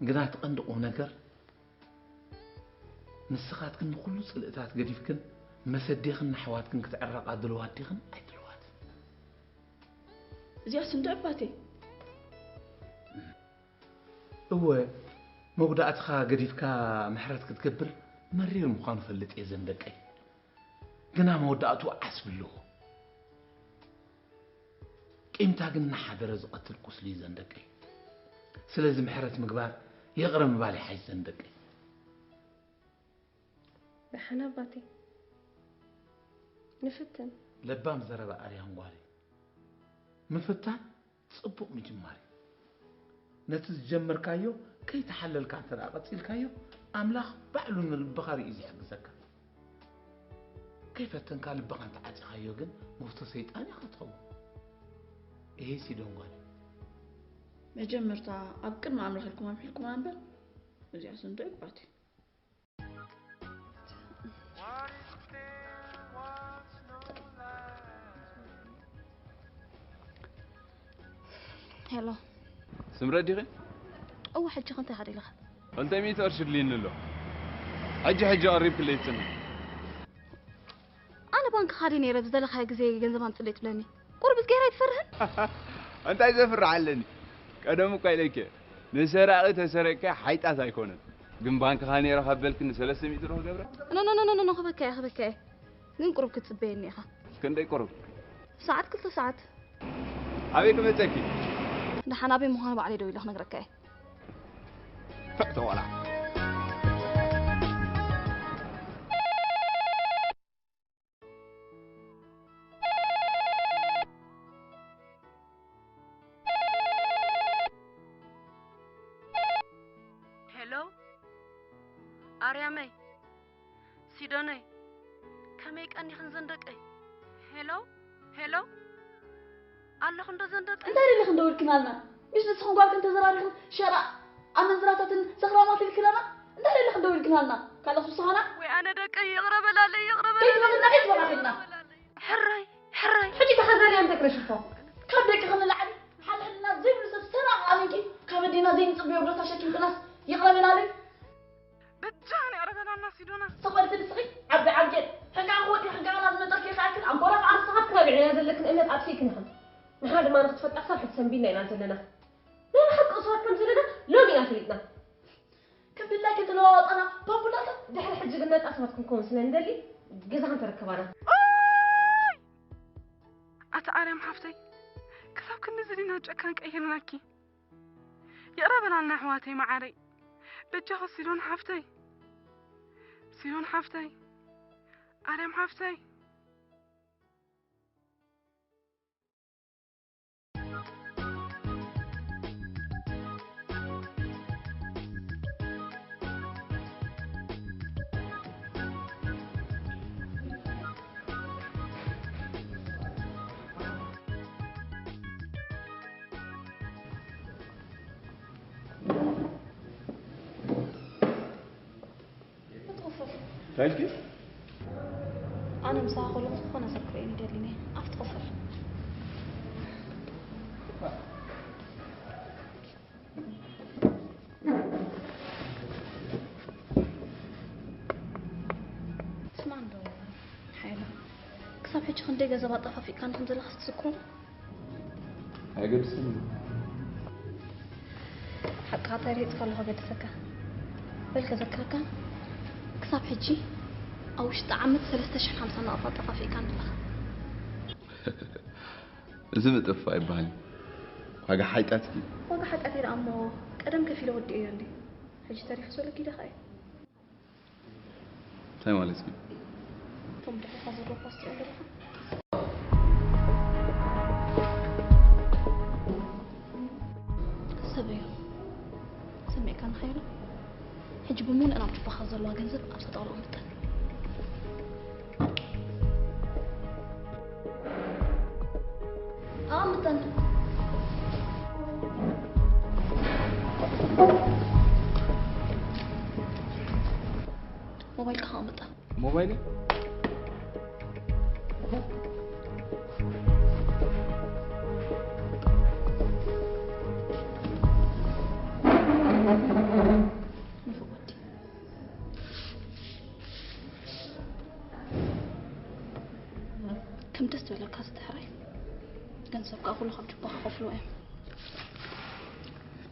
ግና እቲ ቀንዲ ቁም ነገር ንስኻትክን ንኹሉ ጽልእታት ገዲፍክን መሰዴኽን ንኣሕዋትክን ክትዕረቓ ድልዋት ዲኽን ኣይድልዋትን? እዚኣ ስንዶ ኣባቴ። እወ፣ መጉዳእትኻ ገዲፍካ ምሕረት ክትገብር መሪር ምዃኑ ፈልጥ እየ ዘንደቀይ። ግና መወዳእቱ ዓስቢ ኣለዎ። ቂምታ ግን እናሓደረ ዝቐትል ቁስሊ እዩ ዘንደቀይ። ስለዚ ምሕረት ምግባር ይቕረ ምባል ይሓይሽ ዘንደቀይ። ደሓን ኣባቴ፣ ንፍትን። ለባም ዘረባ ኣርያም ጓለይ። ምፍታን ጽቡቕ ምጅማር እዩ። ነቲ ዝጀመርካዮ ከይተሓለልካ እንተ ደኣ ቀጺልካዮ፣ ኣምላኽ ባዕሉ ንልብኻ ርእዩ እዩ ዝሕግዘካ። ከይፈተንካ ልብኻ እንተ ዓጺኻዮ ግን፣ መፍቶ ሰይጣን ኢኻ ትኸውን። እሄ ሲዶን ጓል። መጀመርታ ኣብ ቅድሚ ኣምላኽ ኢልኩም ኣምሒልኩማ እምበር፣ እዚኣስ እንዶ ይባትዩ። ሄሎ። ስምረት ዲኺ? እወ፣ ሕጂ ኸ እንታይ ኢኻ ደሊኻ? ክልተ ሚእቲ ቅርሺ ድልይኒ ኣሎ። ሕጂ ሕጂ ቀሪብክለይ ትጽንሕ። ኣነ ባንክ ኻዲ ነይረ፣ ብዝደለኻዮ ግዜ ገንዘብ ኣምጽለይ ትብለኒ። ቁሩብ እዝጌር ኣይትፈርህን? እንታይ ዘፍርሕ ኣለኒ? ቀደም እኳ ኢለኪ፣ ንሰራቒ ተሰሪቕካ ሓይጣት ኣይኮነን። ግን ባንክኻ ነይረ ካብ በልክኒ ሰለስተ ሚእቲ ዶ ክገብራ? ኖ፣ ኖ፣ ኖ፣ ኖ፣ ኖ፣ ክበካ እየ፣ ክበካ እየ። ግን ቁሩብ ክትጽበየኒ ኢኻ። ክንደይ ቁሩብ? ሰዓት፣ ክልተ ሰዓት። ኣበይ ክመጸኪ? ደሓን ኣበይ ምዃኑ ባዕለይ ደው ኢለ ክነግረካ እየ። ፈእ ተቆላዕ። ሄሎ፣ ኣርያመይ፣ ሲዶነይ፣ ከመይ ቀኒኽን ዘንደቀይ? ሄሎ፣ ሄሎ፣ ኣለኹ እንዶ ዘንደቀይ? እንታይ ደሊኽን ደዊልክናልና? ምስ ንስኽን ጓልክን ተዘራሪኽን ሸራ ኣመንዝራታትን ሰኽራማትን ኢልክናና? እንታይ ደሊኽን ደዊልክናልና? ካልእ ክስብስኻና? ወይ ኣነ ደቀይ፣ ይቕረ በላለይ፣ ይቕረ በላለይ። ከይትበኽና፣ ከይትበኻኺልና። ሕራይ፣ ሕራይ። ሕጂ ተኸዛልያ እንታይ ክረሽፎ? ካብ ደቅኺ ንላዕሊ ሓድሕድና ዘይብሉ ሰብ ሰራቕ ኣሚንኪ፣ ካብ ኣዴና ዘይንጽበዮ ብረታ ሸኪምክናስ ይቕረ በላለይ። በጃኽን ይቕረ በላና ሲዶና። ሰኸልቲ ንስኺ ዓቢ ዓርጌን ሕጋን ክወዲ ሕጋና ዝመጠርኪ ይኽኣልክን ኣንጎራ ከኣ ንስኻ ትናብዕና ዘለክን እምነት ኣጥፊእክን ኢኽን። ንሕና ድማ ንኽትፈልጣ ክሳብ ሕጂ ሰንቢድና ኢና ዘለና። ናይ ብሓቂ እሱራት ከም ዘለና ሎሚ ኢና ፈሊጥና። ክንድላይ ከይተለዋወጠና ባቡላታት። ድሕሪ ሕጂ ግን ነጻ ሰባት ክንከውን ስለ ንደሊ ገዛ ክንተረከባና። ኦይ! ኣቲ ኣርያም ሓፍተይ፣ ክሳብ ክንድዚ ዲና ጨካን ቀይርናኪ? ይቕረ በላልና ኣሕዋተይ መዓረይ። በጃኺ ሲዶን ሓፍተይ፣ ሲዶን ሓፍተይ፣ ኣርያም ሓፍተይ። እንታይ ኢልኪ? ኣነ ምሳኻ ከለኹ ዝኾነ ሰብ ክርእየኒ ይደሊ እየ። ኣብቲ ክፍል። ስማዕ እንዶ ሓይሉ፣ ክሳብ ሕጂ ክንደይ ገንዘብ ኣጣፋፊእካኒ ከም ዘለኻስ ትዝክሮ? ኣይገድስን እዩ። ሓቅኻ ተሪጽ ከለኹ ገድሰካ። በል ከዘክረካ። ክሳብ ሕጂ ኣብ ውሽጢ ዓመት ሰለስተ ሽሕን ሓምሳን ናቕፋ ጠፋፊእካ ኣለኻ። እዚ ምጥፋእ ይበሃል። ዋጋ ሓጢኣት እዩ። ዋጋ ሓጢኣት ደኣ እሞ ቀደም ከፊለ ወዲኤዮ እንዲ። ሕጂ ተሪፉ ዘሎ ኪዳኻ እዩ። እንታይ ማለት እዩ? እቶም ብድሕሪኻ ዘለዉ ፖስት እዮም ዘለኻ። ሰብ እዮም። ሰሚዕካ ንኸይሩ። ሕጂ ብምሉእ ናብ ጁባኻ ዘለዋ ገንዘብ ኣብዛ ጣውላ ኣምጠን። ኣምጠን። ሞባይልካ ኣምጣ። ሞባይል ከም ደስ ዝበለካ ዝተሕራይ ገንዘብካ ኩሉ ካብ ጁባኻ ከፍልዎ እዮም።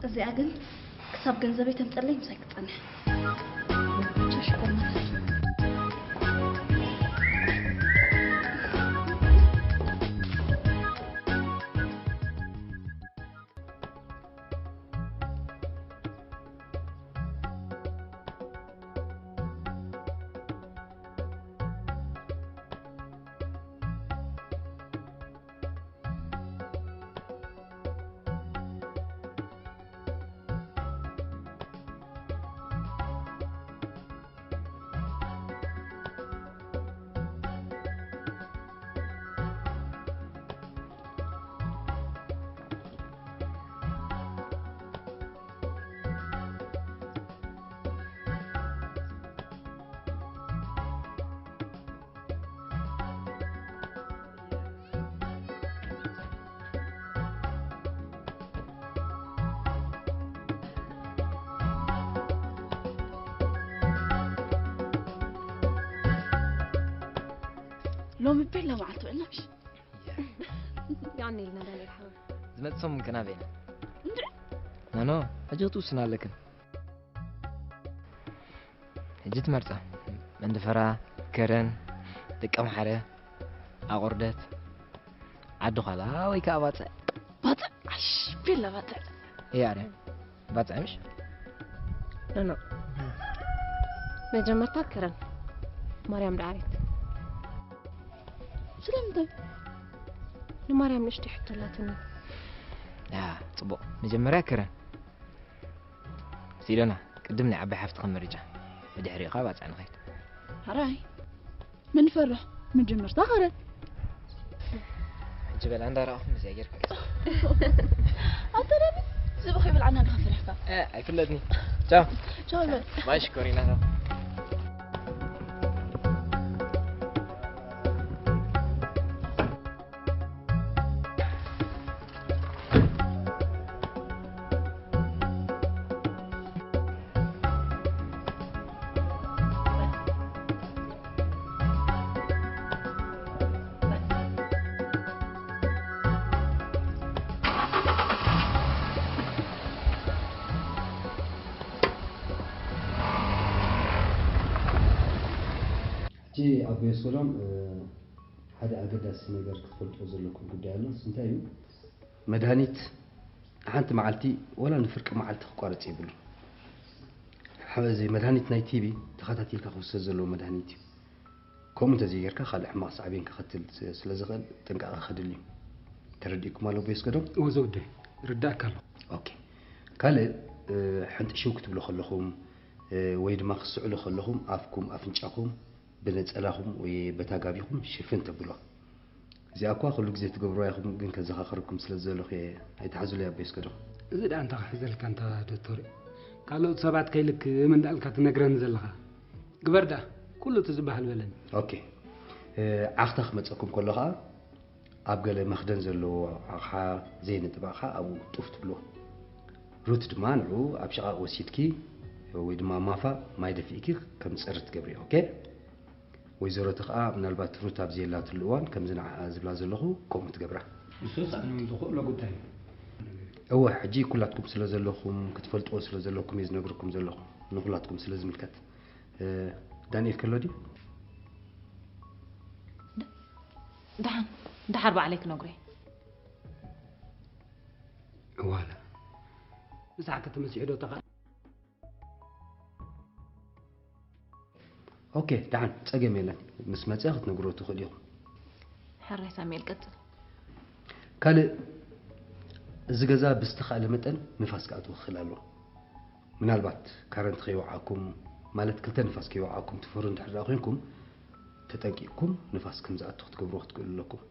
እዚኣ ግን ክሳብ ገንዘበይ ተምፀለይ ምሳይ ክትፀንሕ። ቻው ሽኮር ማዘር። ሎሚ ቤላ መዓልቲ ውዕልና ምሽ የቐንየልና ዳንኤል ሓወይ። ዝመፅእ ሰሙን ከ ናበይ ኢና? እንድዒ ኖኖ፣ ሕጂ ክትውስና ኣለክን። ሕጂ ትመርፃ። መንደፈራ፣ ከረን፣ ደቀምሓረ፣ ኣቑርደት፣ ዓዲ ዃላ ወይ ከዓ ባፅዕ። ባፅዕ ዓሽ ቤላ ባፅዕ። እያ ኣርያ። ባፅዕ ምሽ? ኖኖ፣ መጀመርታ ከረን ማርያም ደዓሪት። ስለምንታይ? ንማርያም ንእሽተይ ሕቶ ኣላትኒ። ያ፣ ፅቡቕ። መጀመርያ ከረን። ሲዶና፣ ቅድም ናይ ዓባይ ሓፍትኻ መሪጫ። ብድሕሪኡ ከዓ ባፅዕ ንኸይድ። ሕራይ። ምን ፈርሕ? መጀመርታ ከረን። ሕጂ በላ እንዳረኣኹም እዚኣ ጌርካ። ኣንተ ረቢ ዝብኸ ይብልዓና ኣለኻ ፈሪሕካ። ኣይፍለጥኒ። ቻው። ቻው በል። ባይ ሽኮሪና። ሕጂ ኣቦ የስኮሎም ሓደ ኣገዳሲ ነገር ክትፈልጥዎ ዘለኩም ጉዳይ ኣሎ። እሱ እንታይ እዩ? መድሃኒት ሓንቲ መዓልቲ ወላ ንፍርቂ መዓልቲ ክቋረጽ የብሉ። እዚ መድሃኒት ናይ ቲቢ ተኸታቲልካ ክውሰድ ዘለዎ መድሃኒት እዩ። ከምኡ እንተዘይጌርካ ካልእ ሕማቕ ሳዕቤን ከኸትል ስለ ዝኽእል ጥንቃቐ ከድሊ እዩ። ተረዲእኩም ኣሎ ኣቦ የስኮሎም? እወ ዘውደ፣ ርዳእካ ኣሎ። ኦኬ። ካልእ ሕንጥሽው ክትብሉ ከለኹም ወይ ድማ ክትስዕሉ ከለኹም ኣፍኩም ኣፍንጫኹም ብነጸላኹም ወይ በታ ጋቢኹም ሽፍን ተብልዋ። እዚኣ እኳ ኩሉ ግዜ ትገብርዋ ኢኹም፣ ግን ከዘኻኽረኩም ስለ ዝደለኹ እየ። ኣይትሓዙለይ ኣቦ የስኮሎም። እዚ ደኣ እንታይ ክሕዘልካ እንታ ዶክተር እዩ። ካልኦት ሰባት ከይልክም እንዳልካ ትነግረኒ ዘለኻ። ግበር ደኣ፣ ኩሉ እቲ ዝበሃል በለኒ። ኦኬ። ዓኽታ ክመጸኩም ከሎ ኸኣ ኣብ ገለ መኽደን ዘለዎ ኣቕሓ ዘይነጥብ ኣቕሓ ኣብኡ ጡፍ ትብልዎ። ሩት ድማ ንዕኡ ኣብ ሽቓቕ ወሲድኪ ወይ ድማ ማፋ ማይ ደፊእኪ ከም ዝጸሪ ትገብርዮ። ኦኬ። ወይዘሮቲ ከኣ ምናልባት ሩት ኣብ ዘየላትሉ እዋን ከምዚ ንዓኣ ዝብላ ዘለኹ ከምኡ ትገብራ። ንሱስ ኣነ ዝኽእሎ ጉዳይ እዩ። እወ፣ ሕጂ ኩላትኩም ስለ ዘለኹም ክትፈልጥዎ ስለ ዘለኩም እየ ዝነግረኩም ዘለኹ። ንኹላትኩም ስለ ዝምልከት። እ፣ ዳንኤል ከሎ ድዩ? ደሓን ደሓር ባዕለይ ክነግሮ እየ። ዋላ ምሳሕ ከተመሲሑ ዶ ተኻ? ኦኬ፣ ደሓን ጸገም የለን። ምስ መጸ ክትነግሮ ትኽእል ኢኹም። ሕራይ ሳሙኤል ቀጽል። ካልእ፣ እዚ ገዛ ብዝተኻእለ መጠን ንፋስ ክኣትዎ ክኽእል ኣለዎ። ምናልባት ካረንት ከይወዓኩም፣ ማለት ክልተ ንፋስ ከይወዓኩም ትፈሩ እንድሕር ደኣ ኮይንኩም፣ ተጠንቂቕኩም ንፋስ ከም ዝኣቱ ክትገብሩ ክትክእሉ ኣለኩም።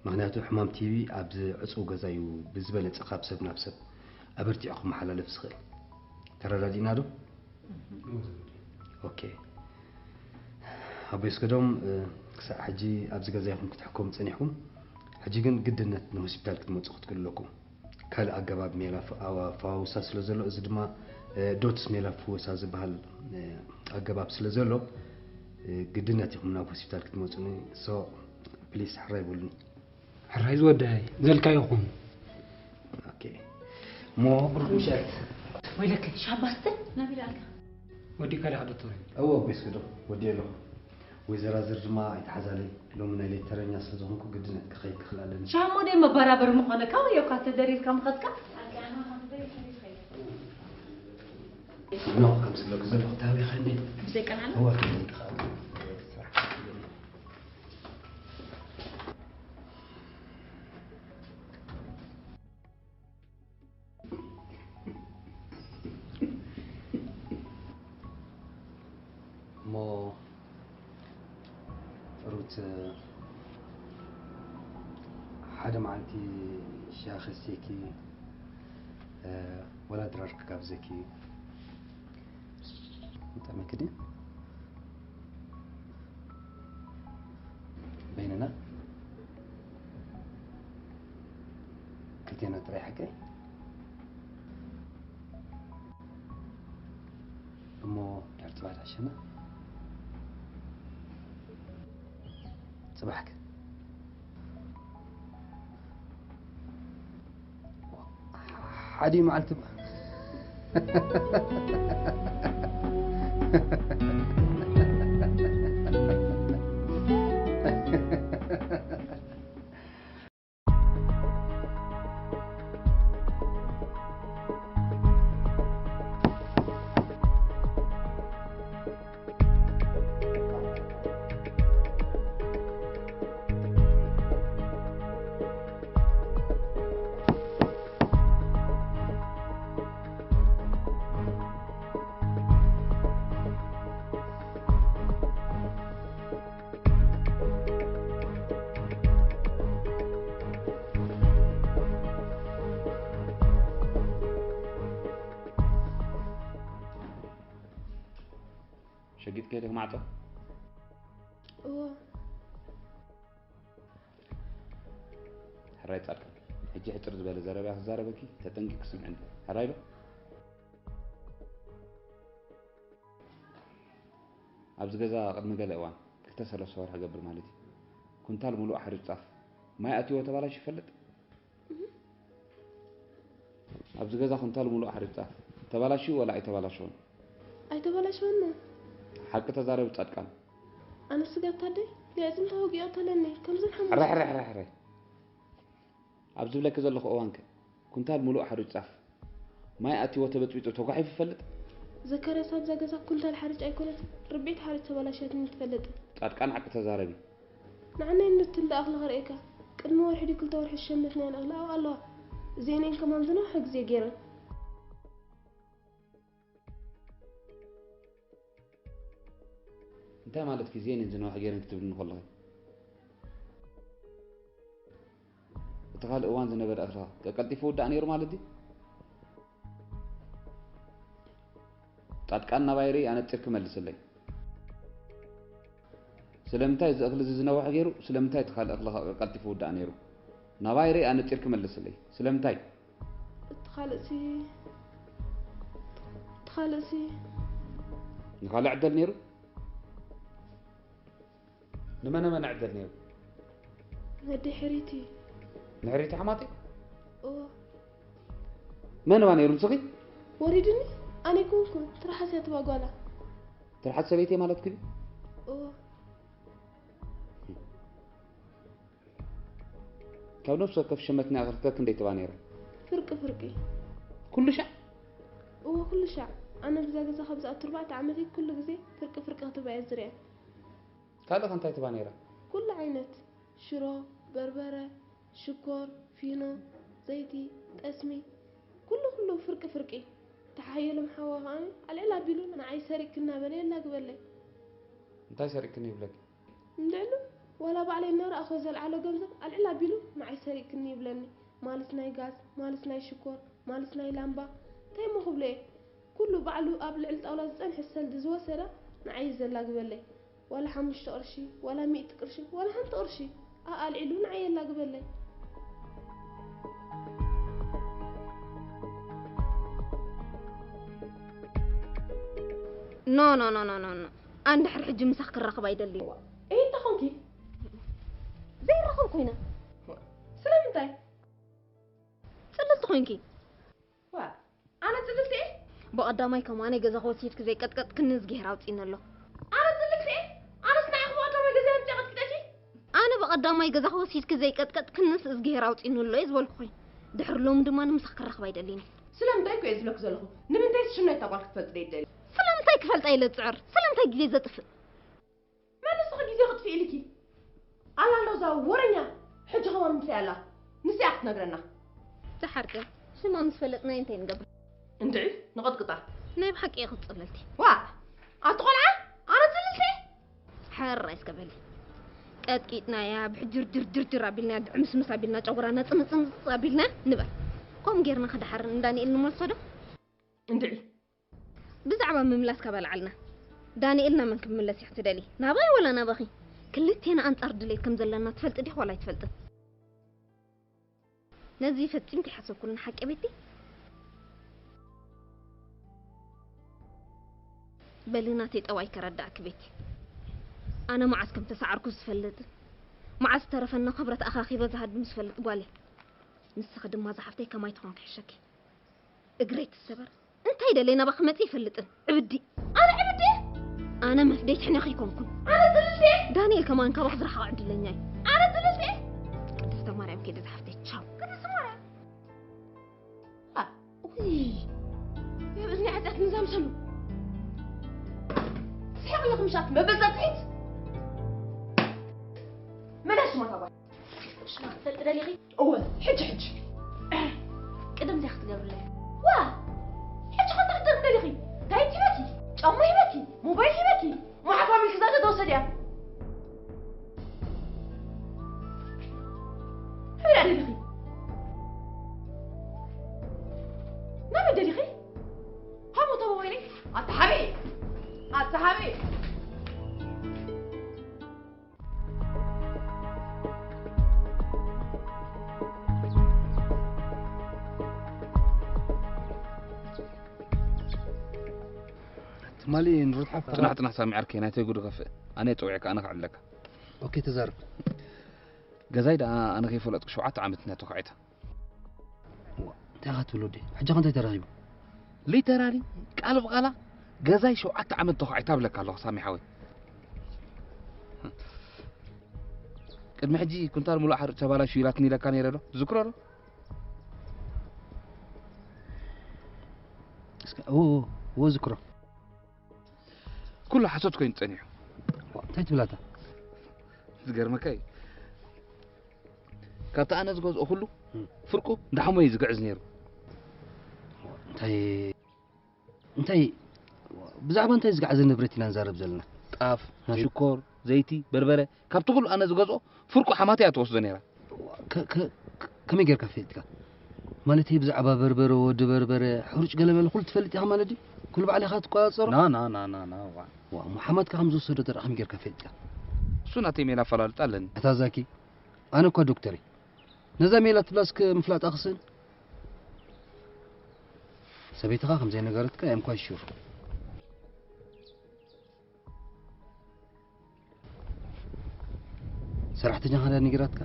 ምኽንያቱ ሕማም ቲቢ ኣብዚ ዕጹው ገዛ እዩ ብዝበለጸ ካብ ሰብ ናብ ሰብ ኣበርቲዑ ክመሓላለፍ ዝኽእል። ተረዳዲእና ዶ? ኦኬ። ኣቦይ እስከዶም፣ እ፣ ክሳዕ ሕጂ ኣብዚ ገዛ ኢኹም ክትሕከሙ ጸኒሕኩም። ሕጂ ግን ግድነት ንሆስፒታል ክትመጹ ክትክእሉ ኣለኩም። ካልእ ኣገባብ ሜላ ፍ-፣ ኣዋ-፣ ፈዋውሳ ስለ ዘሎ፣ እዚ ድማ፣ እ፣ ዶትስ ሜላ ፍወሳ ዝበሃል፣ እ፣ ኣገባብ ስለ ዘሎ፣ እ፣ ግድነት ኢኹም ናብ ሆስፒታል ክትመጹኒ። ሶ፣ ፕሊስ፣ ሕራይ በሉኒ። ሕራይ ዝወደይ፣ ዘልካ ይኹን። ኦኬ። እሞ ብሩክ ምሸት። ወይለከ፣ ሻባስተ ናበይ ደኣልካ? ወዲእካ ዲኻ ዶክተር? እወ፣ ኣቦይ እስከዶም፣ ወዲኤ ኣለኹ። ወይዘራዝር ድማ ኣይተሓዛለይ። ሎሚ ናይ ሌት ተረኛ ስለ ዝኾንኩ ግድነት ክኸይድ ክኽእል ኣለኒ። ሻሞ ደይ መበራበር ምኾነካ ወይ እኳ ተደሪርካ ምኸድካ? ኖ፣ ከም ዝብለኩ ዘለኹ ታቢኻ እንዴ? ምስ ደቀን ኣለ? እወ፣ ክኸይድ ክኽእል። እሞ ሩት፣ ሓደ መዓልቲ ሻሂ ከስትየኪ፣ እ፣ ወላ ድራር ክጋብዘኪ። ምጠመኪ ድዩ? በይንና ክልቴና ጥራይ ሓቀይ? እሞ ድሕሪ ጽባሕ ትሕሸና? ጽባሕ ከ? ሓዲ መዓልቲ እባ። ሸጊጥ ከይደ ማዕጾ? እዎ። ሕራይ ጻድቃን፣ ሕጂ ሕጽር ዝበለ ዘረባ ክዛረበኪ፣ ተጠንቂቂ ስምዕኒ። ሕራይ ዶ? ኣብዚ ገዛ ቅድሚ ገለ እዋን፣ ክልተ ሰለስተ ወርሒ ገብር ማለት እዩ፣ ኩንታል ሙሉእ ሓሩጭ ጻፍ ማይ ኣትይዎ ተባላሹ ይፈልጥ? ኣብዚ ገዛ ኩንታል ሙሉእ ሓሩጭ ጻፍ ተባላሽዩ ወላ ኣይተባላሸወን? ኣይተባላሸወን። ሓቂ ተዛረቢ ጻድቃን። ኣነ ስጋብ ታደይ ሊያጽም ተወጊኦ ተለኒ ከምዚ ሓሙስ። ሕራይ፣ ሕራይ፣ ሕራይ፣ ሕራይ። ኣብ ዝብለኪ ዘለኹ እዋንከ ኩንታል ሙሉእ ሓሩጭ ጻፍ ማይ ኣትይዎ ተበጥቢጡ ተጓሒፉ ይፈልጥ? ዘካርያስ ኣብዛ ገዛ ኩንታል ሓርጭ ኣይኮነትን ርብዒት ሓርጭ ተበላሽያትኒ ትፈልጥ። ጻድቃን ሓቂ ተዛረቢ። ንዓናይ እንድትልእ እኽሊ ከርእየካ። ቅድሚ ወርሒ ድዩ ክልተ ወርሒ ዝሸመትናየን እኽሊ ኣብኡ ኣለዋ። እዚአን እየን ከማን ዝነውሐ ግዜ ገይረን። እንታይ ማለትኪ እዚአን እየን ዝነውሐ ገይረን ክትብልኒ ከለኺ? እቲ ካልእ እዋን ዝነበረ እኽሊ ከ ቀልጢፉ ውዳእ ነይሩ ማለት ድዩ? ጻድቃን ናባይ ርእይ ኣነጺርኪ መልስለይ። ስለምንታይ እዚ እኽሊ እዚ ዝነውሐ ገይሩ፣ ስለምንታይ እቲ ካልእ እኽሊ ከ ቀልጢፉ ውዳእ ነይሩ? ናባይ ርእይ ኣነጺርኪ መልስለይ። ስለምንታይ? እቲ ካልእሲ፣ እቲ ካልእሲ። ንኻልእ ዕደል ነይሩ? ንመነ መነ ዕደል ነይሩ? ነደይ ሕሪቲ። ንሕሪቲ ሓማቴ? እዎ። መን እባ ነይሩ ንስኺ? ወሪድኒ? ኣነ ኣይኮንኩን፣ ትርሓስ እያ ትባ ጓላ። ስርሓት ሰበይቲ ማለት ክቢ እዎ። ካብ ነፍሲ ወከፍ ሸመትና ክልተ ክንደይ ትባ ነይራ? ፍርቂ ፍርቂ። ኩሉ ሻዕ? እዎ ኩሉ ሻዕ። ኣነ ብዛ ገዛ ካብ ዝኣቱ ኣርባዕተ ዓመተይ ኩሉ ግዜ ፍርቂ ፍርቂ ክትባ እየ ዝሪኣ። ካልእ ከ እንታይ ትባ ነይራ? ኩሉ ዓይነት፣ ሽሮ፣ በርበረ፣ ሽኮር፣ ፊኖ፣ ዘይቲ፣ ጠስሚ፣ ኩሉ ኩሉ ፍርቂ ፍርቂ። ተሓየሎም ሓዋ ከኣ ኣልዕል ኣቢሉ ንዓይ ሰሪቅክኒ እናበለ የላግበለይ። እንታይ ሰሪቅክኒ ይብለኪ? እንድዕሉ ዋላ ባዕለይ እናረኣኹ ዘልዓሎ ገንዘብ ኣልዕል ኣቢሉ ንዓይ ሰሪቅክኒ ይብለኒ። ማልስ ናይ ጋዝ፣ ማልስ ናይ ሽኮር፣ ማልስ ናይ ላምባ፣ እንታይ እሞ ክብሎ እየ? ኩሉ ባዕሉ ኣብ ልዕሊ ጣውላ ዝጸንሐ ሰልዲ ዝወሰዳ ንዓይ እዩ ዘላግበለይ። ዋላ ሓሙሽተ ቅርሺ፣ ዋላ ሚእቲ ቅርሺ፣ ዋላ ሓንቲ ቅርሺ ኣኣልዒሉ ንዓይ የላግበለይ። ኖ ኖ ኖ ኖ ኖ ኖ። ኣንድሕር ሕጂ ምሳኽ ክራኸብ ኣይደልን። እይ እንተ ኾንኪ ዘይራኸብ ኮይነ። ስለምንታይ? ጽልልቲ ኮይንኪ። ዋ ኣነ ጽልልቲ እየ? ብቐዳማይ ከማነይ ገዛኺ ወሲድኪ ዘይቀጥቀጥክኒ እዝግሄር ኣውጺኒ ኣሎ። ኣነ ጽልልቲ እየ? ኣነስ ንዓኺ ብቐዳማይ ገዛይ ኣምጺኣ ቀጥቂጠኪ? ኣነ ብቐዳማይ ገዛኺ ወሲድኪ ዘይቀጥቀጥክንስ እዝግሄር ኣውጺኒ ኣሎ እየ ዝበልኩኺ። ድሕሪ ሎሚ ድማ ንምሳኺ ክራኸብ ኣይደልን እየ። ስለምንታይ እኮ እየ ዝብለኪ ዘለኹ። ንምንታይ ሽም ናይታ ጓል ክትፈልጢ ደይደሊ? ስለምንታይ ክፈልጣ ኢለ ዝጽዕር? ስለምንታይ ግዜ ዘጥፍእ? መን ንስኺ ግዜ ክጥፍእ ኢልኪ? ኣላ ኣሎ እዛ ወረኛ ሕጂ ከማን ምሳይ ኣላ። ንሳ እያ ክትነግረና። ዝሓርቀ ሽማ ምስ ፈለጥናዮ እንታይ ንገብር? እንድዒ ንቐጥቅጣ። ናይ ብሓቂ እየ ክትጽለልቲ። ዋእ ኣቲ ቆልዓ ኣነ ጽልልቲ እየ? ሕራይ እስከ በሊ። ቀጥቂጥናያ ብሕጅርጅርጅርጅር ኣቢልናያ ድዕምስምስ ኣቢልና ጨጉራና ጽምጽምጽ ኣቢልና ንበል። ከምኡ ጌርና ከ ደሓር ንዳንኤል ንመልሶ ዶ? እንድዒ ብዛዕባ ምምላስ ካብ ኣልዓልና፣ ዳንኤል ናብ መን ክምለስ ኢኺ ትደልዪ? ናባይ ወላ ናባኺ? ክልቴና ኣንጻር ድሌት ከም ዘለና ትፈልጢ ዲኺ ዋላ ኣይትፈልጥን? ነዚ ፈጺምኪ ኣይሓሰብኩሉን ሓቂ ቤቲ። በሊ ናተይ ጠባይ ከረዳእኪ ቤቲ። ኣነ መዓስ ከም ተሳዓርኩ ዝፈልጥን መዓስ ዝተረፈኒ ክብረት ኣኻኺበ ዝሃድም ዝፈልጥ ጓል እየ። ንስኺ ድማ ዝሓፍተይ ከማይ ትኾንኪ ይሕሸኪ። እግረይ ትሰበር። እንታይ ደለይ ናባኺ መጺእ ይፈልጥን። ዕብዲ። ኣነ ዕብዲ? ኣነ መፍደይ ትሕነኺ ኣይኮንኩን። ኣነ ጽልልቲ እየ? ዳንኤል ከማን ካባኺ ዝረሓቐ ዕድለኛ እዩ። ኣነ ጽልልቲ እየ? ቅድስተ ማርያም ከይደ ዝሓፍተይ ቻው። ቅድስተ ማርያም? ኣ፣ ውይ። እዝኒ ዓጽያት ንዛምሰሉ። ትስሕቕ ኣለኹ ምሻት መበዛጽሒት። መን ሽማ ታባይ? ሽማ ክትፈልጢ ደሊኺ? እወ፣ ሕጂ ሕጂ። ቅድም እንታይ ክትገብርለይ? ዋ! ሕጂ ኸ እንታይ ክትገብሪ ደሊኺ? ዳይት ሂበኪ፣ ጫማ ሂበኪ፣ ሞባይል ሂበኪ፣ ማዕፋ ሚልኪ ዘተ ተወሰድያ። ህበላ ደሊኺ? ናበይ ደሊኺ? ሃቦ ተባባይለይ። ኣታ ሃበይ! ኣታ ሃበይ! ትማሊ ንሩት ሓፍትኻ ጽናሕ ጽናሕ ሳሚ ዓርከይ ናተይ ጉድ ከፍእ ኣነ ጸዊዕካ ኣነ ክዕብለካ ኦኬ ተዛረብ ገዛይ ደኣ ኣነ ከይፈለጥኩ ሸውዓተ ዓመት ኢና ተኳዒታ እንታይ ኢኻ ትብል ወደይ ሕጂ ከ እንታይ ተረኺቡ ሊተራሊ ቃል ብቓላ ገዛይ ሸውዓተ ዓመት ተኳዒታ እብለካ ኣለኹ ሳሚ ሓወይ ቅድሚ ሕጂ ኩንታል ሙሉእ ሓርጭ ተባላሹ ኢላትኒ ኢለካ ነይረ ዶ ትዝክሮ ዶ እስከ እዎ እዎ እዎ ዝክሮ ኩሉ ሓሶት ኮይኑ ጸኒሑ እንታይ ትብላታ ዝገርመካ እዩ ካብቲ ኣነ ዝገዝኦ ኩሉ ፍርቁ እንዳሓሞ እዩ ዝግዕዝ ነይሩ እንታይ እንታይ ብዛዕባ እንታይ ዝገዓዘ ንብረት ኢና ንዛረብ ዘለና ጣፍ ሽኮር ዘይቲ በርበረ ካብቲ ኩሉ ኣነ ዝገዝኦ ፍርቁ ሓማተይ እያ ትወስዶ ነይራ ከመይ ጌርካ ፈሊጥካ ማለተይ ብዛዕባ በርበረ ወዲ በርበረ ሕሩጭ ገለመለ ኩሉ ትፈልጥ ኢኻ ማለት ድዩ ኩሉ ባዕልኻ ትቆፃፀሮ ና ና ና ና ና ዋ ዋ እሞ ሓማትካ ከም ዝወሰዶ ተረኣ ከመይ ጌርካ ፈሊጥካ እሱ ናተይ ሜላ ኣፈላልጣ ኣለኒ ኣታ ዛኪ ኣነ እኳ ዶክተር እየ ነዛ ሜላ ትብላ እስከ ምፍላጣ ክስእን ሰበይትኻ ከም ዘይነገረትካ እየ እኳ ይሹር ሰራሕተኛኻ ድያ ነጊራትካ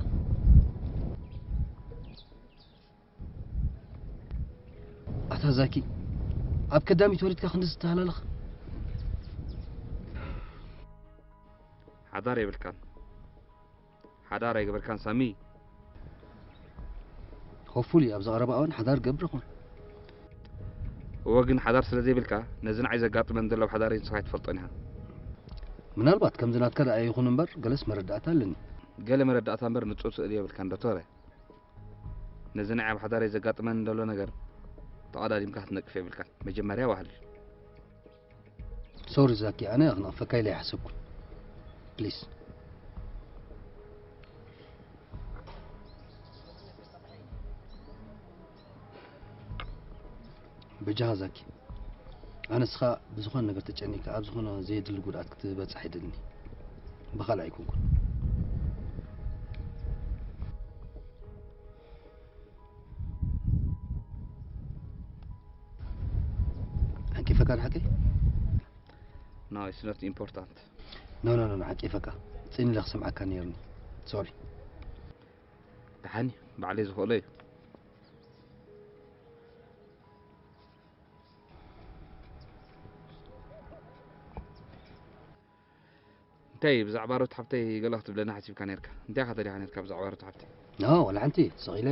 ኣታ ዛኪ ኣብ ከዳሚት ወሪድካ ክንዲ ዝተሃላለኽ ሓዳር የብልካን። ሓዳር ኣይገበርካን ሳሚ። ሆፉሊ ኣብ ዝቐረባ እዋን ሓዳር ገብር ይኾን። እወ፣ ግን ሓዳር ስለ ዘይብልካ፣ ነዚ ንዓይ ዘጋጥመን ዘሎ ኣብ ሓዳረይ ንስኻ ኣይትፈልጦን ኢኻ። ምናልባት ከምዚ ናትካ ደኣ ይኹን እምበር፣ ገለስ መረዳእታ ኣለኒ። ገለ መረዳእታ እምበር ንጹር ስእሊ የብልካን ዶክተረ። ነዚ ንዓይ ኣብ ሓዳረይ ዘጋጥመን ዘሎ ነገር ተቐዳዲምካ ክትነቅፍ የብልካን። መጀመርያ ዋህልል። ሶሪ ዛኪ፣ ኣነ ክነቕፈካ ኢለ ኣይሓሰብኩን። ፕሊስ። በጃኻ ዛኪ፣ ኣነ ንስኻ ብዝኾነ ነገር ተጨኒካ ኣብ ዝኾነ ዘየድሊ ጉድኣት ክትበጽሕ ኣይደልን። ብኻልእ ኣይኮንኩን። ሓቂፈካ ንሓቂ? No, it's not important. No, no, no, no, ሓቂፈካ። ጽን ኢለ ክሰምዓካ ነይርኒ። ሶሪ። ደሓን እዩ፣ ባዕለይ ዝኽእሎ እዩ። እንታይ ብዛዕባ ሩት ሓብተይ ገለ ክትብለና ሓሲብካ ነርካ? እንታይ ኢኻ ተሪኻ ነርካ ብዛዕባ ሩት ሓብተይ? ኖ፣ ዋላ ሓንቲ፣ ስቕ ኢለ።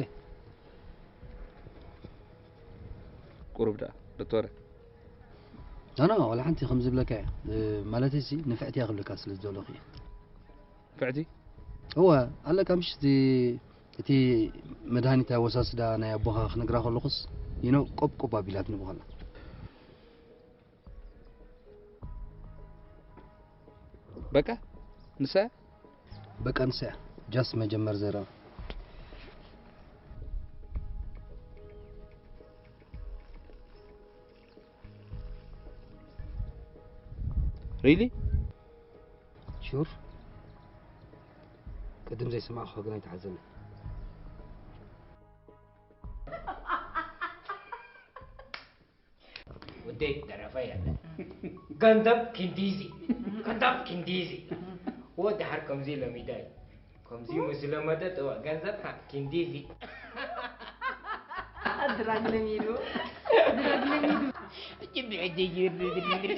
ቁሩብ ደኣ፣ ዶክተረ። ኖ፣ ኖ፣ ዋላ ሓንቲ ከም ዝብለካ እየ። እ፣ ማለተይሲ ንፍዕቲ እያ ክብለካ ስለ ዝደለኹ እየ። ንፍዕቲ? እወ፣ ኣለካ ምሽ እቲ፣ እቲ መድሃኒት ኣወሳስዳ ናይ ኣቦኻ ክነግራ ከለኹስ፣ you know፣ ቆብ ቆብ ኣቢላትኒ ብኸላ። በቃ ንሳ እያ? በቃ ንሳ እያ። ጃስት መጀመር ዘረባ። ሪሊ? ሹር? ቅድም ዘይሰማዕኹ ግን ኣይትሓዘኒ። ወደይ ደረፈ የለ። ገንዘብ ክንዲዚ፣ ገንዘብ ክንዲዚ። ወዲ ሓር ከምዚ ለሚዳይ። ከምዚ ምስ ለመደ ጥዋ ገንዘብ ካ ክንዲዚ። ድራግ ለሚዱ፣ ድራግ ለሚዱ። ጅብ ሕጂ ጅብ ብድምድር።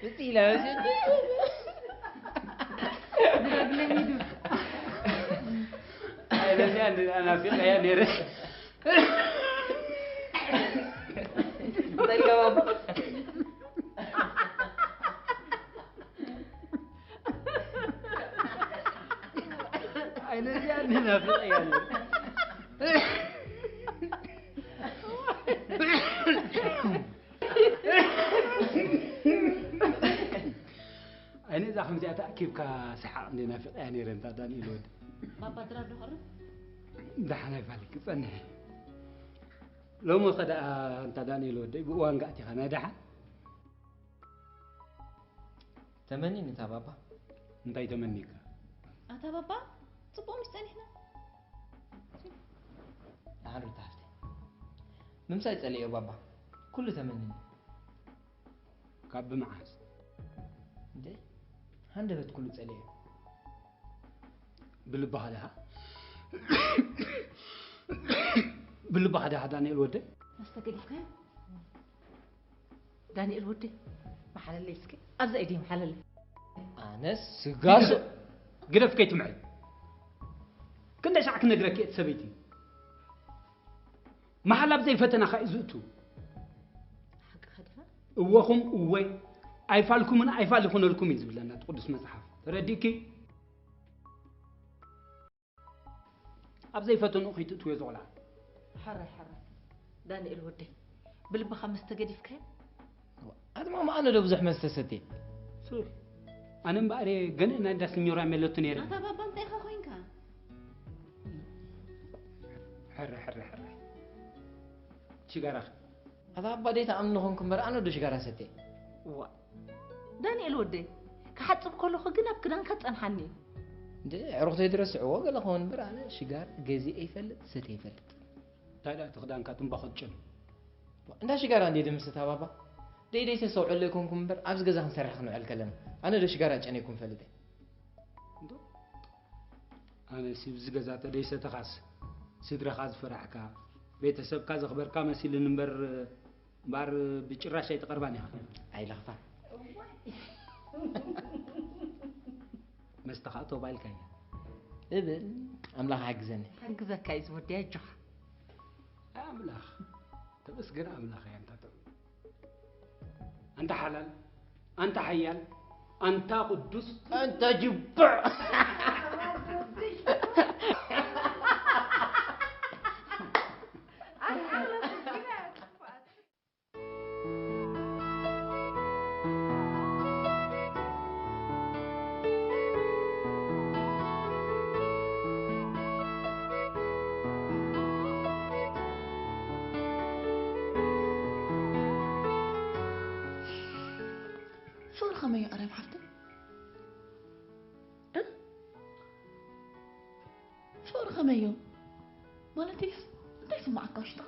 ብጽኢላ መሰል። ድራግ ለሚዱ። ኣይ፣ ለዚኣ እንደ ኣናፊቀያ ነይረ። ኣይነ እዛ ከምዚኣ ተኣኪብካ ሰሓቕ እንደ ናፊቐያ ነይረ እንታ ዳንኤል ወዲ። ባባ ድራር ዶ ቐርብ? ደሓን ኣይፋልኪ ጸንሒ። ሎሚ ኸ ደኣ እንታ ዳንኤል ወደይ ብእዋን ጋእቲኻ ናይ ደሓን? ተመኒኒ እታ ባባ። እንታይ ተመኒካ? ኣታ ባባ ጽቡቕ ምሽ ጸኒሕና። ደሓን ሩታ ሓፍተይ። ምምሳይ ጸሊኤዮ ባባ። ኩሉ ተመኒኒ። ካብ ብመዓስ? እንዴ ሃንደበት ኩሉ ጸሊኤዮ። ብልብኻ ድኻ? ብልብኻ ድኻ ዳንኤል ወደይ? መስተ ገዲፍካዮ? ዳንኤል ወደይ መሓለለይ እስኪ ኣብዛ ኢደይ መሓለለይ። ኣነስ ስጋሶ ግደፍ ከይትምዕል። ክንደይ ሻዕ ክነግረኪ እየ እቲ ሰበይቲ። መሓላ ብዘይ ፈተናኻ እዩ ዝእቱ። ሓቅኻ ዲኻ? እወኹም እወይ ኣይፋልኩምን ኣይፋል ይኹነልኩም እዩ ዝብለና እቲ ቅዱስ መጽሓፍ። ተረዲእኪ? ኣብ ዘይፈተንኡ ከይትእትውዮ ዝቑልዓ። ሕራይ ሕራይ ዳንኤል ወደይ ብልብኻ መስተ ገዲፍካዮ? ኣትማማ ኣነ ዶ ብዙሕ መስተ ሰትየ? ሶሪ ኣነ እምበኣር እየ ገንእ ናይ እንዳ ስኞራ ሜሎቲ ነይረ። ኣታ ባባ እንታይ ኢኻ ኮይንካ? ሕረ ሕረ ሕረ ሽጋራኸ? ኣታ ኣባ ደይ ተኣምኒ ኾንኩ እምበር ኣነ ዶ ሽጋራ ሰትየ? እዋ ዳንኤል ወደይ ክሓጽብ ከለኹ ግን ኣብ ክዳንካ ጸንሓኒ። እንደ ዕሩኽተይ ድረስዕዎ ገለ ኸውን እምበር ኣነ ሽጋር ገዚአ ይፈልጥ ሰትየ ይፈልጥ። እንታይ ደኣ እቲ ክዳንካ ትምባኾ ትጨኑ? እንዳ ሽጋራ እንዴ ድምስታ ባባ? ደይ ደይ ተስተውዕሎ ኣይኮንኩም እምበር ኣብዚ ገዛ ክንሰርሕ ክንውዕል ከለና ኣነ ዶ ሽጋራ ጨነይኩም ፈልጥ እየ? እንዶ ኣነሲ ብዚ ገዛ ተደይሰተኻስ ስድራኻ ዝፈራሕካ ቤተሰብካ ዘኽበርካ መሲልኒ እምበር እምበኣር ብጭራሽ ኣይትቐርባን ኢኻ። ኣይለኽፋ። መስተ ከዓ ቶባ ኢልካያ እብል። ኣምላኽ ሓግዘኒ። ሓግዘካ እዩ ዝወደይ፣ ኣጆኻ። ኣምላኽ ተመስገን ኣምላኽ እያ እንታ ጥዑም። ኣንታ ሓላል፣ ኣንታ ሓያል፣ ኣንታ ቅዱስ፣ ኣንታ ጅብዕ። ፍቕሪ ከመይ እዩ ኣርያም ሓፍተይ? እ? ፍቕሪ ከመይ እዩ? ማለተይስ እንታይ ይስምዓካ ውሽጥኻ?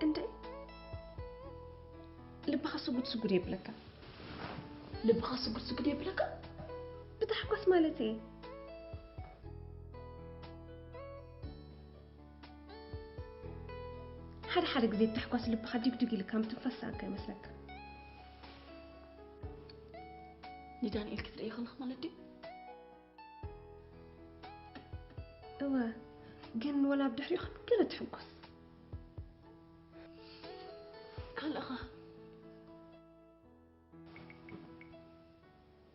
እንደ ልብኻ ስጉድ ስጉድ የብለካ። ልብኻ ስጉድ ስጉድ የብለካ? ብታሕጓስ ማለት እየ። ሓደ ሓደ ግዜ ብታሕጓስ ልብኻ ዲግዲግ ኢልካ ምትንፋስ ሰኣንካ ይመስለካ። ንዳንኤል ክትርእዮ ከለኻ ማለት ድዩ? እወ፣ ግን ወላ ኣብ ድሕሪኡ ከም ገለ ትሕጎስ። ካልእኻ?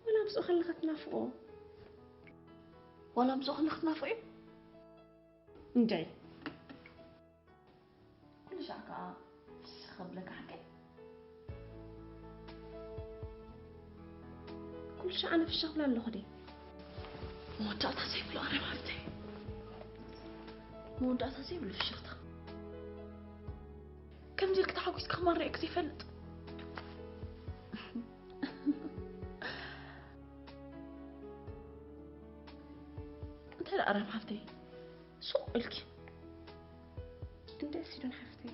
ወላ ምስኡ ከለኻ ትናፍቆ። ዋላ ምስኡ ከለኻ ትናፍቆ እዩ? እንድዒ። ኩሉ ሻዕ ከኣ ፍሽኽ ከብለካ ሓቀይ። ኩሉ ሻዕ ኣነ ፍሽኽ እብላ ኣለኹ ድየ? መወዳእታ ዘይብሉ ኣርያም ሓፍተይ። መወዳእታ ዘይብሉ ፍሽኽታ። ከምዚ ኢልኪ ተሓጒስኪ ከማን ርእየኪ ዘይፈልጥ። እንታይ ደኣ ኣርያም ሓፍተይ? ሱቕ ኢልኪ። እንድዒ ሲዶን ሓፍተይ፣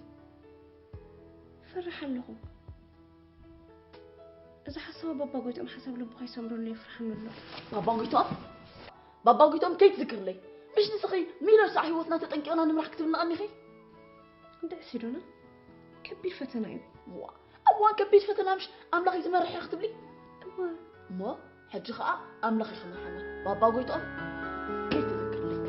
እፈርሕ ኣለኹ። እዚ ሓሳብ ባባ ጎይትኦም ሓሳብ ልቡ ከይሰምረሉ የፍርሓኒ ኣሎ። ባባ ጎይትኦም? ባባ ጎይትኦም ከይትዝክርለይ። ምሽ ንስኺ ሚልዮን ሳዕ ህይወትና ተጠንቂቕና ንምራሕ ክትብልኒ ቀኒኺ? እንድዒ ሲዶና፣ ከቢድ ፈተና እዩ። ዋ፣ ኣብ እዋን ከቢድ ፈተና ምሽ ኣምላኽ እዩ ዝመርሕ ክትብሊ? እወ። እሞ ሕጂ ኸኣ ኣምላኽ እዩ ክመርሓና። ባባ ጎይትኦም ከይትዝክርለይ።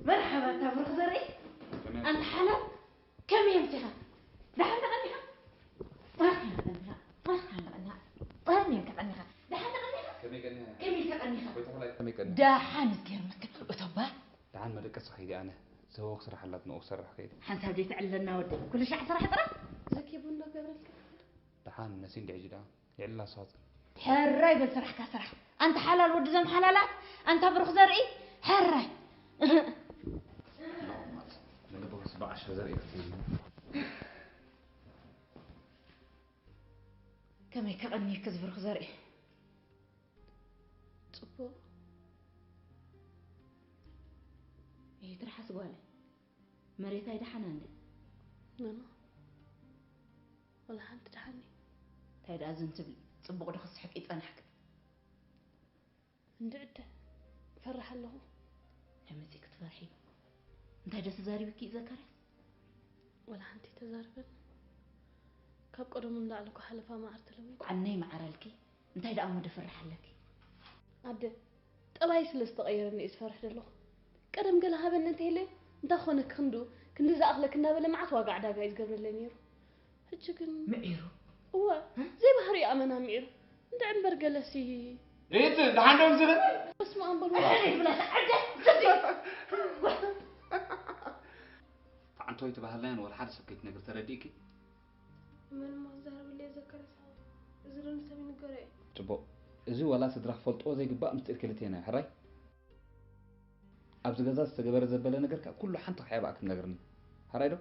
መርሓባ፣ እታ ብሩኽ ዘርኢ። ከመይ ኣንታ ሓላል፣ ከመይ ኣምሲኻ? ደሓን ተቐኒኻ? ደሓን ተቐኒኻ? ደሓን ተቐኒኻ? ደሓን ተቐኒኻ? ከመይ ቀኒኻ? ከመይ ኢልካ ቀኒኻ? ወይ ተኸላይ ከመይ ቀኒኻ? ደሓን እዝግሄር መስገን። እቶ እባ? ደሓን መደቀሲ ከይደ ኣነ። ዝህቦ ክስራሕ ኣላትኒ፣ ክሰርሕ ከይደ። ሓንሳብ ዘይትዕለና ወደይ። ኩሉ ሻዕ ስራሕ ጥራሕ? ዘኪቡ እንዶ ገብረልካ። ደሓን ነሲ እንዲ ሕጂ ደኣ። የዕላ ሰዓት። ሕራይ በል ስራሕካ ስራሕ። ኣንታ ሓላል ወዲ ዘም ሓላላት፣ ኣንታ ብሩኽ ዘርኢ፣ ሕራይ። ንልብኽስ ብዓሻ ዘርኢ ክትህሉ። ከመይ ከቐንየኪ እዚ ብሩኽ ዘርኢ? ጽቡቕ። ይትርሓስ ጓለይ። መሬት ኣይደሓናን ድያ? ኖኖ። ወላ ሓንቲ ደሓን እዩ። እንታይ ደኣ ዝን ትብሊ? ጽቡቕ ዶ ክስሕቅ ይጸናሕክ? እንድዕደ፣ እፈርሕ ኣለኹ። እንታይ መጺእኪ ትፈርሒ? እንታይ ደስ ተዛሪብኪ እዩ ዘካርያስ? ወላ ሓንቲ ተዛርበን። ካብ ቀደሙ ንላዕሊ እኮ ሓለፋ መዓር ተለዊጡ። ዓነይ መዓረልኪ፣ እንታይ ደኣ እሞ ደፍርሕ ኣለኪ? ኣደ፣ ጠባይ ስለ ዝተቐየረኒ እየ ዝፈርሕ ዘለኹ። ቀደም ገለ ሃበኒ እንተኢለ፣ እንታይ ኮነ ክንዱ፣ ክንዲ ዝኣኽለክ እናበለ መዓት ዋጋ ዕዳጋ እዩ ዝገብረለይ ነይሩ። ሕጂ ግን ምዒሩ? እወ፣ እ? ዘይባህሪኡ ኣመና ምዒሩ። እንድዒ እምበር ገለሲ። ሪት፣ ደሓን ዶ ዝብል? በስመ ኣብ በሉ። ሕርር ይብላ፣ ተዓደ፣ ስዲ። ተዓንቶ ይትበሃልናዮ ንወላ ሓደ ሰብ ከይትነግር ተረዲእኪ? መን እሞ ክዛረበሉ እየ ዘካርያስ ሓወይ? እዚ ዶ ንሰብ ይንገሮ እዩ? ጽቡቕ። እዚ ዋላ ስድራ ክፈልጥዎ ዘይግባእ ምስጢር ክልቴና እዩ፣ ሕራይ? ኣብዚ ገዛ ዝተገበረ ዘበለ ነገር ከኣ ኩሉ ሓንቲ ክሕባእ ክትነግርኒ። ሕራይ ዶ?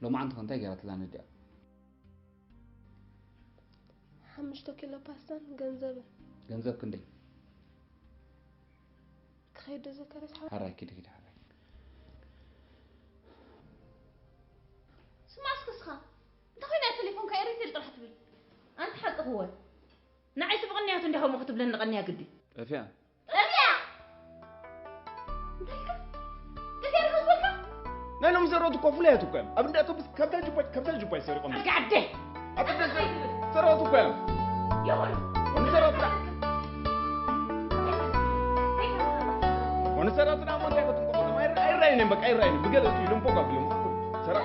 ሎማዓንቲ ከ እንታይ ገይራትላ ነዲኣ? ሓሙሽተ ኪሎ ፓስታን ገንዘብን። ገንዘብ ክንደይ? ክኸይድ ዶ ዘካርያስ ሓወይ? ሕራይ፣ ኪዲ፣ ኪዲ፣ ሕራይ። እወ። ንዓይ ስብቕንያቱ እንዲያ ከምኡ ክትብለኒ ቀንያ ግዲ። ጠፍያ። ጠፍያ! እንታይ ኢልካ? ጠፍያ ዶ ዝበልካ? ናይ ሎም ዘረቱ እኮ ፍሉያት እኮ እዮም። ኣብ እንዳ ኣውቶቡስ ካብታ ጅባይ፣ ካብታ ጅባይ ሰሪቖም። ኣድጋ ዓደ! ኣብ እንዳ ዘረቱ እኮ እዮም። ይኹን። ንዘረቱ ንዘረቱ ዳ እሞ እንታይ ከጥንቀቑ? ኣይረ-፣ ኣይረኣዩን እዮም፣ በቃ ኣይረኣዩን። ብገለ እቱ ኢሎም ፖግ ኣቢሎም። ሰራ-፣